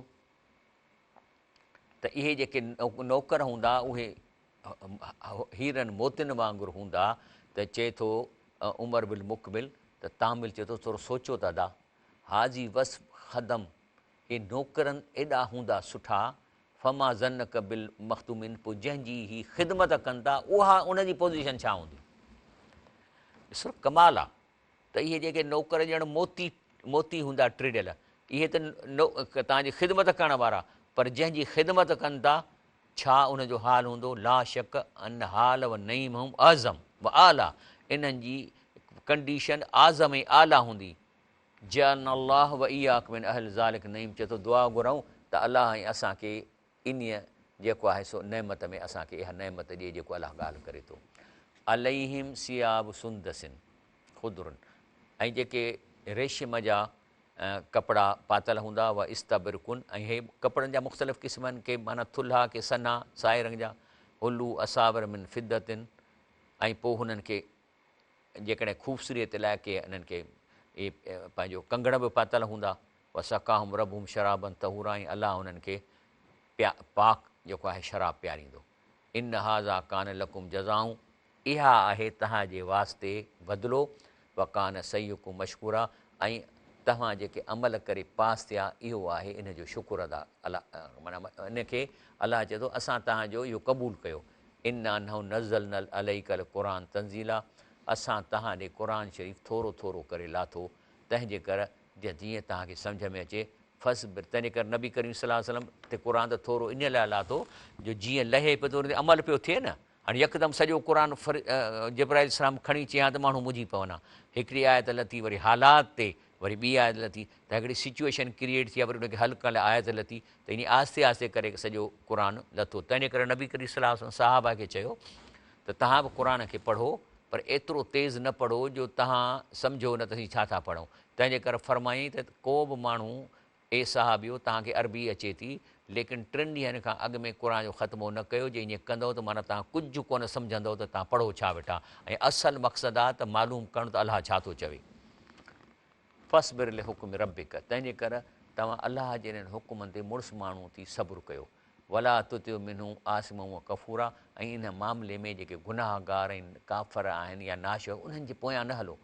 ته اهي جيڪي نوڪر هوندا اهي هيرن موتين وانگر هوندا ته چئي ٿو عمر بالمقبل ته تامل چئي ٿو ٿورو سوچو ته ادا هذه وصف خدم هي نوڪرن ايڏا هوندا سٺا فما ظنک بالمخدومين پوء جنهن جي هي خدمت ڪن ٿا اها ان جي پوزيشن ڇا هوندي؟ ڏسو ڪمال آ ته اهي جيڪي نوڪر ڄڻ موتي موتي هوندا ٽڙيل اهي ته توهان جي خدمت ڪرڻ وارا پر جنهن جي خدمت ڪن ٿا ڇا ان جو حال هوندو لا شڪ ان حال و نعيمهم اعظم و اعليٰ انهن جي ڪنڊيشن اعظم ۽ اعليٰ هوندي. جعلنا الله و اياڪ من اهل ذلک نعيم چئي ٿو دعا گهرون ته الله ۽ اسان کي انهيء جيڪو آهي سو نعمت ۾ اسان کي اها نعمت ڏئي جيڪو الله ڳالهه ڪري ٿو عليهم ثياب سندس خضر ۽ جيڪي ريشم جا ڪپڙا پاتل هوندا و استبرق ۽ هي ڪپڙن جا مختلف قسم آهن ڪي معنيٰ ٿلها ڪي سنها سائي رنگ جا حلو اساور من فضة ۽ پوء هنن کي جيڪڏهن خوبصوريت لاء ڪي انهن کي اهي پنهنجو ڪنگڻ به پاتل هوندا وسقاهم ربهم شرابا طهورا ۽ الله انهن کي پيا پاڪ جيڪو آهي شراب پياريندو ان هذا ڪان لڪم جزاء اها آهي توهان جي واسطي بدلو، وڪان سعيڪم مشڪورا ۽ توهان جيڪي عمل ڪري پاس ٿيا اهو آهي ان جو شڪر ادا الله معنيٰ ان کي الله چئي ٿو اسان توهان جو اهو قبول ڪيو انا نحن نزلنا عليک القرآن تنزيلا اسان توهان ڏي قرآن شريف ٿورو ٿورو ڪري لاٿو تنهن جي ڪر جيئن توهان کي سمجهه ۾ اچي فاصبر تنهن جي ڪري نبي ڪريم صلي الله عليه وسلم تي قرآن ته ٿورو ان لاء لاٿو جو جيئن لهي پيو ٿو ان تي عمل پيو ٿئي نه هاڻي يڪدم سڄو قرآن جبرائيل السلام کڻي اچي ها ته ماڻهو منجهي پون ها. هڪڙي آيت لٿي وري حالات تي وري ٻي آيت لٿي ته هڪڙي سچوئيشن ڪريئيٽ ٿي وري ان کي حل ڪرڻ لاء آيت لٿي ته ائين آهستي آهستي ڪري سڄو قرآن لٿو. تنهنجي ڪري نبي ڪريم صلي الله عليه وسلم صحابه کي چيو ته توهان به قرآن کي پڙهو پر ايترو تيز نه پڙهو جو توهان سمجهو نه ته اسين ڇا ٿا پڙهون. تنهنجي ڪري فرمايائين ته ڪو به ماڻهو اي صحابيو! توهان کي عربي اچي ٿي، ليڪن ٽن ڏينهن کان اڳ ۾ قرآن جو ختمو نه ڪيو، جي ائين ڪندؤ ته معنيٰ توهان ڪجهه ڪونه سمجهندؤ ته توهان پڙهو ڇا ويٺا ۽ اصل مقصد آ ته معلوم ڪرڻ ته الله ڇا ٿو چوي. فاصبر لحڪم ربک تنهنجي ڪر توهان الله جي انهن حڪمن تي مڙس ماڻهو ٿي صبر ڪيو. ولا تطع منهم آثما و ڪفورا ۽ ان معاملي ۾ جيڪي گناهگار ۽ ڪافر آهن يا ناشڪر انهن جي پويان نه هلو.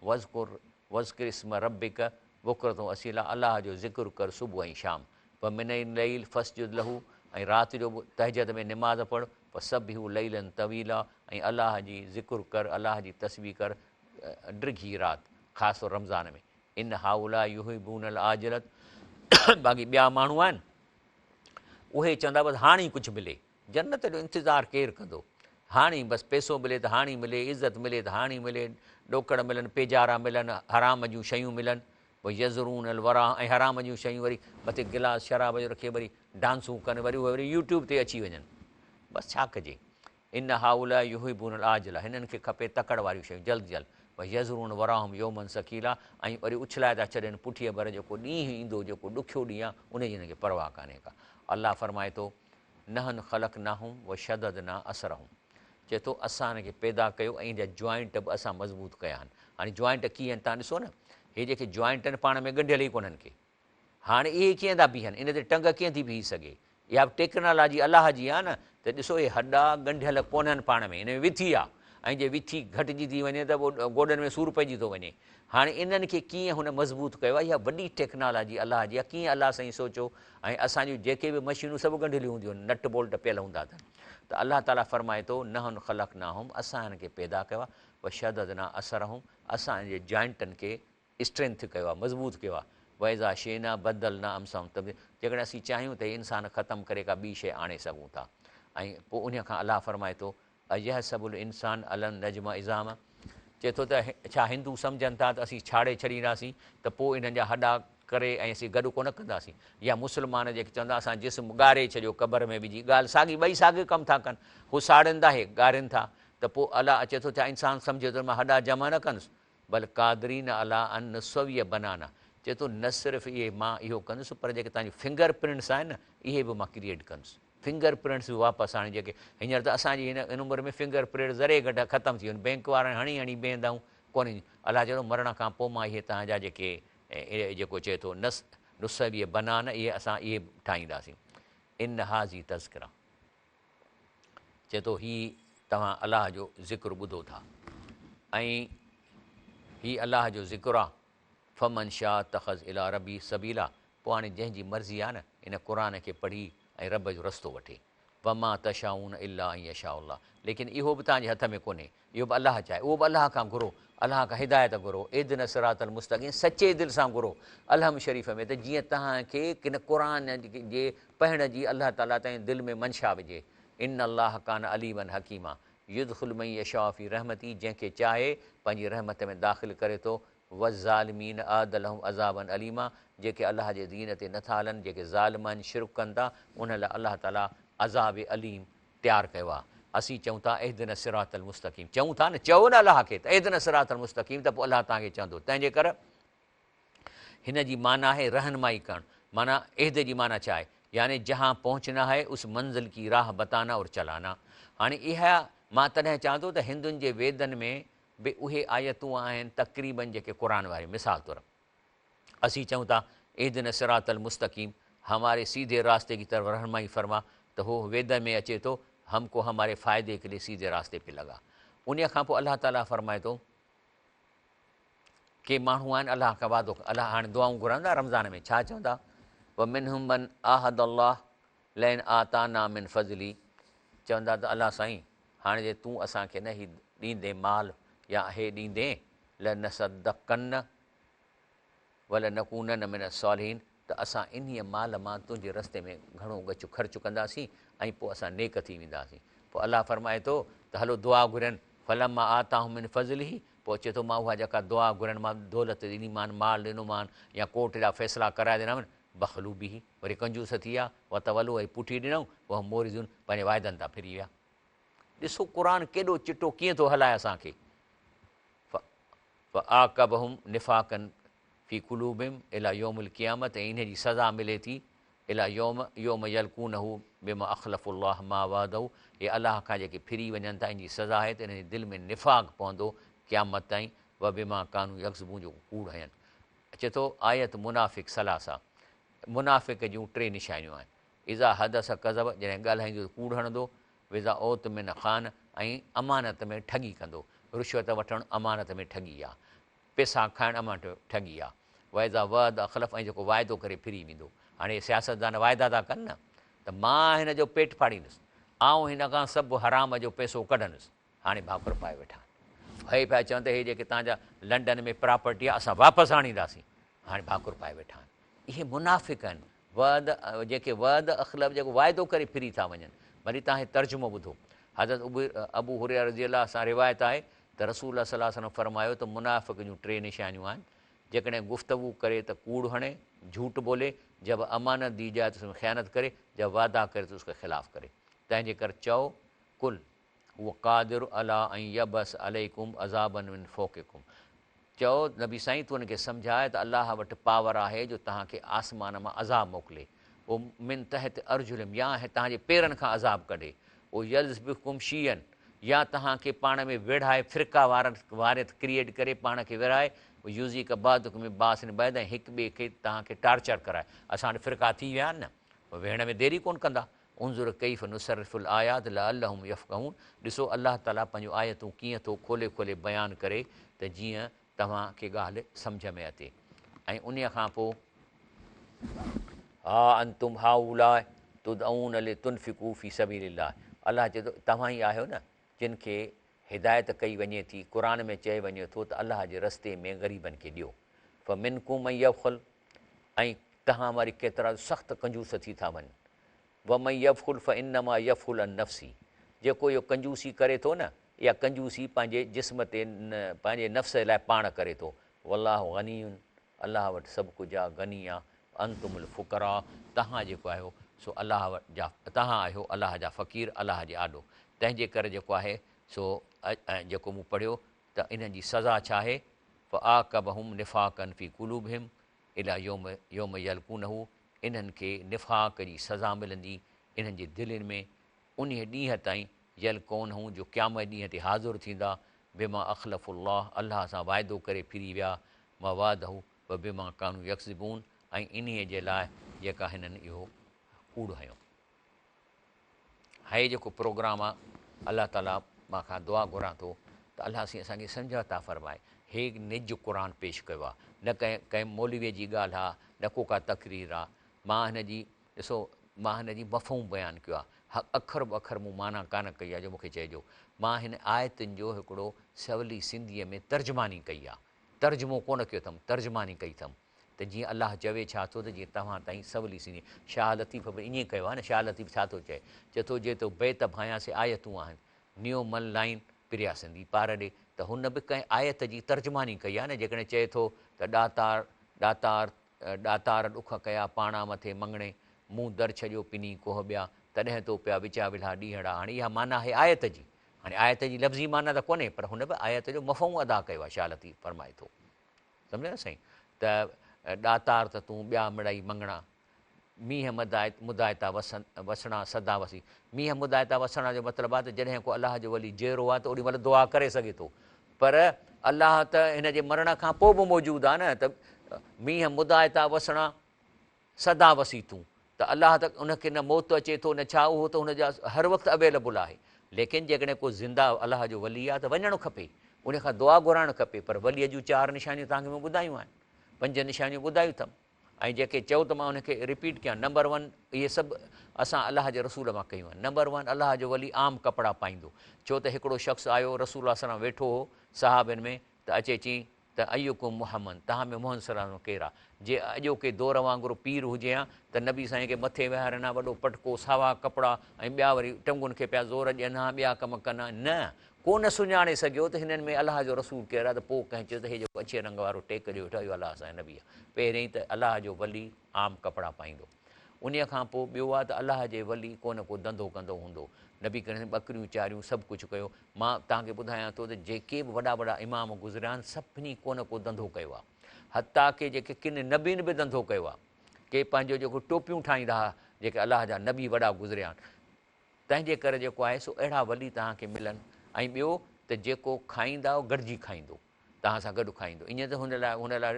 واذڪر واذڪر اسم ربک بڪرة و اصيلا الله جو ذڪر ڪر صبح ۽ شام ومن الليل فاسجد له ۽ رات جو به تهجد ۾ نماز پڙھ وسبحه ليلا طويلا ۽ الله جي ذڪر ڪر الله جي تسبيح ڪر ڊگهي رات خاص طور رمضان ۾ ان هؤلاء يحبون العاجلة باقي ٻيا ماڻهو آهن اهي چوندا بس هاڻي ڪجهه ملي جنت جو انتظار ڪير ڪندو؟ هاڻي بس پئسو ملي ته هاڻي ملي، عزت ملي ته هاڻي ملي، ڏوڪڙ ملن، پيجارا ملن، حرام جون شيون ملن، ويذرون الوراء ۽ حرام جون شيون وري مٿي گلاس شراب جو رکي وري ڊانسون ڪن وري اهي وري يوٽيوب تي اچي وڃن. بس ڇا ڪجي. ان هؤلاء يحبون العاجله هنن کي کپي تڪڙ واريون شيون جلد جلد ويذرون وراهم يوما ثقيلا ۽ وري اڇلائي ٿا ڇڏين پٺيء ڀر جيڪو ڏينهن ايندو جيڪو ڏکيو ڏينهن آهي ان جي هنن کي پرواهه ڪانهي ڪا. الله فرمائي ٿو. نحن خلقناهم وشددنا اسرهم چئي ٿو اسان هن کي پيدا ڪيو ۽ هن جا جوائنٽ به اسان مضبوط ڪيا آهن هاڻي جوائنٽ ڪيئن آهن توهان ڏسو نه هي جيڪي جوائنٽ آهن پاڻ ۾ ڳنڍيل ئي ڪونهن ڪي هاڻي اهي ڪيئن ٿا بيهن ان تي ٽنگ ڪيئن ٿي بيهي سگهي اها به ٽيڪنالاجي الله جي آهي نه ته ڏسو اهي هڏا ڳنڍيل ڪونهن پاڻ ۾ ان ۾ وٿي آهي ۽ جي وٿي گهٽجي ٿي وڃي ته پوء گوڏن ۾ سور پئجي ٿو وڃي. هاڻي انهن کي ڪيئن هن مضبوط ڪيو آهي، اها وڏي ٽيڪنالاجي الله جي آهي، ڪيئن الله سائين سوچيو ۽ اسان جون جيڪي به مشينون سڀ ڳنڍيل هونديون آهن، نٽ بولٽ پيل هوندا اٿن ته الله تعاليٰ فرمائي ٿو، نحن خلقناهم اسان هنن کي پيدا ڪيو آهي، وشددنا اسرهم اسان انهن جي جوائنٽن کي اسٽرينٿ ڪيو آهي، مضبوط ڪيو آهي، واذا شئنا بدلنا امثالهم تبديلا جيڪڏهن اسين چاهيون ته هي انسان ختم ڪري ڪا ٻي شيء آڻي سگهون ٿا ۽ پوء انهيء کان الله فرمائي ٿو، ايحسب الانسان الن نجمع عظامه چئي ٿو ته ڇا هندو سمجهن ٿا ته اسين ڇاڙي ڇڏينداسين ته پوء انهن جا هڏا ڪري ۽ اسين گڏ ڪونه ڪنداسين يا مسلمان جيڪي چوندا اسان جسم ڳاري ڇڏيو قبر ۾ وجهي ڳالهه ساڳي ٻئي ساڳيو ڪم ٿا ڪن هو ساڙين ٿا هي ڳارين ٿا ته پوء الله چئي ٿو ڇا انسان سمجهي ٿو مان هڏا جمع نه ڪندس بل قادرين علي ان نسوي بنانا چئي ٿو نه صرف اهي مان اهو ڪندس پر جيڪي توهان جون فنگر پرنٽس آهن نه اهي به مان ڪريئيٽ ڪندس فنگر پرنٽس به واپس آڻي جيڪي هينئر ته اسان جي هن عمر ۾ فنگر پرنٽ ذري گهٽ ختم ٿي ويون بينڪ وارن هڻي هڻي بيهندا آهيون ڪونهي الله چئي ٿو مرڻ کان پوء مان اهي توهان جا جيڪي جيڪو چئي ٿو نس نسوي بنانا اهي اسان اهي ٺاهينداسين ان هذه تذڪره چئي ٿو هي توهان الله جو ذڪر ٻڌو ٿا ۽ هي الله جو ذڪر آ، فمن شاء اتخذ الي ربه سبيلا پوء هاڻي جنهن جي مرضي آ نه ان قرآن کي پڙهي ۽ رب جو رستو وٺي. وما تشاءون الا ان يشاء الله ليڪن اهو به توهان جي هٿ ۾ ڪونهي، اهو به الله چاهي، اهو به الله کان گهرو، الله کان هدايت گهرو، اهدنا الصراط المستقيم سچي دل سان گهرو الحمد شريف ۾ ته جيئن توهان کي ڪن قرآن جي پڙهڻ جي الله تعالي توهان جي دل ۾ منشا وجهي، ان الله ڪان عليما حڪيما يدخل من يشاء في رحمته جنهن کي چاهي پنهنجي رحمت ۾ داخل ڪري ٿو، والظالمين اعد لهم عذابا اليما جيڪي الله جي دين تي نٿا هلن، جيڪي ظالم آهن، شرڪ ڪن ٿا، انهن لاء الله تعالي عذاب اليم تيار ڪيو آهي. اسين چئون ٿا اهدنا الصراط المستقيم چئون ٿا نه، چئو نه الله کي ته اهدنا الصراط المستقيم ته پوء الله توهان کي چوندو. تنهن جي ڪر هن جي معنيٰ آهي رهنمائي ڪرڻ. معنيٰ اهد جي معنيٰ ڇا آهي؟ يعني جهان پهچنا هي اس منزل ڪي راهه بتانا اور چلانا. هاڻي اها مان تڏهن چوان ٿو ته هندن جي ويدن ۾ به اهي آيتون آهن تقريباً جيڪي قرآن واريون مثال طور اسين چئون ٿا اهدنا الصراط المستقيم هماري سيڌي راستي ڪي طرف رهنمائي فرما ته هو ويدن ۾ اچي ٿو هم ڪو هماري فائدي ڪي لئي سيڌي راستي پي لگا. انهيء کان پوء الله تعاليٰ فرمائي ٿو. ڪي ماڻهو آهن الله کان وعدو الله هاڻي دعائون گهرن ٿا رمضان ۾ ڇا چوندا ومنهم من عاهد الله لئن آتانا من فضله چوندا ته الله سائين هاڻي جي تون اسان کي نه هي ڏيندين مال يا هي ڏيندين لنصدقن ولنڪونن من الصالحين ته اسان انهيء مال مان تنهنجي رستي ۾ گهڻو ڳچ خرچ ڪنداسين ۽ پوء اسان نيڪ ٿي وينداسين. پوء الله فرمائي ٿو ته هلو دعا گهرين، فلما آتاهم من فضله پوء چئي ٿو مان اها جيڪا دعا گهرين مان دولت ڏنيمان، مال ڏنومان يا ڪورٽ جا فيصلا ڪرائي ڏنامان، بخلوا به وري ڪنجوس ٿي ويا، وتولوا ۽ پٺي ڏنائون، وهم معرضون پنهنجي واعدن تان ڦري ويا. ڏسو قرآن ڪيڏو چٽو ڪيئن ٿو هلائي اسان کي. فعاقبهم نفاقا في قلوبهم الي يوم القيامة ۽ انهي جي سزا ملي ٿي الي يوم يوم يلقونه بما اخلفوا الله ما وعدوه هي الله کان جيڪي ڦري وڃن ٿا ان جي سزا آهي ته انهن جي دل ۾ نفاق پوندو قيامت تائين وبما ڪانوا يڪذبون جو ڪوڙ هنين اچي ٿو آيت منافق ثلاثه منافق جون ٽي نشانيون آهن اذا حدث ڪذب جڏهن ڳالهائيندو ته ڪوڙ هڻندو واذا اؤتمن خان ۽ امانت ۾ ٺڳي ڪندو. رشوت وٺڻ امانت ۾ ٺڳي آ. پئسا کائڻ امانت ۾ ٺڳي آ. واذا وعد اخلف ۽ جيڪو واعدو ڪري ڦري ويندو. هاڻي اهي سياستدان واعدا ٿا ڪن نه ته مان هن جو پيٽ ڦاڙيندس. آئون هن کان سڀ حرام جو پئسو ڪڍندس. هاڻي ڀاڪر پائي ويٺا آهن. هي پيا چون ته هي جيڪي توهان جا لنڊن ۾ پراپرٽي آ اسان واپس آڻينداسين. هاڻي ڀاڪر پائي ويٺا آهن. اهي منافق آهن. وعد جيڪي وعد اخلف جيڪو واعدو ڪري ڦري ٿا وڃن. وري توهان هي ترجمو ٻڌو. حضرت ابو هريره رضي الله سان روايت آهي ته رسول الله صلي الله عليه وسلم فرمايو ته منافق جون ٽي نشانيون آهن. جيڪڏهن گفتگو ڪري ته ڪوڙ هڻي، جهوٽ بولي، جب امانت the جائي ته اس ۾ خيانت ڪري، جب وعده ڪري ته اس ڪي خلاف ڪري. تنهن جي ڪر چئو، قل. هو قادر علي ان يبعث عليڪم عذابا من فوقڪم چئو، نبي سائين تون انهن کي سمجهاء ته الله وٽ پاور آهي جو توهان کي آسمان مان عذاب موڪلي او من تحت ارجلم يا توهان جي پيرن کان عذاب ڪڍي او يلبسڪم شيعا يا توهان کي پاڻ ۾ ويڙهائي فرقه واريت ڪريئيٽ ڪري پاڻ کي ورهائي ويذيق بعضڪم بباس بعض ۽ هڪ ٻئي کي توهان کي ٽارچر ڪرائي اسان وٽ فرقا ٿي ويا آهن نه ويهڻ ۾ ديري ڪونه ڪندا انظر ڪيف نصرف الايات لعلهم يفقهون ڏسو الله تعالي پنهنجون آيتون ڪيئن ٿو کولي کولي بيان ڪري ته جيئن توهان کي ڳالهه سمجهه ۾ اچي ۽ انهيء کان پوء ها انتم هؤلاء تدعون لتنفقوا في سبيل الله الله چئي ٿو توهان ئي آهيو نه جن کي هدايت ڪئي وڃي ٿي قرآن ۾ چئي وڃي ٿو ته الله جي رستي ۾ غريبن کي ڏيو فمنڪم من يبخل ۽ توهان وري ڪيترا سخت ڪنجوس ٿي ٿا وڃن. ومن يبخل فانما يبخل عن نفسه جيڪو اهو ڪنجوسي ڪري ٿو نه اها ڪنجوسي پنهنجي جسم تي پنهنجي نفس جي لاء پاڻ ڪري ٿو. والله غني الله وٽ سڀ ڪجهه آ غني آ انتم الفقراء توهان جيڪو آهيو سو الله جا توهان آهيو الله جا فقير الله جي آڏو تنهن جي ڪري جيڪو آهي سو جيڪو مون پڙهيو ته انهن جي سزا ڇا آهي فعاقبهم نفاقا في قلوبهم الي يوم يوم يلقونه انهن کي نفاق جي سزا ملندي انهن جي دلين ۾ انهيء ڏينهن تائين يلقونه جو قيامت ڏينهن تي حاضر ٿيندا بما اخلفوا الله الله سان وعدو ڪري ڦري ويا ما وعده وبما ڪانوا يڪذبون ۽ انهيء جي لاء جيڪا هنن اهو ڪوڙ هنيو. هيء جيڪو پروگرام آ الله تعالي مان کان دعا گهران ٿو ته الله سائين اسان کي سمجهه عطا فرمائي. هي نج قرآن پيش ڪيو آ، نه ڪنهن ڪنهن مولويء جي ڳالهه آ، نه ڪو ڪا تقرير آ. مان هن جي، ڏسو، مان هن جي مفهوم بيان ڪيو آ. اکر به اکر مون معنيٰ ڪانه ڪئي آ جو مون کي چئجو. مان هن آيتن جو هڪڙو سولي سنڌيء ۾ ترجماني ڪئي آ. ترجمو ڪونه ڪيو اٿم، ترجماني ڪئي اٿم ته جيئن الله چوي ڇا ٿو ته جيئن توهان تائين سولي سنڌي. شاهه لطيف به ائين ڪيو آ نه، شاهه لطيف ڇا ٿو چئي؟ چئي ٿو جي تو بيت ڀانيان سي آيتون آهن، نيو من لائين پريا سندي پار ڏي ته هن به ڪنهن آيت جي ترجماني ڪئي آهي نه جيڪڏهن چئي ٿو ته ڏاتار ڏاتار ڏاتار ڏک ڪيا پاڻا مٿي مڱڻي مون در ڇڏيو پني ڪوهه ٻيا تڏهن تو پيا وچا ولها ڏينهڙا هاڻي اها معنيٰ آهي آيت جي هاڻي آيت جي لفظي معنيٰ ته ڪونهي پر هن به آيت جو مفهوم ادا ڪيو آهي شاهه لطيف فرمائي ٿو سمجهيو نه سائين ته ڏاتار ته تون ٻيا مڙئي مڱڻا مينهن مدائتا وسڻا سدا وسي. مينهن مدائتا وسڻا جو مطلب آهي ته جڏهن ڪو الله جو ولي جيئرو آهي ته اوڏي مهل دعا ڪري سگهي ٿو پر الله ته هن جي مرڻ کان پوء به موجود آهي نه ته مينهن مدائتا وسڻا سدا وسي تون ته الله ته ان کي نه موت اچي ٿو نه ڇا اهو ته هن جا هر وقت اويلبل آهي ليڪن جيڪڏهن ڪو زنده الله جو ولي آهي ته وڃڻ کپي ان کان دعا گهرائڻ کپي پر ولي جون چار نشانيون توهان کي مون ٻڌايون آهن پنج نشانيون ٻڌايون اٿم. ۽ جيڪي چئو ته مان ان کي رپيٽ ڪيان نمبر ون اهي سڀ اسان الله جي رسول مان ڪيون آهن نمبر ون الله جو ولي عام ڪپڙا پائيندو ڇو ته هڪڙو شخص آيو رسول الله صلعم ويٺو هو صحابين ۾ ته اچي چين ته ايڪم محمد توهان ۾ محمد صلعم ڪير آ جي اڄوڪي دور وانگر پير هجي ها ته نبي سائين کي مٿي ويهارين ها وڏو پٽڪو ساوا ڪپڙا ۽ ٻيا وري ٽنگن کي پيا زور ڏين ها ٻيا ڪم ڪن ها نه ڪو نه سڃاڻي سگهيو ته هنن ۾ الله جو رسول ڪير آهي ته پوء ڪنهن چيو ته هي جيڪو اڇي رنگ وارو ٽيڪ ڏيو ويٺو آهي اهو الله سان جو نبي آهي. پهرين ته الله جو ولي عام ڪپڙا پائيندو. انهيء کان پوء ٻيو آهي ته الله جي ولي ڪو نه ڪو ڌنڌو ڪندو هوندو. نبي ڪريم ٻڪريون چاريون سڀ ڪجهه ڪيو. مان توهان کي ٻڌايان ٿو ته جيڪي به وڏا وڏا امام گذريا آهن سڀني ڪو نه ڪو ڌنڌو ڪيو آهي. حتيٰ ڪي جيڪي ڪن نبين به ڌنڌو ڪيو آهي. ڪي پنهنجو جيڪو ٽوپيون ٺاهيندا ها جيڪي الله جا نبي وڏا گذريا آهن. تنهن جي ڪري جيڪو آهي سو اهڙا ولي توهان کي ملن ۽ ٻيو ته جيڪو کائيندائو گڏجي کائيندو توهان سان گڏ کائيندو ائين ته هن لاء هن لاء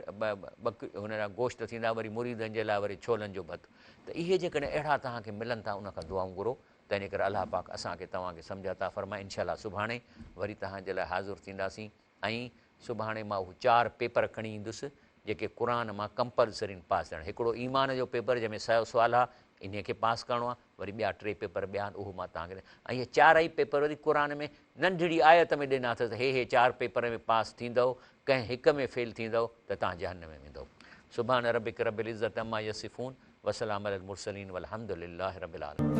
ٻڪ هن لاء گوشت ٿيندا وري مريدن جي لاء وري ڇولن جو ڀت ته اهي جيڪڏهن اهڙا توهان کي ملن ٿا ان کان دعائون گهرو تنهن جي ڪري الله پاڪ اسان کي توهان کي سمجهه عطا فرمائي انشاء الله سڀاڻي وري توهان جي لاء حاضر ٿينداسين ۽ سڀاڻي مان اهو چار پيپر کڻي ايندس جيڪي قرآن مان ڪمپلسري آهن پاس ٿيڻ. هڪڙو ايمان جو پيپر جنهن ۾ سئو سوال ها انهيء کي پاس ڪرڻو آهي، وري ٻيا ٽي پيپر ٻيا آهن اهو مان توهان کي ۽ اهي چارئي پيپر وري قرآن ۾ ننڍڙي آيت ۾ ڏنا اٿس ته هي هي چار پيپر ۾ پاس ٿيندؤ ڪنهن هڪ ۾ فيل ٿيندؤ ته توهان جهنم ۾ ويندؤ. سبحان ربک رب العزت عما يصفون وسلام علي المرسلين والحمد لله رب العالمين.